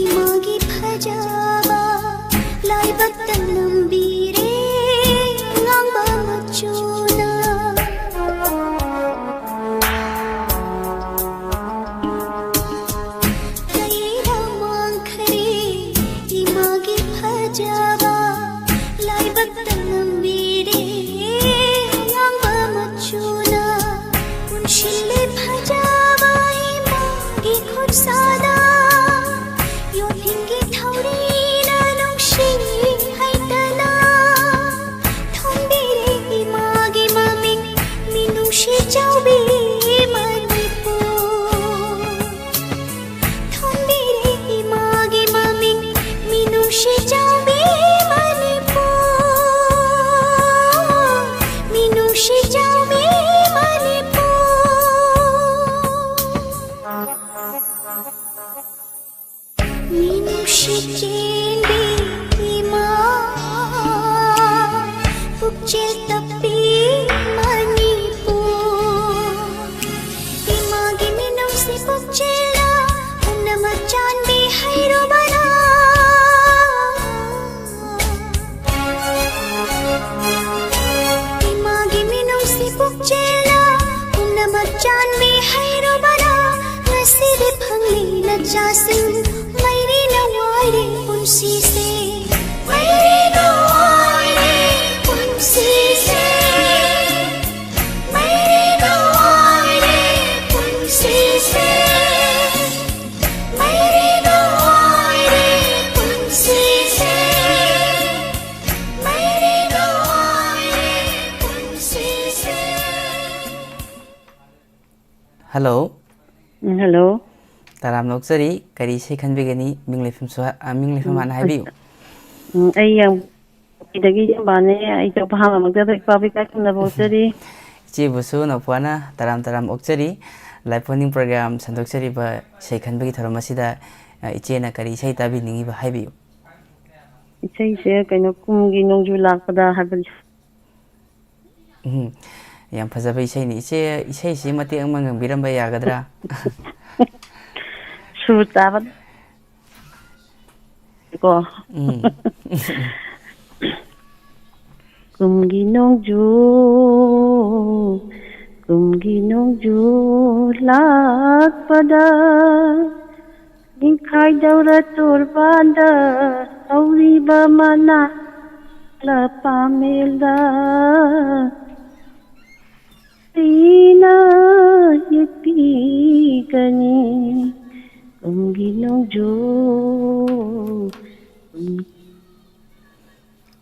ꯏꯃꯥꯒꯤ ꯐꯖꯕ? ꯂꯥꯏꯕꯛꯇ ꯅꯝꯕꯤꯔꯦ ꯑꯉꯥꯡꯕ ꯃꯆꯨꯅ꯫ ꯀꯩꯗ ꯃꯥꯡꯈ꯭ꯔꯦ ꯏꯃꯥꯒꯤ ꯐꯖꯕ? ꯂꯥꯏꯕꯛꯇ ꯅꯝꯕꯤꯔꯦ ꯑꯉꯥꯡꯕ ꯃꯆꯨꯅ꯫ ꯄꯨꯟꯁꯤꯜꯂꯦ ꯐꯖꯕ ꯏꯃꯥꯒꯤ ꯈꯨꯠꯁꯥꯗ꯫ ꯌꯣꯠꯂꯤꯡꯒꯤ ꯊꯧꯔꯤꯅ ꯅꯨꯡꯁꯤ ꯍꯩꯇꯅ ꯊꯣꯟꯕꯤꯔꯦ ꯏꯃꯥꯒꯤ ꯃꯃꯤꯡ, ꯃꯤꯅꯨꯡꯁꯤ ꯆꯥꯎꯕꯤ ꯃꯅꯤꯄꯨꯔ꯫ ꯊꯣꯟꯕꯤꯔꯦ ꯏꯃꯥꯒꯤ ꯃꯃꯤꯡ, ꯃꯤꯅꯨꯡꯁꯤ ꯆꯥꯎꯕꯤ ꯃꯅꯤꯄꯨꯔ꯫ ꯆꯦꯜꯇꯞꯄꯤ ꯃꯅꯤꯄꯨꯔ, ꯏꯃꯥꯒꯤ ꯃꯤꯅꯨꯡꯁꯤ ꯄꯨꯛꯆꯦꯜꯅ ꯄꯨꯝꯅꯃꯛ ꯆꯥꯟꯕꯤ ꯍꯩꯔꯨꯕꯅ꯫ ꯏꯃꯥꯒꯤ ꯃꯤꯅꯨꯡꯁꯤ ꯄꯨꯛꯆꯦꯜꯅ ꯄꯨꯝꯅꯃꯛ ꯆꯥꯟꯕꯤ ꯍꯩꯔꯨꯕꯅ꯫ ꯉꯁꯤꯗꯤ ꯐꯪꯂꯤ ꯅꯆꯥꯁꯤꯡ, ꯃꯩꯔꯤꯅ ꯋꯥꯏꯔꯦ ꯄꯨꯟꯁꯤꯁꯦ꯫ ꯃꯩꯔꯤꯅ ꯋꯥꯏꯔꯦ ꯄꯨꯟꯁꯤꯁꯦ꯫ ꯃꯩꯔꯤꯅ ꯋꯥꯏꯔꯦ ꯄꯨꯟꯁꯤꯁꯦ꯫ ꯃꯩꯔꯤꯅ ꯋꯥꯏꯔꯦ ꯄꯨꯟꯁꯤꯁꯦ꯫ ꯃꯩꯔꯤꯅ ꯋꯥꯏꯔꯦ ꯄꯨꯟꯁꯤꯁꯦ꯫ ꯍꯜꯂꯣ꯫ ꯎꯝ, ꯍꯜꯂꯣ꯫ ꯇꯔꯥꯝꯅ ꯑꯣꯛꯆꯔꯤ꯫ ꯀꯔꯤ ꯏꯁꯩ ꯈꯟꯕꯤꯒꯅꯤ? ꯃꯤꯡ ꯂꯩꯐꯝꯁꯨ ꯍꯥ-, ꯑ, ꯃꯤꯡ ꯂꯩꯐꯝ ꯎꯝ, ꯍꯥꯟꯅ ꯍꯥꯏꯕꯤꯌꯨ꯫ ꯎꯝ, ꯑꯩ ꯌꯥꯝ ꯀꯤꯗꯒꯤ ꯏꯌꯥꯝꯕꯅꯦ꯫ ꯑꯩ ꯆꯥꯎꯕ ꯍꯥꯡꯉꯝꯃꯛꯇꯕ ꯏꯄꯥꯕꯨ ꯏꯀꯥꯏ ꯈꯨꯝꯅꯕ ꯎꯠꯆꯔꯤ꯫ ꯏꯆꯦꯕꯨꯁꯨ ꯅꯧꯄꯥꯅ ꯇꯔꯥꯝ ꯇꯔꯥꯝ ꯑꯣꯛꯆꯔꯤ꯫ Live Phone-ꯏꯟ program ꯁꯟꯗꯣꯛꯆꯔꯤꯕ ꯏꯁꯩ ꯈꯟꯕꯒꯤ ꯊꯧꯔꯝ ꯑꯁꯤꯗ, ꯑ, ꯏꯆꯦꯅ ꯀꯔꯤ ꯏꯁꯩ ꯇꯥꯕꯤꯅꯤꯡꯉꯤꯕ ꯍꯥꯏꯕꯤꯌꯨ꯫ ꯏꯁꯩꯁꯦ ꯀꯩꯅꯣ, ꯀꯨꯝꯒꯤ ꯅꯣꯡꯖꯨ ꯂꯥꯛꯄꯗ ꯍꯥꯏꯕꯅꯤ꯫ ꯎꯝ, ꯌꯥꯝ ꯐꯖꯕ ꯏꯁꯩꯅꯤ꯫ ꯏꯆꯦ, ꯏꯁꯩꯁꯤ ꯃꯇꯦꯛ ꯑꯃ ꯉꯪꯕꯤꯔꯝꯕ ꯌꯥꯒꯗ꯭ꯔꯥ? ꯁꯨꯔ ꯆꯥꯕ ꯀꯣ꯫ ꯎꯝ꯫ ꯀꯨꯝꯒꯤ ꯅꯣꯡꯖꯨ, ꯀꯨꯝꯒꯤ ꯅꯣꯡꯖꯨ ꯂꯥꯛꯄꯗ, ꯅꯤꯡꯈꯥꯏꯗꯧꯔ ꯇꯣꯔꯕꯥꯟꯗ ꯍꯧꯔꯤꯕ ꯃꯅꯥ ꯄꯥꯃꯦꯜꯗ ꯁꯤꯅ ꯌꯦꯠꯄꯤꯒꯅꯤ꯫ ꯀꯨꯝꯒꯤ ꯅꯣꯡꯖꯨ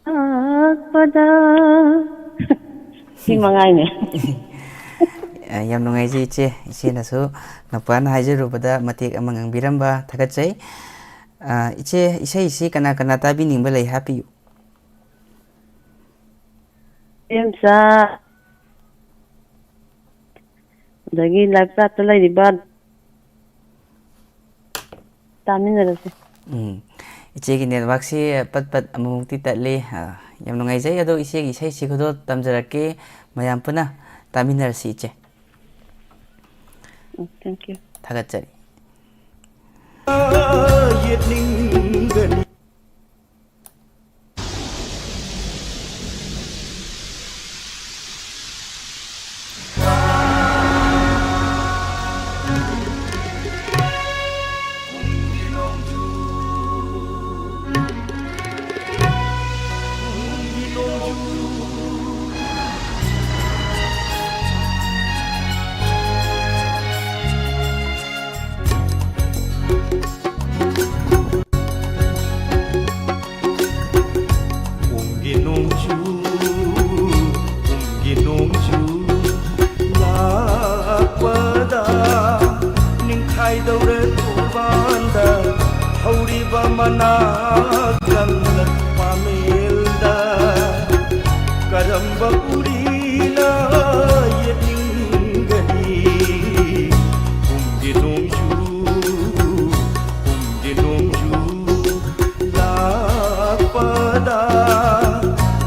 ꯂꯥꯛꯄꯗ꯫ ꯁꯤ ꯃꯉꯥꯏꯅꯦ꯫ ꯑ, ꯌꯥꯝ ꯅꯨꯡꯉꯥꯏꯖꯩ ꯏꯆꯦ꯫ ꯏꯆꯦꯅꯁꯨ ꯅꯧꯄꯥꯅ ꯍꯥꯏꯖꯔꯨꯕꯗ ꯃꯇꯦꯛ ꯑꯃ ꯉꯪꯕꯤꯔꯝꯕ ꯊꯥꯒꯠꯆꯩ꯫ ꯑ, ꯏꯆꯦ, ꯏꯁꯩꯁꯤ ꯀꯅꯥ ꯀꯅꯥ ꯇꯥꯕꯤꯅꯤꯡꯕ ꯂꯩ ꯍꯥꯞꯄꯤꯌꯨ꯫ ꯏꯆꯦꯝꯆꯥ, ꯑꯗꯒꯤ live chat-ꯇ ꯂꯩꯔꯤꯕ ꯇꯥꯃꯤꯟꯅꯔꯁꯦ꯫ ꯎꯝ꯫ ꯏꯆꯦꯒꯤ network-ꯁꯤ ꯄꯠ ꯄꯠ ꯑꯃꯨꯛꯃꯨꯛꯇꯤ ꯇꯠꯂꯤ꯫ ꯑ, ꯌꯥꯝ ꯅꯨꯡꯉꯥꯏꯖꯩ꯫ ꯑꯗꯣ ꯏꯆꯦꯒꯤ ꯏꯁꯩꯁꯤꯒꯗꯣ ꯇꯝꯖꯔꯛꯀꯦ, ꯃꯌꯥꯝ ꯄꯨꯟꯅ ꯇꯥꯃꯤꯟꯅꯔꯁꯤ, ꯏꯆꯦ꯫ ꯎꯝ, thank you. ꯊꯥꯒꯠꯆꯔꯤ꯫ ꯀꯨꯝꯒꯤ ꯅꯣꯡꯖꯨ, ꯀꯨꯝꯒꯤ ꯅꯣꯡꯖꯨ ꯂꯥꯛꯄꯗ, ꯅꯤꯡꯈꯥꯏꯗꯧꯔꯦ ꯇꯣꯔꯕꯥꯟꯗ ꯍꯧꯔꯤꯕ ꯃꯅꯥ ꯀꯪꯂꯛ ꯄꯥꯃꯦꯜꯗ꯫ ꯀꯔꯝꯕ ꯎꯔꯤꯅ ꯌꯦꯠꯅꯤꯡꯒꯅꯤ? ꯀꯨꯝꯒꯤ ꯅꯣꯡꯖꯨ, ꯀꯨꯝꯒꯤ ꯅꯣꯡꯖꯨ ꯂꯥꯛꯄꯗ,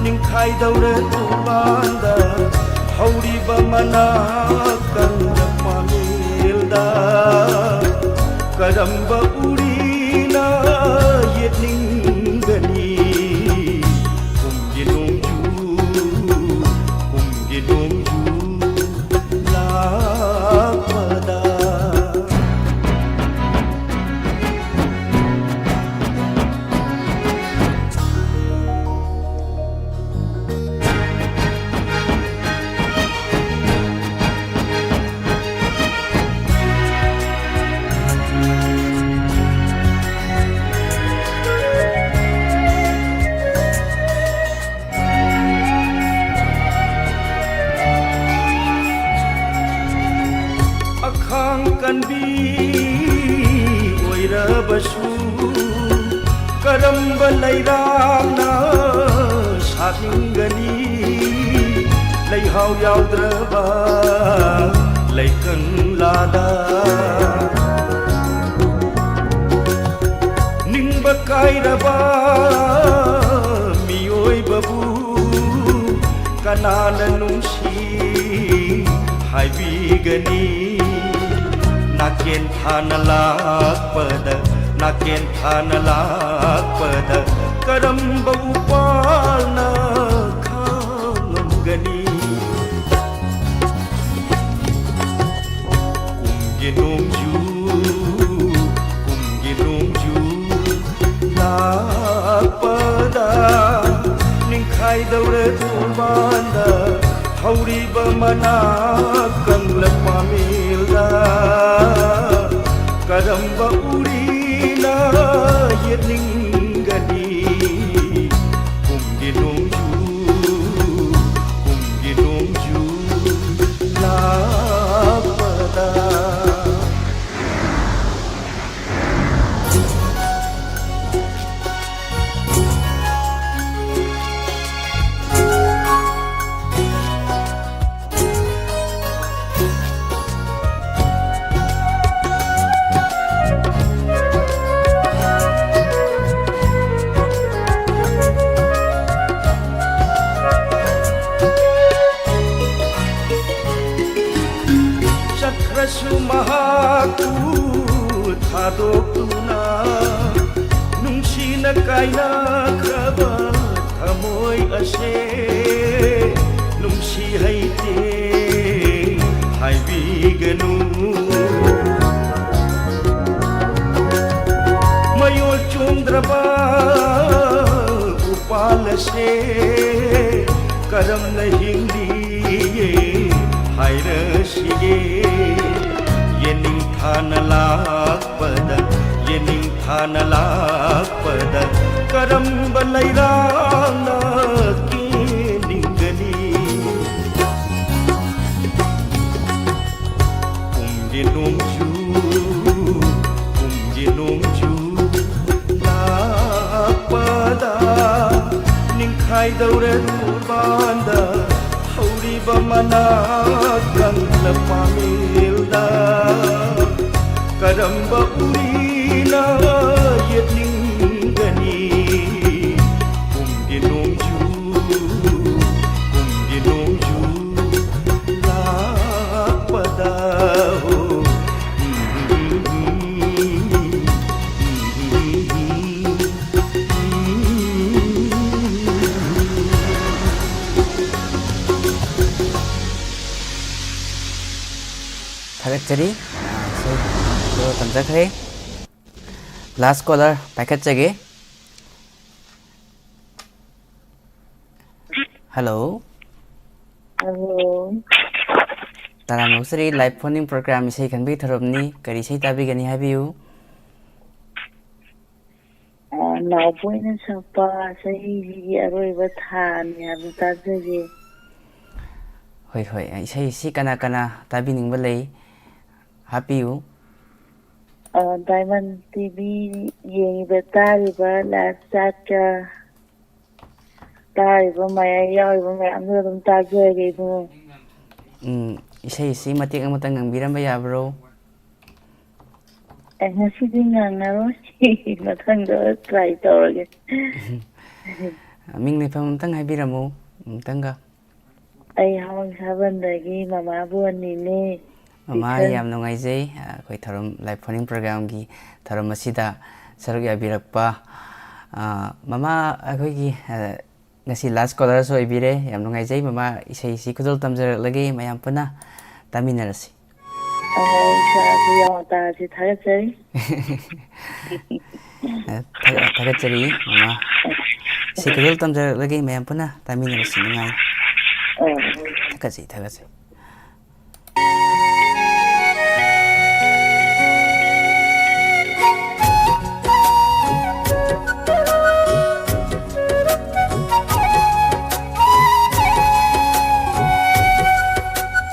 ꯅꯤꯡꯈꯥꯏꯗꯧꯔꯦ ꯇꯣꯔꯕꯥꯟꯗ ꯍꯧꯔꯤꯕ ꯃꯅꯥ ꯀꯪꯂꯛ ꯄꯥꯃꯦꯜꯗ꯫ ꯀꯔꯝꯕ ꯎꯔꯤꯅ ꯌꯦꯠꯅꯤꯡꯒꯅꯤ? ꯀꯨꯝꯒꯤ ꯅꯣꯡꯖꯨ, ꯀꯨꯝꯒꯤ ꯅꯣꯡꯖꯨ ꯂꯥꯛꯄꯗ꯫ ꯑꯈꯥꯡ ꯀꯟꯕꯤ ꯑꯣꯏꯔꯕꯁꯨ, ꯀꯔꯝꯕ ꯂꯩꯔꯥꯛꯅ ꯁꯥꯠꯅꯤꯡꯒꯅꯤ? ꯂꯩꯍꯥꯎ ꯌꯥꯎꯗ꯭ꯔꯕ ꯂꯩꯀꯪꯂꯥꯗ, ꯅꯤꯡꯕ ꯀꯥꯏꯔꯕ ꯃꯤꯑꯣꯏꯕꯕꯨ ꯀꯅꯥꯅ ꯅꯨꯡꯁꯤ ꯍꯥꯏꯕꯤꯒꯅꯤ? ꯅꯥꯀꯦꯟ ꯊꯥꯅ ꯂꯥꯛꯄꯗ, ꯅꯥꯀꯦꯟ ꯊꯥꯅ ꯂꯥꯛꯄꯗ ꯀꯔꯝꯕ ꯎꯄꯥꯜꯅ ꯈꯥꯡꯉꯝꯒꯅꯤ? ꯀꯨꯝꯒꯤ ꯅꯣꯡꯖꯨ, ꯀꯨꯝꯒꯤ ꯅꯣꯡꯖꯨ ꯂꯥꯛꯄꯗ ꯅꯤꯡꯈꯥꯏꯗꯧꯔꯦ ꯇꯣꯔꯕꯥꯟꯗ ꯍꯧꯔꯤꯕ ꯃꯅꯥ ꯀꯪꯂ ꯄꯥꯃꯦꯜꯗ꯫ ꯀꯔꯝꯕ ꯎꯔꯤꯅ ꯌꯦꯠꯅꯤꯡꯒꯅꯤ? ꯀꯨꯝꯒꯤ ꯅꯣꯡꯖꯨ, ꯀꯨꯝꯒꯤ ꯅꯣꯡꯖꯨ ꯂꯥꯛꯄꯗ꯫ ꯆꯠꯈ꯭ꯔꯁꯨ ꯃꯍꯥꯛꯄꯨ ꯊꯥꯗꯣꯛꯇꯨꯅ ꯅꯨꯡꯁꯤꯅ ꯀꯥꯏꯅꯈ꯭ꯔꯕ ꯊꯃꯣꯏ ꯑꯁꯦ ꯅꯨꯡꯁꯤ ꯍꯩꯇꯦ ꯍꯥꯏꯕꯤꯒꯅꯨ꯫ ꯃꯌꯣꯜ ꯆꯣꯡꯗ꯭ꯔꯕ ꯎꯄꯥꯜ ꯑꯁꯦ ꯀꯔꯝꯅ ꯍꯤꯡꯂꯤ ꯍꯥꯏꯔꯁꯤꯒꯦ? ꯌꯦꯅꯤꯡꯊꯥꯅ ꯂꯥꯛꯄꯗ, ꯌꯦꯅꯤꯡꯊꯥꯅ ꯂꯥꯛꯄꯗ ꯀꯔꯝꯕ ꯂꯩꯔꯥꯡꯅ ꯀꯦꯅꯤꯡꯒꯅꯤ? ꯀꯨꯝꯒꯤ ꯅꯣꯡꯖꯨ, ꯀꯨꯝꯒꯤ ꯅꯣꯡꯖꯨ ꯂꯥꯛꯄꯗ ꯅꯤꯡꯈꯥꯏꯗꯧꯔꯦ ꯇꯣꯔꯕꯥꯟꯗ ꯍꯧꯔꯤꯕ ꯃꯅꯥ ꯀꯪꯂ ꯄꯥꯃꯦꯜꯗ꯫ ꯀꯔꯝꯕ ꯎꯔꯤꯅ ꯌꯦꯠꯅꯤꯡꯒꯅꯤ? ꯀꯨꯝꯒꯤ ꯅꯣꯡꯖꯨ, ꯀꯨꯝ ꯊꯥꯒꯠꯆꯔꯤ꯫ ꯑ, ꯏꯁꯩ ꯈꯨꯗꯣꯜ ꯇꯝꯖꯈ꯭ꯔꯦ꯫ Last caller ꯄꯥꯏꯈꯠꯆꯒꯦ꯫ Hello꯫ Hello꯫ ꯇꯔꯥꯝꯅ ꯑꯣꯛꯆꯔꯤ꯫ Live phone-in program ꯏꯁꯩ ꯈꯟꯕꯒꯤ ꯊꯧꯔꯝꯅꯤ꯫ ꯀꯔꯤ ꯏꯁꯩ ꯇꯥꯕꯤꯒꯅꯤ ꯍꯥꯏꯕꯤꯌꯨ꯫ ꯑ, ꯅꯥꯎꯕꯣꯏꯅ ꯁꯛꯄ "ꯆꯍꯤꯁꯤꯒꯤ ꯑꯔꯣꯏꯕ ꯊꯥꯅꯤ" ꯍꯥꯏꯕꯗꯨ ꯇꯥꯖꯒꯦ꯫ ꯍꯣꯏ, ꯍꯣꯏ꯫ ꯏꯁꯩꯁꯤ ꯀꯅꯥ ꯀꯅꯥ ꯇꯥꯕꯤꯅꯤꯡꯕ ꯂꯩ? ꯍꯥꯞꯄꯤꯌꯨ꯫ ꯑ, Diamond T V ꯌꯦꯡꯉꯤꯕ, ꯇꯥꯔꯤꯕ live chat-ꯇ ꯇꯥꯔꯤꯕ ꯃꯌꯥꯝ, ꯌꯥꯎꯔꯤꯕ ꯃꯌꯥꯝꯗꯣ ꯑꯗꯨꯝ ꯇꯥꯖꯔꯒꯦ, ꯏꯕꯨꯡꯉꯣ꯫ ꯎꯝ, ꯏꯁꯩꯁꯤ ꯃꯇꯦꯛ ꯑꯃꯇꯪ ꯉꯪꯕꯤꯔꯝꯕ ꯌꯥꯕ꯭ꯔꯣ? ꯑꯦ, ꯉꯁꯤꯗꯤ ꯉꯪꯉꯔꯣꯏ꯫ ꯃꯊꯪꯗ try ꯇꯧꯔꯒꯦ꯫ ꯃꯤꯡ ꯂꯩꯐꯝ ꯑꯝꯇꯪ ꯍꯥꯏꯕꯤꯔꯝꯃꯨ, ꯑꯃꯨꯛꯇꯪꯒ꯫ ꯑꯩ ꯍꯥꯎ ꯁꯥꯕꯟꯗꯒꯤ ꯃꯃꯥ ꯕꯣꯟꯅꯤꯅꯦ꯫ ꯃꯃꯥ, ꯏꯆꯟ꯫ ꯌꯥꯝ ꯅꯨꯡꯉꯥꯏꯖꯩ, ꯑ, ꯑꯩꯈꯣꯏ ꯊꯧꯔꯝ, live phone-in program-ꯒꯤ ꯊꯧꯔꯝ ꯑꯁꯤꯗ ꯁꯔꯨꯛ ꯌꯥꯕꯤꯔꯛꯄ꯫ ꯑ, ꯃꯃꯥ, ꯑꯩꯈꯣꯏꯒꯤ, ꯑ, ꯉꯁꯤ last caller-ꯁꯨ ꯑꯣꯏꯕꯤꯔꯦ꯫ ꯌꯥꯝ ꯅꯨꯡꯉꯥꯏꯖꯩ ꯃꯃꯥ, ꯏꯁꯩꯁꯤ ꯈꯨꯗꯣꯜ ꯇꯝꯖꯔꯛꯂꯒꯦ, ꯃꯌꯥꯝ ꯄꯨꯟꯅ ꯇꯥꯃꯤꯟꯅꯔꯁꯤ꯫ ꯑꯍꯣꯏ, ꯏꯆꯥꯁꯨ ꯌꯥꯎꯅ ꯇꯥꯔꯁꯤ, ꯊꯥꯒꯠꯆꯔꯤ꯫ ꯑ, ꯊꯥꯒꯠ-, ꯊꯥꯒꯠꯆꯔꯤ ꯃꯃꯥ꯫ ꯏꯁꯩ ꯈꯨꯗꯣꯜ ꯇꯝꯖꯔꯛꯂꯒꯦ, ꯃꯌꯥꯝ ꯄꯨꯟꯅ ꯇꯥꯃꯤꯟꯅꯔꯁꯤ, ꯅꯨꯡꯉꯥꯏ꯫ ꯑꯣ꯫ ꯊꯥꯒꯠꯆꯩ, ꯊꯥꯒꯠꯆꯩ꯫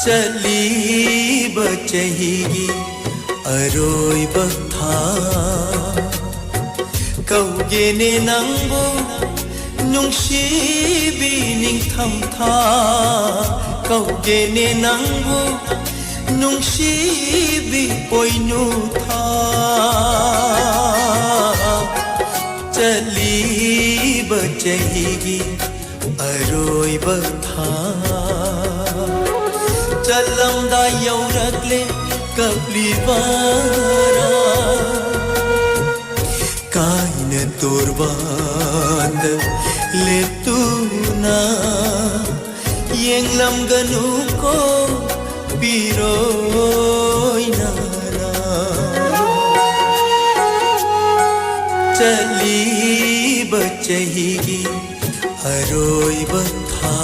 ꯆꯠꯂꯤꯕ ꯆꯍꯤꯒꯤ ꯑꯔꯣꯏꯕ ꯊꯥ, ꯀꯧꯒꯦꯅꯦ ꯅꯪꯕꯨ ꯅꯨꯡꯁꯤꯕꯤ ꯅꯤꯡꯊꯝꯊꯥ, ꯀꯧꯒꯦꯅꯦ ꯅꯪꯕꯨ ꯅꯨꯡꯁꯤꯕꯤ ꯄꯣꯏꯅꯨ ꯊꯥ꯫ ꯆꯠꯂꯤꯕ ꯆꯍꯤꯒꯤ ꯑꯔꯣꯏꯕ ꯊꯥ, ꯆꯠꯂꯝꯗꯥꯏ ꯌꯧꯔꯛꯂꯦ ꯀꯞꯂꯤꯕꯔꯥ? ꯀꯥꯏꯅ ꯇꯣꯔꯕꯥꯟꯗ ꯂꯦꯞꯇꯨꯅ ꯌꯦꯡꯂꯝꯒꯅꯨꯀꯣ ꯄꯤꯔꯣ꯫ ꯆꯠꯂꯤꯕ ꯆꯍꯤꯒꯤ ꯑꯔꯣꯏꯕ ꯊꯥ꯫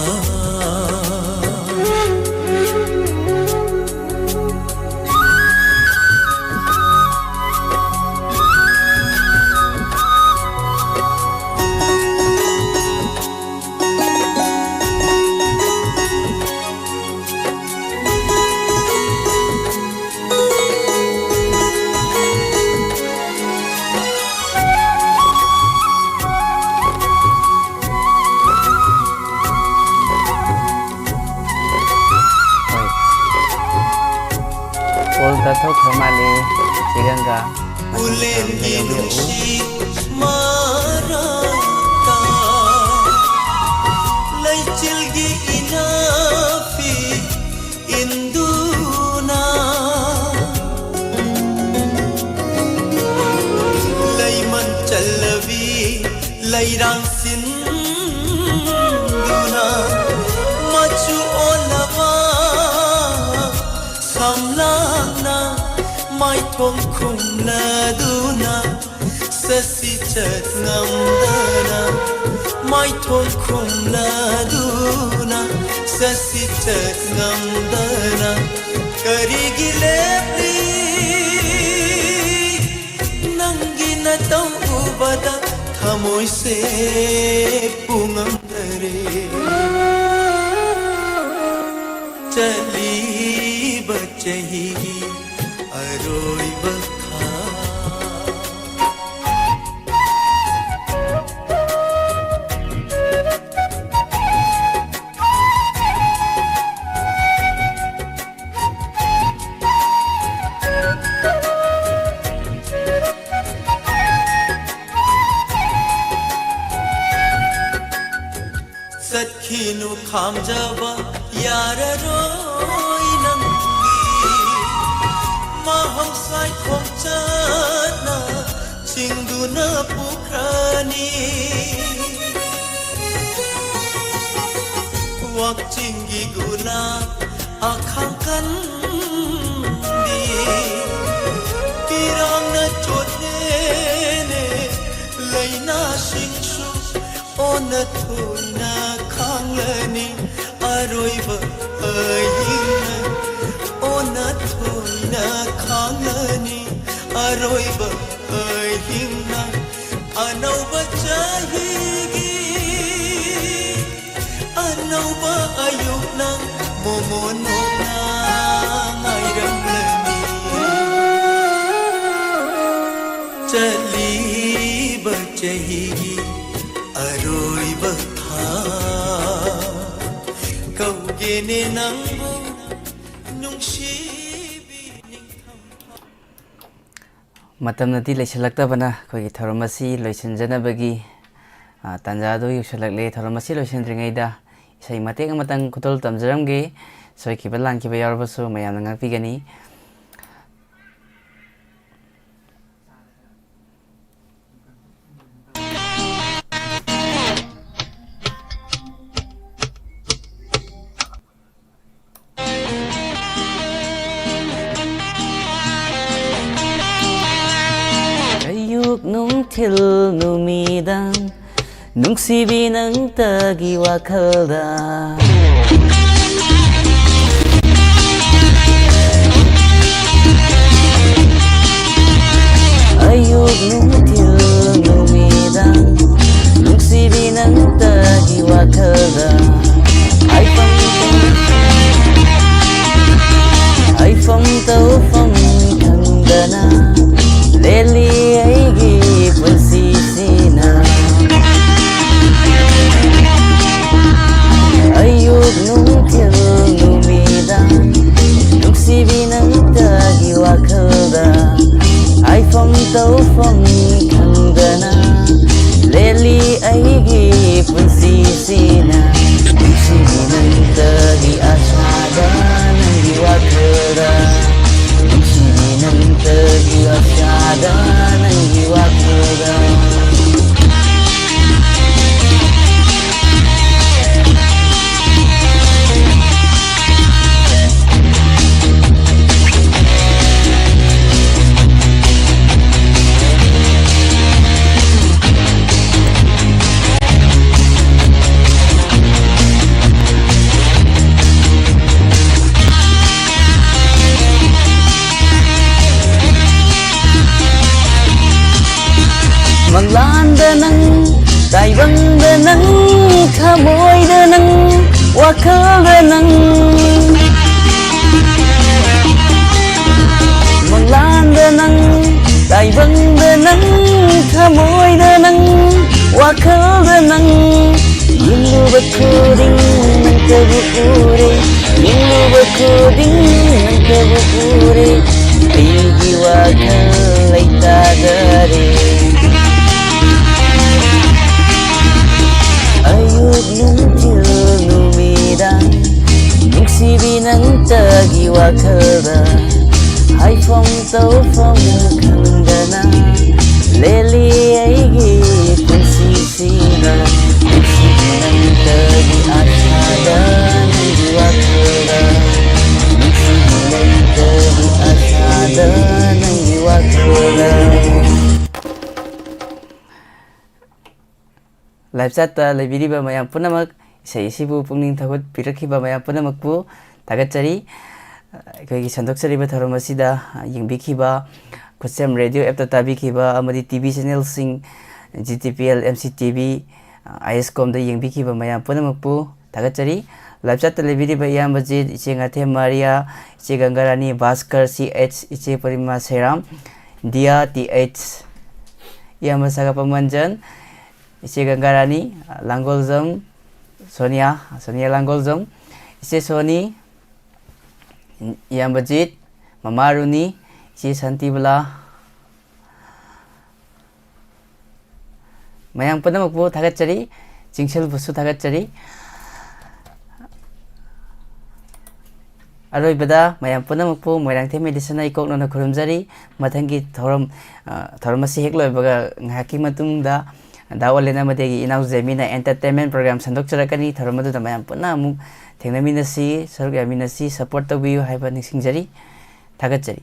ꯍꯣꯏ꯫ ꯀꯣꯜ ꯇꯠꯊꯣꯛꯈ꯭ꯔ ꯃꯥꯜꯂꯦ꯫ ꯆꯦꯒꯪꯒ ꯃꯊꯪ ꯎꯂꯦꯟꯒꯤ ꯊꯪꯕꯗ ꯌꯥꯎꯕꯤꯔꯛꯎ꯫ ꯅꯨꯡꯁꯤ ꯃꯔꯛꯇ ꯂꯩꯆꯤꯜꯒꯤ ꯏꯅꯥꯛꯄꯤ ꯏꯟꯗꯨꯅ ꯂꯩꯃꯟ ꯆꯜꯂꯕꯤ ꯂꯩꯔꯥꯡꯁꯤꯟꯗꯨꯅ ꯃꯆꯨ ꯑꯣꯜꯂꯕ ꯁꯝꯂꯥꯡꯅ ꯃꯥꯏꯊꯣꯡ ꯈꯨꯝꯂꯗꯨꯅ ꯆꯠꯁꯤ ꯆꯠ ꯉꯝꯗꯅ ꯃꯥꯏꯊꯣꯡ ꯈꯨꯝꯂꯗꯨꯅ ꯆꯠꯁꯤ ꯆꯠ ꯉꯝꯗꯅ ꯀꯔꯤꯒꯤ ꯂꯦꯞꯂꯤ? ꯅꯪꯒꯤ ꯅꯇꯧ ꯎꯕꯗ ꯊꯃꯣꯏꯁꯦ ꯄꯨꯉꯝꯗꯔꯦ꯫ ꯆꯠꯂꯤꯕ ꯆꯍꯤꯒꯤ ꯑꯔꯣꯏꯕ ꯊꯥ꯫ ꯆꯠꯈꯤꯅꯨ ꯈꯥꯝꯖꯕ ꯌꯥꯔꯔꯣꯏ ꯅꯪꯗꯤ꯫ ꯃꯍꯧꯁꯥꯏ ꯈꯣꯡꯆꯠꯅ ꯆꯤꯡꯗꯨꯅ ꯄꯨꯈ꯭ꯔꯅꯤ꯫ ꯋꯥꯛꯆꯤꯡꯒꯤ ꯒꯨꯂꯥꯞ ꯑꯈꯥꯡ ꯀꯟꯕ ꯏꯔꯥꯡꯅ ꯆꯣꯠꯂꯦꯅꯦ, ꯂꯥꯏꯅꯥꯁꯤꯡꯁꯨ ꯑꯣꯟꯅ ꯊꯣꯏꯅ ꯈꯥꯡꯂꯅꯤ꯫ ꯑꯔꯣꯏꯕ ꯑꯍꯤꯡꯅ ꯑꯣꯟꯅ ꯊꯣꯏꯅ ꯈꯥꯡꯂꯅꯤ꯫ ꯑꯔꯣꯏꯕ ꯑꯍꯤꯡꯅ ꯑꯅꯧꯕ ꯆꯍꯤꯒꯤ ꯑꯅꯧꯕ ꯑꯌꯨꯛꯅ ꯃꯣꯃꯣꯟ ꯃꯣꯝꯅ ꯉꯥꯏꯔꯝꯂꯅꯤ꯫ ꯆꯠꯂꯤꯕ ꯆꯍꯤꯒꯤ ꯑꯔꯣꯏꯕ ꯊꯥ ꯀꯧꯒꯦꯅꯦ ꯅꯪꯕꯨ ꯅꯨꯡꯁꯤꯕꯤ ꯅꯤꯡꯊꯝ ꯃꯇꯝꯅꯗꯤ ꯂꯩꯁꯤꯜꯂꯛꯇꯕꯅ ꯑꯩꯈꯣꯏꯒꯤ ꯊꯧꯔꯝ ꯑꯁꯤ ꯂꯣꯏꯁꯤꯟꯖꯅꯕꯒꯤ, ꯑ, ꯇꯥꯟꯖꯥ ꯑꯗꯨ ꯌꯧꯁꯤꯜꯂꯛꯂꯦ꯫ ꯊꯧꯔꯝ ꯑꯁꯤ ꯂꯣꯏꯁꯤꯟꯗ꯭ꯔꯤꯉꯩꯗ ꯏꯁꯩ ꯃꯇꯦꯛ ꯑꯃꯇꯪ ꯈꯨꯗꯣꯜ ꯇꯝꯖꯔꯝꯒꯦ꯫ ꯁꯣꯏꯈꯤꯕ ꯂꯥꯟꯈꯤꯕ ꯌꯥꯎꯔꯕꯁꯨ ꯃꯌꯥꯝꯅ ꯉꯥꯛꯄꯤꯒꯅꯤ꯫ ꯑꯌꯨꯛ ꯅꯨꯡꯊꯤꯜ ꯅꯨꯃꯤꯗꯥꯡ, ꯅꯨꯡꯁꯤꯕꯤ ꯅꯪꯇꯒꯤ ꯋꯥꯈꯜꯗ꯫ ꯑꯌꯨꯛ ꯅꯨꯡꯊꯤꯜ ꯅꯨꯃꯤꯗꯥꯡ, ꯅꯨꯡꯁꯤꯕꯤ ꯅꯪꯇꯒꯤ ꯋꯥꯈꯜꯗ꯫ ꯍꯥꯏꯐꯝ ꯍꯥꯏꯐꯝ ꯇꯧꯐꯝ ꯈꯪꯗꯅ ꯂꯦꯜꯂꯤ ꯑꯩꯒꯤ ꯄꯨꯟꯁꯤꯁꯤꯅ꯫ ꯑꯌꯨꯛ ꯅꯨꯡꯊꯤꯜ ꯅꯨꯃꯤꯗꯥꯡ, ꯅꯨꯡꯁꯤꯕꯤ ꯅꯪꯇꯒꯤ ꯋꯥꯈꯜꯗ꯫ ꯍꯥꯏꯐꯝ ꯇꯧꯐꯝ ꯈꯪꯗꯅ ꯂꯦꯜꯂꯤ ꯑꯩꯒꯤ ꯄꯨꯟꯁꯤꯁꯤꯅ꯫ ꯅꯪ, ꯇꯥꯏꯕꯪꯗ ꯅꯪ, ꯊꯃꯣꯏꯗ ꯅꯪ, ꯋꯥꯈꯜꯗ ꯅꯪ, ꯃꯪꯂꯥꯟꯗ ꯅꯪ, ꯇꯥꯏꯕꯪꯗ ꯅꯪ, ꯊꯃꯣꯏꯗ ꯅꯪ, ꯋꯥꯈꯜꯗ ꯅꯪ, ꯌꯦꯡꯂꯨꯕ ꯈꯨꯗꯤꯡ ꯅꯪꯇꯕꯨ ꯎꯔꯦ, ꯌꯦꯡꯂꯨꯕ ꯈꯨꯗꯤꯡ ꯅꯪꯇꯕꯨ ꯎꯔꯦ, ꯑꯩꯒꯤ ꯋꯥꯈꯜ ꯂꯩꯇꯥꯗꯔꯦ꯫ ꯑꯌꯨꯛ ꯅꯨꯡꯊꯤꯜ ꯅꯨꯃꯤꯗꯥꯡ ꯅꯨꯡꯁꯤꯕꯤ ꯅꯪꯇꯒꯤ ꯋꯥꯈꯜꯗ ꯍꯥꯏꯐꯝ ꯇꯧꯐꯝ ꯈꯪꯗꯅ ꯂꯦꯜꯂꯤ ꯑꯩꯒꯤ ꯄꯨꯟꯁꯤꯁꯤꯗ꯫ ꯅꯨꯡꯁꯤꯕꯤ ꯅꯪꯇꯒꯤ ꯑꯁꯥꯗ ꯅꯪꯒꯤ ꯋꯥꯈꯜꯗ, ꯅꯨꯡꯁꯤꯕꯤ ꯅꯪꯇꯒꯤ ꯑꯁꯥꯗ ꯅꯪꯒꯤ ꯋꯥꯈꯜꯗ꯫ Live chat ꯇ ꯂꯩꯕꯤꯔꯤꯕ ꯃꯌꯥꯝ ꯄꯨꯝꯅꯃꯛ, ꯏꯁꯩ ꯑꯁꯤꯕꯨ ꯄꯨꯛꯅꯤꯡ ꯊꯧꯒꯠꯄꯤꯔꯛꯈꯤꯕ ꯃꯌꯥꯝ ꯄꯨꯝꯅꯃꯛꯄꯨ ꯊꯥꯒꯠꯆꯔꯤ꯫ ꯑꯩꯈꯣꯏꯒꯤ ꯁꯟꯗꯣꯛꯆꯔꯤꯕ ꯊꯧꯔꯝ ꯑꯁꯤꯗ ꯌꯦꯡꯕꯤꯈꯤꯕ, ꯈꯨꯠꯁꯦꯝ radio app ꯇ ꯇꯥꯕꯤꯈꯤꯕ ꯑꯃꯗꯤ TV channel ꯁꯤꯡ, G T P L, M C T V, I S com ꯗ ꯌꯦꯡꯕꯤꯈꯤꯕ ꯃꯌꯥꯝ ꯄꯨꯝꯅꯃꯛꯄꯨ ꯊꯥꯒꯠꯆꯔꯤ꯫ Live chat ꯇ ꯂꯩꯕꯤꯔꯤꯕ ꯏꯌꯥꯝꯕ ꯖꯤꯠ, ꯏꯆꯦ ꯉꯥꯊꯦꯝ ꯃꯥꯔꯤꯌꯥ, ꯏꯆꯦ ꯒꯪꯒꯥꯔꯥꯅꯤ, ꯚꯥꯁꯀꯔ C H, ꯏꯆꯦ ꯄꯨꯔꯅꯤꯃꯥ ꯁꯩꯔꯥꯝ, ꯗꯤꯌꯥ T H, ꯏꯌꯥꯝꯕ ꯁꯥꯒꯠꯄ ꯃꯟꯖꯟ, ꯏꯆꯦ ꯒꯪꯒꯥꯔꯥꯅꯤ, ꯂꯥꯡꯒꯣꯜꯖꯝ ꯁꯣꯅꯤꯌꯥ, ꯁꯣꯅꯤꯌꯥ ꯂꯥꯡꯒꯣꯜꯖꯝ, ꯏꯆꯦ ꯁꯣꯅꯤ, ꯏꯌꯥꯝꯕ ꯖꯤꯠ, ꯃꯃꯥ ꯔꯨꯅꯤ, ꯏꯆꯦ ꯁꯥꯟꯇꯤꯕꯂꯥ, ꯃꯌꯥꯝ ꯄꯨꯝꯅꯃꯛꯄꯨ ꯊꯥꯒꯠꯆꯔꯤ, ꯆꯤꯡꯁꯤꯜꯕꯨꯁꯨ ꯊꯥꯒꯠꯆꯔꯤ꯫ ꯑꯔꯣꯏꯕꯗ ꯃꯌꯥꯝ ꯄꯨꯝꯅꯃꯛꯄꯨ ꯃꯣꯏꯔꯥꯡꯊꯦꯝ ꯃꯦꯗꯤꯁꯟꯅ ꯏꯀꯣꯛꯅꯅ ꯈꯨꯔꯨꯝꯖꯔꯤ꯫ ꯃꯊꯪꯒꯤ ꯊꯧꯔꯝ, ꯑ, ꯊꯧꯔꯝ ꯑꯁꯤ ꯍꯦꯛ ꯂꯣꯏꯕꯒ ꯉꯥꯏꯍꯥꯛꯀꯤ ꯃꯇꯨꯡꯗ ꯗꯥ ꯑꯣꯂꯦꯟ ꯑꯃꯗꯤ ꯑꯩꯒꯤ ꯏꯅꯥꯎ ꯖꯦꯃꯤꯅ entertainment program ꯁꯟꯗꯣꯛꯆꯔꯛꯀꯅꯤ꯫ ꯊꯧꯔꯝ ꯑꯗꯨꯗ ꯃꯌꯥꯝ ꯄꯨꯟꯅ ꯑꯃꯨꯛ ꯊꯦꯡꯅꯃꯤꯟꯅꯁꯤ, ꯁꯔꯨꯛ ꯌꯥꯃꯤꯟꯅꯁꯤ, support ꯇꯧꯕꯤꯌꯨ ꯍꯥꯏꯕ ꯅꯤꯡꯁꯤꯡꯖꯔꯤ꯫ ꯊꯥꯒꯠꯆꯔꯤ꯫